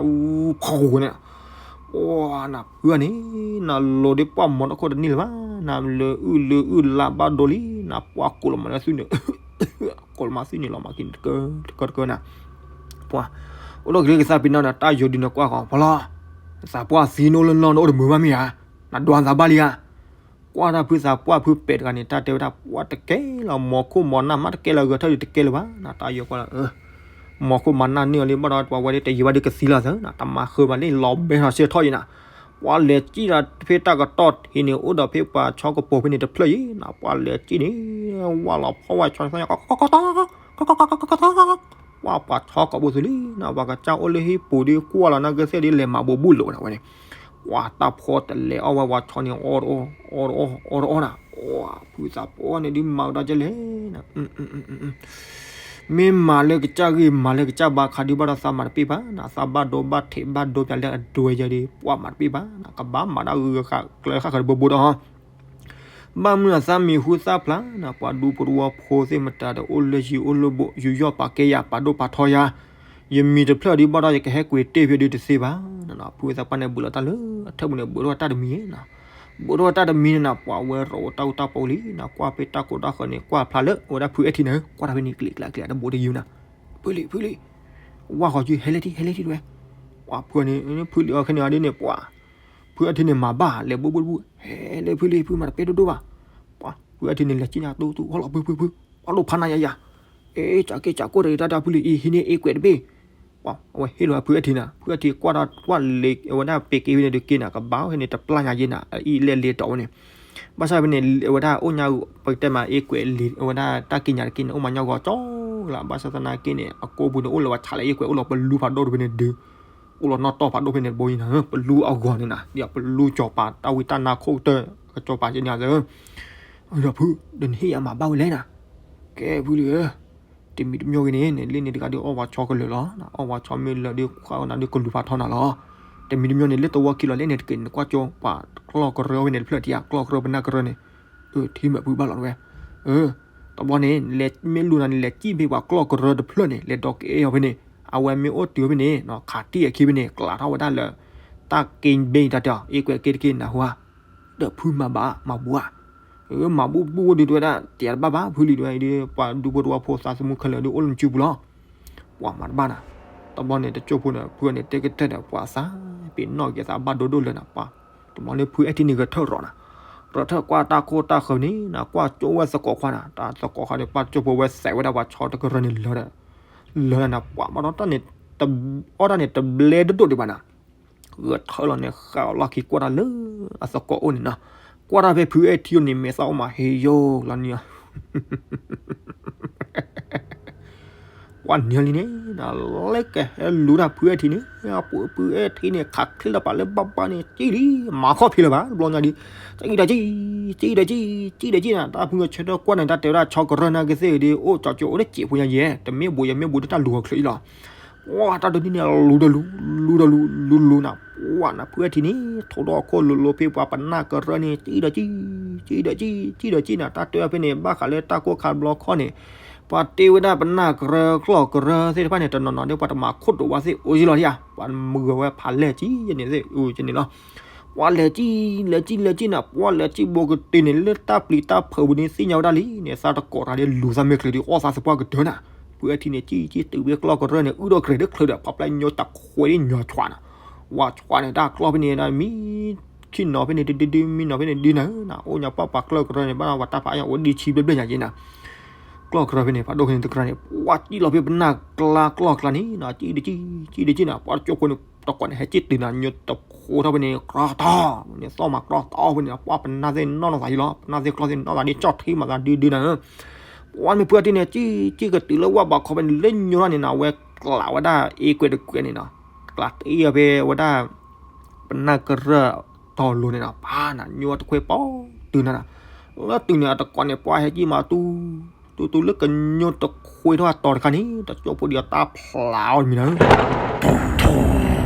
ၤနဖုန့ၣ် နလိၤဒ်ပှၤမီၤတၢ်ခိၣ်တန့ၢ်လၢၤဘၣ် နလၢအုၣ်လၢအုၣ်လါဘၣ်ဒိလံ နပှၤကိးလီၤမၤလၢသုန့ၣ် ကိးလီၤမၤသုန့ၣ်လီၤမၤက့ၤတကၢတကၢတကၢနၤ ပှၤ အိၣ်ဒီးက့ၤကသးပ့ၤနီၣ်ဒီး တၢ်ယိၤဒုးနကွၢ်ဃီၤ ဖီလီၤ သးပှၢ်သံနအိၣ်လၢလီၢ်နအိၣ်တမုာ်ဘၣ်မ့ၢ်ဧါ နဒွးသးဘၣ်လံဧါ ကွၢ်တၢ်ဖုသးပှၢ်ဖုပဲာ်တဂၤန့ၣ် တၢ်တဲဝဲဒၣ် ပှၤတကဲလီၤ မီၤခိၣ်မီၤနၢ်မးတကဲလီၤ ဂဲၤထၢၣ်ဒုးတကဲလၢၤဘၣ် နတၢ်ယိၤကွၢ်လီၤ မီၤခိၣ်မီၤနၢ်န့ၢ်အီၤလံ ဘၣ်ဒီးပှၤဝဲဒၣ်တယံၤဘၣ်ဒုးကသံလီၤသၢနၤ တမၤဃၢဘၣ်လံ လီၤဘဲထီၣ်ဆၢထီၣ်အံၤနၤ ပှၤလဲၤစံၣ်ဒီးဖဲတၢ်ကတီၢ်ထံးန့ၣ် အိၣ်ဒီးဖဲပှၤဆီကပိာ်ဖဲန့ၣ်တဖျၢၣ်အံၤနၤ ပှၤလဲၤစံၣ်န့ၣ် ဝၢ်လီၤဖီၣ်ဝဲဆီ ကီကီကီကီ ပှၤပှၤဆီကပိာ်သ့လံနၤ ပှၤကစၢ်အိၣ်လၢဟံၣ်ပူၤဒီးကွၢ်လီၤ နကသ့ၣ်ဒ်လဲၤမၤဘိးဘူၣ်လိာ်ဝဲန့ၣ် ပှၤတၢ်ဖီတလဲၤအီၣ်ဝဲပှၤဆီန့ၣ် အီၣ်တအီၣ် အီၣ်တအီၣ် အီၣ်တအီၣ်နၤ ပှၤဖုသးပှၢ်န့ၣ်ဒ်မၤကဒီးကလဲၣ်နၤ မ့ၢ်မၤလၢကစၢ်ဂ့ၢ်မၤလၢကစၢ်ဘါခးဒုးဘၣ်ဒီးသးမၤတပ့ၢ်ဘၣ်နၤ သးဘၣ်ဒိဘၣ်ထံးဘၣ်ဒိပျးလၢအဒိယဲဒုး ပှၤမၤတပ့ၢ်ဘၣ်နၤ ကဘၣ်မၤတၢ်ဂုၤဂၤကျၢၤဃၣ်ဃၢၤတဘိဘိဒီး ဘၣ်မနုၤအသးမံၤဟူသၣ်ဖျါနၤ ပှၤဒူဖိတဝီဖိသ့ၣ်မတၤဒီး အိၣ်လၢယံၤအိၣ်လၢဘိး ယူးယီၣ်ပာ်ကဲယၤ ပာ်ဒိၣ်ပာ်ထီယၤ ယမံၤတဖျၢၣ်ဒ်ဘၣ်ဒီး ယကဟဲကွံာ်တ့ၢ်ဖဲဒုးတသ့ဘၣ်နၤ ဖုသးပှၢ်န့ၣ် ဘူးလီၤတၢ်လၢအထၢၣ်ပူၤန့ၣ် ဘူးထီၣ်တၢ်တမံၤနၤ ဘူးထီၣ်တၢ်တမံၤနၤ ပှၤဝဲရိးတၢ်အူတၢ်ပီလံနၤ ကွၢ်ဖဲတၢ်ကိးတၢ်ဃၢၤန့ၣ် ကွၢ်ဖျါလၢအဝဲဒၣ်ဖုအဲၣ်ထံနၤ ကွၢ်တၢ်ဖဲန့ၣ် ကျံးကျါကျံးတဘိတယုၢ်နၤ ဖုလံၤ ဖုလံၤ ဝၢ်ဃီၤစု ဟဲလၢထံ ဟဲလၢထံတဝဲ ပှၤဖုန့ၣ် ဖုလံၤအီၤခဲန့ၣ်အီၤဒ်န့ၣ် ပှၤ ဖုအဲၣ်ထံန့ၣ်မၤဘၣ် လဲၤဘူးဘူးဘူး ဟဲလၢဖုလံၤ ဖုမၤတပဲဒိၣ်ဒိၣ်ဘၣ် ပှၤ ဖုအဲၣ်ထံန့ၣ် လဲၤစံၣ်ညါတူတူ ဟီၣ်လီၤဖုဖုဖု ပှၤလိၣ်ဖးနၤယၤယၤ အ့ ကးက့ၤကးကိၢ်တဂ့ၤ တၢ်တၢ်ဖုလံၤအံၤ ဟံးန့ၢ်အ့ကွဲးတဘ့ၣ် ပှၤ အဝဲဟ့ၣ်လီၤဖုအဲၣ်ထံနၤ ဖုအဲၣ်ထံကွၢ်တၢ်ကွၢ်လ့ၤ အဝဲဒၣ်ပ့ၤက့ၤဖဲန့ၣ်ဒုးက့ၤနၤ ကဘၣ်ဟဲန့ၣ် တပျၢ်ညါယဲနၤ အအံၤလဲၤလ့ၤတီဝဲန့ၣ် ဘၣ်ဆၣ်ဖဲန့ၣ် အဝဲဒၣ်အိၣ်ညါ ပကတဲမးအ့ကွဲးလ့ၤ အဝဲဒၣ်တၢ်က့ၤညါတက့ၢ်န့ၣ် အိၣ်မးညီဂီၤကၠီလီၤ ဘၣ်ဆၣ်သနာ်က့န့ၣ် အကိပူၤန့ၣ် အိၣ်လၢပှၤဆးလၢအ့ကွဲး အိၣ်လီၤပလူဖးဒိၣ်တဖဲန့ၣ်ဒုး အိၣ်လီၤနီၣ်တီၢ်ဖးဒိၣ်ဖဲန့ၣ်တဘိအံၤနၤ ပလူအဂီၢ်န့ၣ်နၤ ဒ်ပလူကၠီၤပၤ တၢ်ဝံတၢ်နါခိၣ်ကတၢၢ် ကၠီၤပၤက့ၤန့ၣ် ယီၤဖု ဒီးနဟ့ၣ်ယၤမၤဘၣ်ဝဲလဲၣ်နၤ ကဲဖုလံၤဧၢ တမံၤတမံၤဂ့ၤန့ၣ် နလ့ၣ်န့ၣ်တဂၤဒီးအီၣ်ဝဲဆီကလၢာ်လီၤ အီၣ်ဝဲဆီမ့ၢ်လၢာ်ဒီး ဃၣ်နၤဒီးကလူၤဖးထီနၤလီၤ တမံၤတမံၤန့ၣ် လၢတဝီခံလီၤ လၢန့ၣ်တက့ၢ် နကွၢ်ကၠိ ပှၤကျီၢ်ကရၢဖဲန့ၣ်တဖျၢၣ်တယၤ ကျီၢ်ကရၢပနၢ်ကရၢန့ၣ် ထံမဲာ်ဖုဘၣ်လီၤတဝဲ တဘျီန့ၣ် လဲၤမ့ၢ်လူၤနၤန့ၣ် လဲၤစံၣ်ဖဲပှၤကျီၢ်ကရၢတဖျၢၣ်န့ၣ် လဲၤဒီးကအဲၣ်အီၤဖဲန့ၣ် အဝဲမ့ၢ်အိၣ်တုၤဖဲန့ၣ် ခးတံၢ်အခံဖဲန့ၣ် ကျးထီၣ်ဝဲဒၣ်လၢ တၢ်က့ဘ့ၣ်တၢ်တဲအီၤ အ့ကွဲးက့ၤတက့ၢ်နၢ်ဟူဧါ ဒီးဖုမၤဘၣ်မၤဘူးဧါ မၤဘူးဘူးဝဲဒုးတဝဲဒၣ် တဲတဘၣ်ဘၣ် ဖုလံၤတဝဲဒုး ပှၤဒူဖိတဝီဖိသးသမူခဲလၢာ်ဒုးအိၣ်လၢနစုပူၤလီၤ ပှၤမၤတဘၣ်နၤ တဘျီန့ၣ် တကၠိၢ်ဖိန့ၣ် ဖုန့ၣ်တဲကတၢၢ်ဒီး ပှၤသးပ့ၤနီၣ်က့ၤသးဘၣ်ဒိဒိၣ်လၢနၤ ပှၤ တဘျီန့ၣ် ဖုအဲၣ်ထံန့ၣ်ဂဲၤထၢၣ်ရီၤနၤ ရီၤထၢၣ်ကွၢ်တၢ်ခိၣ်တၢ်ဃၢၤန့ၣ်နၤ ကွၢ်ကၠိဝဲသကိးခွါနၤ တၢ်သကိးခွါန့ၣ် ပှၤတကၠိၢ်ဖိဝဲစဲးဝဲဒၣ်ပှၤဆီတကရၢန့ၣ်လၢ လၢနၤ ပှၤဘၣ်ဒီးတၢ်န့ၣ် အီၣ်တၢ်န့ၣ်တဘျဲဒိၣ်ဒိၣ်ဒံးဘၣ်နၤ ဂဲၤထၢၣ်လီၤန့ၣ် ဃးအီၤလီၢ်ခံကွၢ်တၢ်လၢအသကိးအိၣ်န့ၣ်နၤ ကွၢ်တၢ်ဖဲဖုအဲၣ်ထံအိၣ်န့ၣ် မဲာ်သၣ်အိၣ်မးဟ့ယိာ်လီၤန့ၣ် ကွၢ်နံၤလံန့ၣ် လၢကဟဲလူၤတၢ်ဖုအဲၣ်ထံန့ၣ် ဖုအဲၣ်ထံန့ၣ် ခးချ့လၢပာ်လၢဘၣ်ဘၣ်န့ၣ် စံၣ်လံ မၤခီၣ်ဖံးလၢၤဘၣ် တဘျီညါဒ် စံၣ်ဒီးစံၣ် စံၣ်ဒီးစံၣ် စံၣ်ဒီးစံၣ်နၤ တၢ်ဖုဂဲၤဆၢထၢၣ်ကွၢ်န့ၣ် တၢ်တဲဝဲဒၣ်ဆီကရၢနၤကသ့ၣ်ဒ် အိၣ်ကၠီကၠိအိၣ်လၢစံာ်ဖိညါယဲ တမ့ၢ်ဘူးယမ့ၢ်ဘူးဒ် တၢ်လူၤအီၤချၢအံၤလီၤ ပှၢ်တၢ်တနံၤန့ၣ် လူၤဒီးလူၤ လူၤဒီးလူၤ လူၤလူၤနၤ ပှၢ်နၤ ဖုအထံန့ၣ် ထိးဒီးအခိၣ်လိၤလိၤဖဲပှၤပနၢ်ကရၢန့ၣ် ကံဒီးကံ ကံဒီးကံ ကံဒီးကံနၤ တၢ်တဲဝဲဖဲန့ၣ် ဘၣ်ဃးလၢတၢ်ကိၢ်ခါဘျီခီန့ၣ် ပှၤတ့ဝဲဒၣ်ပနၢ်ကရၢကျီၢ်ကရၢသ့ၣ်တဖၣ်န့ၣ် တနီၤနီၤဒီးပှၤတမၤခိၣ်တိာ်ဝဲသ့ၣ်အိၣ်ယံလီၤဒံးဧါ ပှၤမုာ်ဝဲဖးလဲၢ်ကံယန့ၣ်သ့ၣ်အိၣ်ကန့ၣ်လီၤ ပှၤလဲၤကံ လဲၤကံ လဲၤကံနၤ ပှၢ်လဲၤကံဘိကတ့ၢ်န့ၣ် လၢတၢ်ပျံၤတၢ်ဖုးပူၤန့ၣ် သ့ၣ်ညါဝဲဒၣ်လံန့ၣ် သးတကိးတၢ်ဒီးလူၤသးမဲာ်ချၢဒီး အီၣ်သးသပှၢ်ကတၢၢ်နၤ ဖုအထံန့ၣ် ကံကံတုၤဖဲကျီၢ်ကရၢန့ၣ် အုၣ်ဒီးကြဲးတချုးဒီး ပှၤပျဲညိတခွဲးဒ်ညီဆွးနၤ ဝၤဆွးန့ၣ် တၢ်ကျီၢ်ဖဲန့ၣ် မံ ခံနီၤဖဲန့ၣ် ဒုဒုဒု မံနီၤဖဲန့ၣ် ဒုနၤ အိၣ်ညါပှၢ်ပှၤကျီၢ်ကရၢန့ၣ် ဘၣ်ဝဲတၢ်ဖးအါညါ အိၣ်ဒံးဆံဘျဲၣ်ဘျဲၣ်ညါက့နၤ ကျီၢ်ကရၢဖဲန့ၣ် ဖးဒိၣ်ဖဲန့ၣ်တကြၢးန့ၣ် ပှၢ်ကံလီၤဖဲပနၢ်ကျါကျီၢ်ကျါန့ၣ်နၤ ကံဒုကံ ကံဒုကံနၤ ပှၢ်တကၠိဖိန့ၣ် တကိးန့ၣ် ဟဲကံတုၤနၤ ညိတခွဲးထီၣ်ဖဲန့ၣ် ကြီတီ န့ၣ် သီၣ်မၤကြီတီဖဲန့ၣ် ပှၢ်ပနၢ်သ့ၣ်နီၣ်နီၢ်သးယံလီၤ ပနၢ်သ့ၣ်ကျီၢ်သ့ၣ်နီၣ်သးဒ်ကၠီၣ်ထံမၤသးဒုဒုနၤ ပှၢ်မ့ၢ်ဖုအထံန့ၣ် ကံကံကတုၤလၢဝၣ်ဘးခီဖဲန့ၣ် လၢညိထီၣ်န့ၣ်နၤ အဝဲကျးဝဲဒၣ်အ့ကွဲးတကွဲးန့ၣ်နၤ ကျးတ့ၢ်ဖဲဝဲဒၣ် ပနၢ်ကရၢတီၤလိၤန့ၣ်နၤ ပၢ်နၤ ညိတခွဲးပီၤတုၤနၤနၤ လၢတုၤန့ၣ် အတကိးန့ၣ် ပှၢ်ဟဲကံမၤတူ တူတူလၢကညိတခွဲးထီၣ်အတီၤတခါန့ၣ် တကၠိဖိဒံးအတၢ်ဖျးအီၤတမံၤနၤ သီၣ်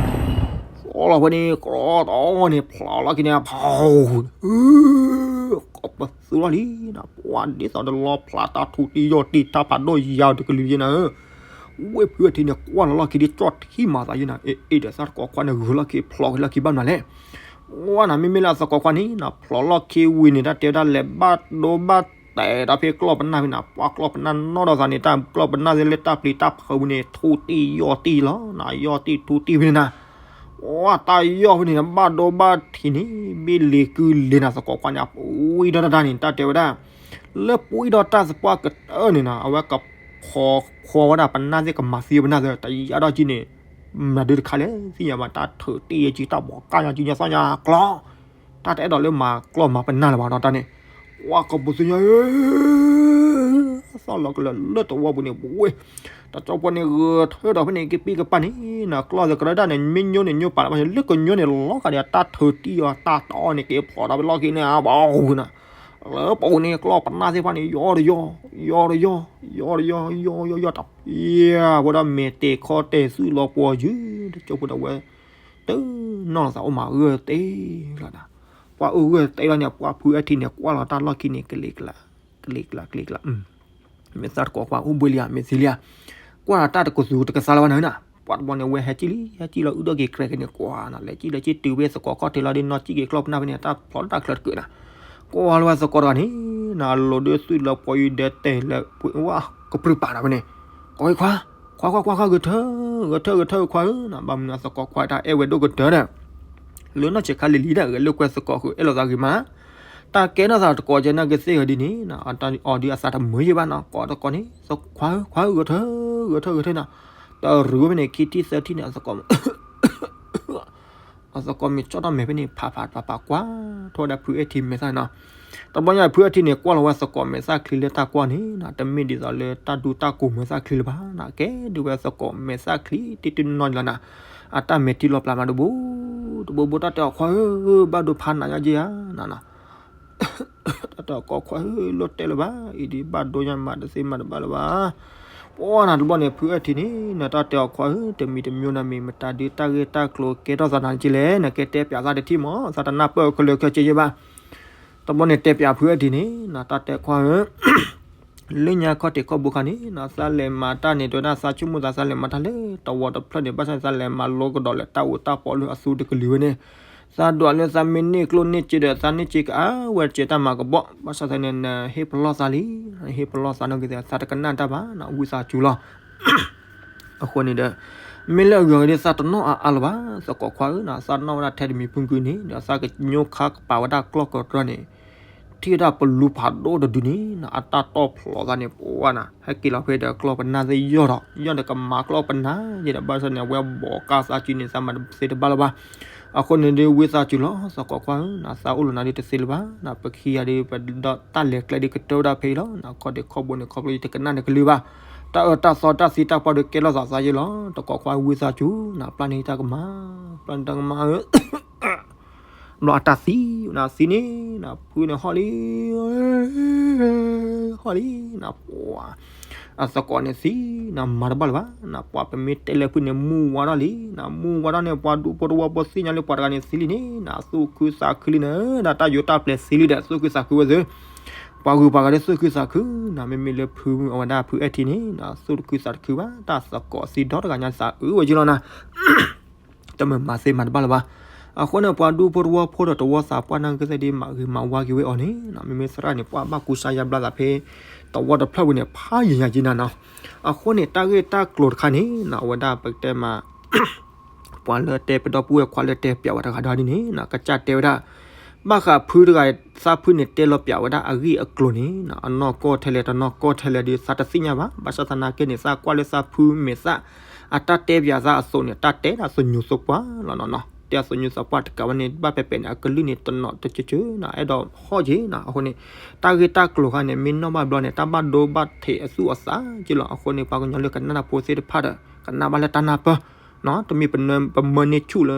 လီၤဖဲန့ၣ် ကြီတီန့ၣ် ဖျးလီၤခံန့ၣ် ဖီ ကိးပသူလီၤလံနၤ ပှၢ်ဒ်သိးတလီၤဖျးတၢ်ထူတံၢ်ယီၢ်တံၢ် တၢ်ဖးဒိၣ်ယါတကလုာ်ယဲနၤ ဝ့ၢ်ဖုအထံန့ၣ် ကွၢ်လီၤလီၢ်ခံဒ်ကၠီၣ်ထံမၤသးယဲနၤ အ့ၣ်ဒီးသးတကိးခွါန့ၣ် ဂုာ်လီၢ်ခံဖျိးက့ၤလီၢ်ခံဘၣ်မနုၤလဲၣ် ဝဲနၤ မ့မ့ၢ်လၢအသကိးခွါန့ၣ်နၤ ဖျိးလီၢ်ခံဝံၤန့ၣ် တၢ်တဲဝဲဒၣ်လဲၤဘၣ်ဒိဘၣ်တဲာ်ဒီးဖဲကျီၢ်ပနၢ်ဖဲနၤ ပှၢ်ကျီၢ်ပနၢ်နီၣ်ဒီးသးန့ၣ် တၢ်ကျီၢ်ပနၢ်သ့ၣ်လၢတၢ်ပျံၤတၢ်ဖုးဝံၤန့ၣ် ထူတံၢ်ယီၢ်တံၢ်လီၤနၤ ယီၢ်တံၢ်ထူတံၢ်ဖဲန့ၣ်နၤ ဝဲတၢ်ယီၢ်ဖဲန့ၣ် ဘၣ်ဒိဘၣ်ထံးန့ၣ် ဘ့ၣ်လ့ၤကုလ့ၤနၤ သကိးခွါန့ၣ် ပှံဒီးတၢ်န့ၣ် တၢ်တဲဝဲဒၣ် လၢပှံဒီးတၢ်သပှၢ်ကတၢၢ်န့ၣ်နၤ အဝဲကဖီခွါဝဲဒၣ်ပနၢ်သ့ၣ် ကမၤသံပနၢ်သ့ၣ် တယါဒီးကံန့ၣ် မၤဒုတခါလဲၣ် သ့ၣ်ညါဘၣ် တၢ်ထုးတံၢ်ယဲကံ တၢ်ဘီးကၢ်ညါကံညါသီၣ်ညါကျီ တၢ်တအဲၣ်ဒိးလၢမၤကျီၢ်မၤပနၢ်လၢၤဘၣ်ဒီးတၢ်န့ၣ် ကွၢ်ကပူၤသ့ၣ်ညါ သီၣ်လီၤကလၢာ်လၢတဝီပူၤန့ၣ် ပဝဲ တကၠိဖိန့ၣ် ဂဲၤထၢဒီးဖဲန့ၣ် ကပံၢ်ကပၢ်န့ၣ်နၤ ကျီၢ်သကရၢဒၣ်န့ၣ် မ့ၢ်ညိန့ၣ် ညိပာ်လၢၤဘၣ်န့ၣ် လၢကညိန့ၣ် လီၤဂာ်ဒီးတၢ်ထုးတံၢ်အီၤ တၢ်တီအီၤန့ၣ် က့ၤဖျိးဒီးဖဲလီၢ်ခံန့ၣ် အဘၣ်အူနၤ လၢပအိၣ်န့ၣ် ကျီၢ်ပနၢ်သ့ၣ်တဖၣ်န့ၣ် ယီၢ်တယီၢ် ယီၢ်တယီၢ် ယီၢ်တယီၢ် ယီၢ်ယီၢ်ယီၢ် တၢ်ဖံးဝဲဒၣ် မဲာ်တဲာ်ခီတဲာ် သုးလီၤပှီၤယုၢ် တကၠိဖိဒီးဝဲ တနီၢ်သးအိၣ်မး ဂၢၢ်သ့လီၤနၤ ပှၢ်အိၣ်ဂၢၢ်သ့လီၤန့ၣ် ပှၢ်ဖုအထံန့ၣ် ကွၢ်လီၤတၢ်လီၢ်ခံန့ၣ် ကလံၤကျါ ကလံၤကျါ ကလံၤကျါ မ့ၢ်သးတကိးခွါအိၣ်ဘှံးလံဧါ မ့ၢ်သံလံဧါ ကွၢ်ဒီးတၢ်တကသူတကသါလၢၤဘၣ်နၤနၤ ပှၢ်တဘျီန့ၣ် ဝဲဟဲကံၣ်လံ ဟဲကံၣ်လီၤ အုၣ်ဒီးက့ၤကြဲးက့ၤန့ၣ် ကွၢ်နၤ လဲၤကံၣ်လဲၤကံၣ်တုၤဖဲသကိးခီၣ်ထံးလီၤဒီး နီၢ်ကံၣ်က့ၤကျီၢ်ပနၢ်ဖဲန့ၣ် တၢ်ဖျိးတၢ်ချၢတကုာ်နၤ ကွၢ်လၢဝဲသကိးတဂၤန့ၣ် နၤလိၤဒုးသုးလီၤပှီၤယုၢ်ဒဲးတဲာ်လၢ ဝဲကပြုၢ်ပာ်နၤဖဲန့ၣ် ကွၢ်ခွါ ခွါခွါခွါ ဂဲၤထၢ ဂဲၤထၢ ဂဲၤထၢ ခွါဧၢ နၤ ဘၣ်မနုၤသကိးခွါတၢ်အဲၣ်ဝဲဒိၣ်ကတၢၢ်ဒီး လၢနီၢ်ဆဲးခါလံၤလံၤဒၣ် ဂဲၤလိာ်ကွဲသကိးဃုာ် အဲၣ်လိာ်သးဂ့ၤမး တၢ်ကဲထီၣ်သးတကိးကဲနၢ်ကသ့ၣ်ဂီၤဒ်န့ၣ် အီၤဒုးအသးတမုာ်ယံာ်ဘၣ်နီၤ ကိးတကိးန့ၣ် ခွါဧၢ ခွါဧၢ ဂဲၤထၢ ဂဲၤထၢ ဂဲၤထၢ နၤ တရူးဝဲဖဲန့ၣ် ခံထံၣ်သၢထံၣ်န့ၣ် အသကိး အသကိးမ့ၢ်ကၠီၣ်ထီၣ်မဲာ်ဖဲန့ၣ် ဖးဖးဖးဖးကွၢ်ထီၣ်ဝဲဒၣ်ဖုအဲၣ်ထံမဲာ်သၣ်နီၤ တဘျီညါဖုအဲၣ်ထံန့ၣ် ကွၢ်လီၤဝဲသကိးမဲာ်သၣ်ချံလၢတၢ်ကွၢ်န့ၣ်နီၤ တမ့ၢ်ဒ်သိးလၢတၢ်ဒူတၢ်ကိးမဲာ်သၣ်ချံလၢၤဘၣ်နီၤ ကဲဒုးဝဲသကိးမဲာ်သၣ်ချံတံၢ်တနီၤန့ၣ်လီၤနၤ အတၢ်မဲာ်ထံလီၤပျၢ်မးတဘိ တဘိဘိ တၢ်တဲအီၤခွါဧၢ ဘၣ်ဒိဖးနးညါက့ဧါ နၤနီၤ တၢ်တဲအီၤခွါဧၢ လိၣ်တဲလၢၤဘၣ် အံၤဒ်ဘၣ်ဒိညါမးတသ့မးတဘၣ်လၢၤဘၣ် ပှၢ်နၤတဘျီန့ၣ် ဖုအဲၣ်ထံန့ၣ် နတၢ်တဲအီၤခွါဧၢ တမံၤတမံၤနၤ မ့ၢ်မတၤဒုးတၢ်ဂ့ၢ်တၢ်ကျိၤကဲထီၣ်သးနၤက့လဲၣ် နကဲတဲပၠးသးတထံၣ်မး သးတနၢ်ပၢၢ်ခဲလၢာ်ခဲဆ့ယဲဘၣ် တဘျီန့ၣ်တဲပၠးဖုအဲၣ်ထံန့ၣ် နတၢ်တဲခွါဧၢ လၢညါခီၣ်ထံးခီၣ်ဘိခါန့ၣ် နသးလဲၤမၤတၢ်န့ၣ် တဲဝဲဒၣ်သးဆိကမိၣ်သး သးလဲၤမၤတၢ်လၢတဝီတဖျၢၣ်န့ၣ် ဘၣ်ဆၣ်သးလဲၤမၤလိကဒီးလၢတၢ်အိၣ်တၢ်ပီလၢအသူတကလုာ်ဝဲန့ၣ် သးဒွးလၢသးမ့ၢ်န့ၢ်ကျိၣ်န့ၢ်စ့ဒီး သးန့ၢ်စ့ကအါဝဲတစဲးတၢ်မၤကဘီၣ် ဘၣ်ဆၣ်သးန့ၣ် နဟ့ၣ်ပလီၢ်သးလံ ဟ့ၣ်ပလီၢ်သးနီၢ်ကီၢ်သး သးတကနၣ်တၢ်ဘၣ် နဝံသးစူၤလီၤ အဃိန့ၣ်ဒီး မ့ၢ်လၢအဂ့ၤဂ့ၤဒီး သးတနီၣ်အါအါလၢၤဘၣ် သကိးခွါဧၢ နသးတနီၣ်ဝဲဒၣ်ထဲတမံၤဖုၣ်ကုန့ၣ် ဒီးသးကညိခါကပာ်ဝဲဒၣ်ကျီၢ်ကရၢန့ၣ် ထံၣ်ဝဲဒၣ်ပလူဖးဒိၣ်တဒုန့ၣ် အတၢ်တီၢ်ဖျိးသးန့ၣ် ပဝဲနၤ ဟဲက့ၤလီၤဖဲဒီးကျီၢ်ပနၢ်သ့ၣ်ယီၢ်ဒီး ယီၢ်ဒီးကမၤကျီၢ်ပနၢ်ယဲဒီး ဘၣ်ဆၣ်န့ၣ် အဝဲဘီးကါသးစုန့ၣ် သးမၤတသ့တဘၣ်လၢၤဘၣ် အဃိန့ၣ်ဒီး ဝံသးစူၤလီၤ သကိးခွါဧၢ နသးအိၣ်လီၤနၤဒုးတသ့လၢၤဘၣ် နပခံဂၤဒီး ပဒီးတၢ်လဲၤကျဲဒုးကတၢၢ်ဝဲဒၣ်ဖဲအံၤလီၤ နခီၣ်ထံးခီၣ်ဘိန့ၣ် ခီဖျိယတကနၣ်နကလုၢ်ဘၣ် တၢ်အၢတၢ်သီတၢ်သံတၢ်ပှၢ်ဒုးကဲထီၣ်သးသးယဲလီၤ သကိးခွါဝံသးစူၤ နပျၢ်န့ၢ်တၢ်ကမၣ် ပျၢ်န့ၢ်တၢ်ကမၣ်ဧၢ ဘျီအတၢ်သံ နသံန့ၣ် နဖုန့ၣ်ဟီၣ်လံ ဟီၣ်လံ နပှၤ အသကိးန့ၣ်သံနီၤ မၤတဘၣ်လၢၤဘၣ်နီၤ. ပှၤပမ့ၢ်တဲလၢဖုန့ၣ် မူဝါထီၣ်လံနီၤ, မူဝါထီၣ်န့ၣ် ပှၤဒူဖိတဝီဖိသ့ၣ်ညါလၢပှၤတဂၤန့ၣ်သံလံန့ၣ်နီၤ, သူၣ်ခုသးခုလံန့ၣ် ဒီးတၢ်ယိၤတၢ်ပျဲၤသံလံဒီး သူၣ်ခုသးခုဝဲသ့ ပှၤဂုၤပှၤဂၤဒီးသူၣ်ခုသးခုနီၤ, မ့မ့ၢ်လၢဖုအဝဲဒၣ်ဖုအဲၣ်ထံန့ၣ်နီၤ သူၣ်တခုသးတခုဘၣ်, တၢ်သကိးသံဒီတဂၤညါသးအုးဝဲက့လီၤနီၤ. တမ့ၢ်မၤသ့မၤတဘၣ်လၢၤဘၣ်. အဃိန့ၣ် ပှၤဒူဖိတဝီဖိဒီးတဝီသးပှၢ်နၢ်ကစၢ်ဒ်မၤဂ့ၤမၤဝါက့ၤဝဲအီၤန့ၣ်နီၤ, မ့မ့ၢ်သရၣ်န့ၣ် ပှၤဘၣ်ကူစါယါဘျါသးဖဲ တဝီတဖျၢၣ်ဝံၤန့ၣ် ဖးယံာ်ညါက့နၤနီၤ. အဃိန့ၣ် တၢ်ဂ့ၢ်တၢ်ကျိၤတခါန့ၣ်နီၤ အဝဲဒၣ်ပကတဲမး ပှၤလၢတဲပဒီပုၢ်ဝဲၢ်ခွါလၢတဲပၠးဝဲတဂၤဒီးဒ်န့ၣ်နီၤ ကစၢ်တဲဝဲဒၣ် ဘၣ်ဃးဖုတဂၤ သးဖုန့ၣ်တဲလီၤပၠးဝဲဒၣ်အဂ့ၢ်အကျိၤန့ၣ်နီၤ အနီၢ်ကီၢ်ထဲလဲၣ် တနီၢ်ကီၢ်ထဲလဲၣ်ဒီး သးတသ့ၣ်ညါဘၣ်. ဘၣ်ဆၣ်သနာ်က့န့ၣ် သးကွၢ်လၢသးဖုမဲာ်သၣ် အတၢ်တဲပၠးသးအသိးန့ၣ် တၢ်တဲဒၣ်သညူးသပှၢ်လီၤနီၤနီၤ. တဲအသညူးသပှၢ်တကးဝဲန့ၣ် ဘၣ်ပဲာ်ပဲာ်န့ၣ် အကလုၢ်န့ၣ်တနီၤတကၢကၢနီၤ အဲၣ်ဒိးဟီၣ်က့ၤနီၤ. အဃိန့ၣ် တၢ်ဂ့ၢ်တၢ်ကျိၤခါန့ၣ် မ့ၢ်နီၣ်ဘၣ်ဘျီန့ၣ် တၢ်ဘၣ်ဒိဘၣ်ထံးအသူၣ်အသးက့လီၤ. အဃိန့ၣ် ပှၤကညီလၢကနၣ်တၢ်ဖိသ့ၣ်တဖၣ်ဒီး ကနၣ်ဘၣ်လၢတၢ်နၢ်ပၢၢ်နီၤ, တမ့ၢ်ပမၢန့ၢ်ဆူၣ်လၢ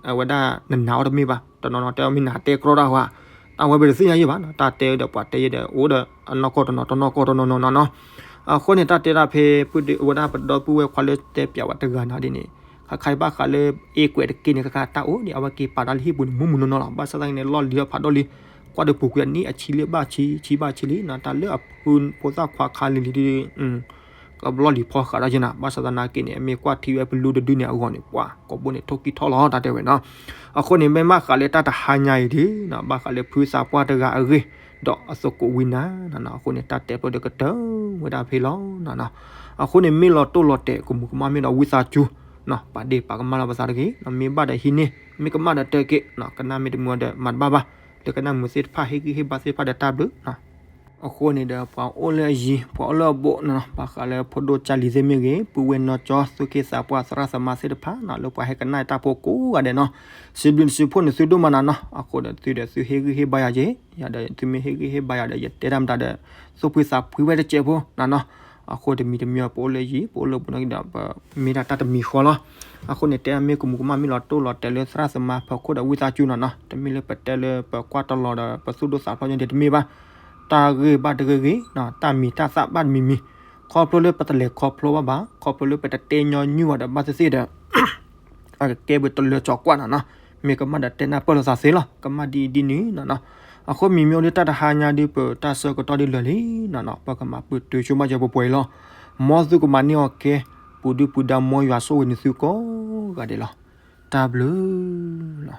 အဝဲဒၣ်နနာ်အီၤတမ့ၢ်ဘၣ်. တနီၤနီၤတဲအီၤမ့ၢ်နၤတဲကြီတၢ်ဟါ တၢ်ဝဲပတသ့ၣ်ညါယံၣ်ဘၣ်နီၤ, တၢ်တဲဒီးပှၤတဲယဲဒီး အိၣ်ဒီးအနီၢ်ကီၢ်တနီၤ တနီၢ်ကီၢ်တနီၤနီၤနီၤနီၤ. အဃိန့ၣ် တၢ်တဲဒၣ်ဖဲ ပုၢ်ဒ့ အဝဲဒၣ်ပဒီပုၢ်ဝဲၢ်ခွါလၢတဲပၠးဝဲတဂၤနီၤဒ်န့ၣ် ခါခါဘၣ်ဃးလၢ အ့ကွဲးတက့ၢ်န့ၣ် ခါခါတၢ်အိၣ်ဒံး အဝဲက့ၤပာ်တၢ်လၢဟံၣ်ပူၤန့ၣ် မူမူနီၢ်နီၢ်လီၤ. ဘၣ်ဆၣ်သနာ်က့န့ၣ် လီၢ်လံၤဒီးဖးဒိၣ်လံ ကွၢ်ဒီးပူၤကွံာ်အနံၣ်အဆံလံဘၣ်ဆံ ဆံဘၣ်ဆံလံနီၤ, တၢ်လၢအဖုဖိသၣ်ခွါခါလံၤလံၤဒ် ကဘျီၣ်လံၤဖီဃးဒီးက့နၤ. ဘၣ်ဆၣ်သနာ်က့န့ၣ် အမ့ၢ်ကွၢ်ထံဝဲပလူတဒုန့ၣ်အဂီၢ်န့ၣ် ပှၤကိးဘိန့ၣ် ထိၣ်ကံၢ်ထီၣ်လီၤ တၢ်တဲဝဲနီၤ. အဃိန့ၣ် မ့ၢ်ဘၣ်ဃးလၢတၢ်တဟါညါအံၤဒ်နီၤ ဘၣ်ဃးလၢဖုသးပှၢ်တဂၤအဂ့ၢ် ဒီးအသကိးဝံနၤနီၤနီၤ. အဃိန့ၣ် တၢ်တဲဖျိဒီးကတၢၢ်ဝဲဒၣ်ဖဲလီၤနီၤနီၤ. အဃိန့ၣ် မ့ၢ်လီၤတိၢ်လီၤတဲာ် ကမူးကမၣ်မ့ၢ်ဒီးဝံသးစူၤနီၤ ပာ်ဒ့ၣ်ပာ်ကမၣ်လီၤပသးတဂ့ၤနီၤ. မ့ၢ်ဘၣ်ဒီးဟံးန့ၢ် မ့ၢ်ကမၣ်ဒီးတဲက့ၤနီၤ, ကနၣ်မ့ၢ်တမုာ်ဒီးမၤတဘၣ်ဘၣ်. လၢကနၣ်မုာ်သ့ၣ်တဖၣ် ဟ့ၣ်ဂံၢ်ဟ့ၣ်ဘါသ့ၣ်တဖၣ်ဒီးတၢ်ဘျုးနီၤ. အဃိန့ၣ်ဒီး ပှၤအိၣ်လၢအယံၤ ပှၤအိၣ်လၢအဘူးနီၤနီၤ, ဘၣ်ဃးလၢဖိဒိၣ်ကၢ်လံၤသ့ၣ်မ့ၢ်ဂ့ၤ ပုၢ်ဝဲၢ်နီၢ်ကၠီ သူၣ်က့သးပှၢ် သရၣ်သမါသ့ၣ်တဖၣ်နီၤ လၢပှၤဟဲကနၣ်တၢ်ဖိကိးဂၤဒဲးနီၤ, စံးဘျုးစံးဖှိၣ်န့ၣ် သုဒိၣ်မးနၤနီၤ. အဃိဒီး သုဒီးသုဟ့ၣ်ဂံၢ်ဟ့ၣ်ဘါယၤက့ၤ, ယၤဒီးသုမ့ၢ်ဟ့ၣ်ဂံၢ်ဟ့ၣ်ဘါယၤဒီး ယတဲတၢ်မတၤဒီး သူၣ်ဖှံသးဖှံဝဲတစဲးဖိနီၤနီၤ. အဃိတမံၤတမံၤ ပအိၣ်လၢယံၤ ပအိၣ်လၢဘူးနီၤဒီး ပမ့ၢ်ဒၣ်တၢ်တမံၤဃီလီၤ. အဃိန့ၣ် တဲအမ့ၢ်ကမူးကမၣ်မ့ၢ်လီၤတိၢ်လီၤတဲာ်လၢသရၣ်သမါဖီခိၣ်ဒီးဝံသးစူၤနီၤနီၤ, တမ့ၢ်လၢပတဲလၢပကွၢ်တလီၤဒီး ပသူၣ်ဒိၣ်သးဖျိးညီဒံးတမ့ၢ်ဘၣ်. တၢ်ဂ့ၢ်ဘၣ်တဂ့ၤဂ့ၤနီၤ, တၢ်မံၤတၢ်သၣ်ဘၣ်တမံၤမံၤ, ခီဖျိလၢပတလဲၤခီဖျိဘၣ်ဘၣ်, ခီဖျိလၢပတတဲညီနုၢ်ဘၣ်ဒီးဘၣ်သ့ၣ်သ့ၣ်ဒီး အကကဲဝဲတလၢာ်ကၠီၤကွၢ်နီၤနီၤ, မ့ၢ်ကမၣ်ဒီးတဲနၢ်ပၢၢ်လိာ်သးသ့လီၤ, ကမၣ်ဒ်အံၤဒ်နုၤနီၤနီၤ. အဃိမံၤမ့ၢ်အိၣ်ဒ်တၢ်တဟါညါဒ် ပတၢ်ဆၢကတီၢ်ဒ်လၢာ်လံနီၤနီၤ, ပကမၤပတုာ်ဆိကမိၣ်စၢၤပှဲၤပှဲၤအံၤလီၤ. မ်သုကမၤန့ၢ်အီၤကဲ ပူၤဒုၣ်ပူၤဒါ မ်ယွၤဆိၣ်ဂ့ၤန့ၢ်သုကိးဂၤဒဲးလီၤ. တၢ်ဘျုးလီၤ.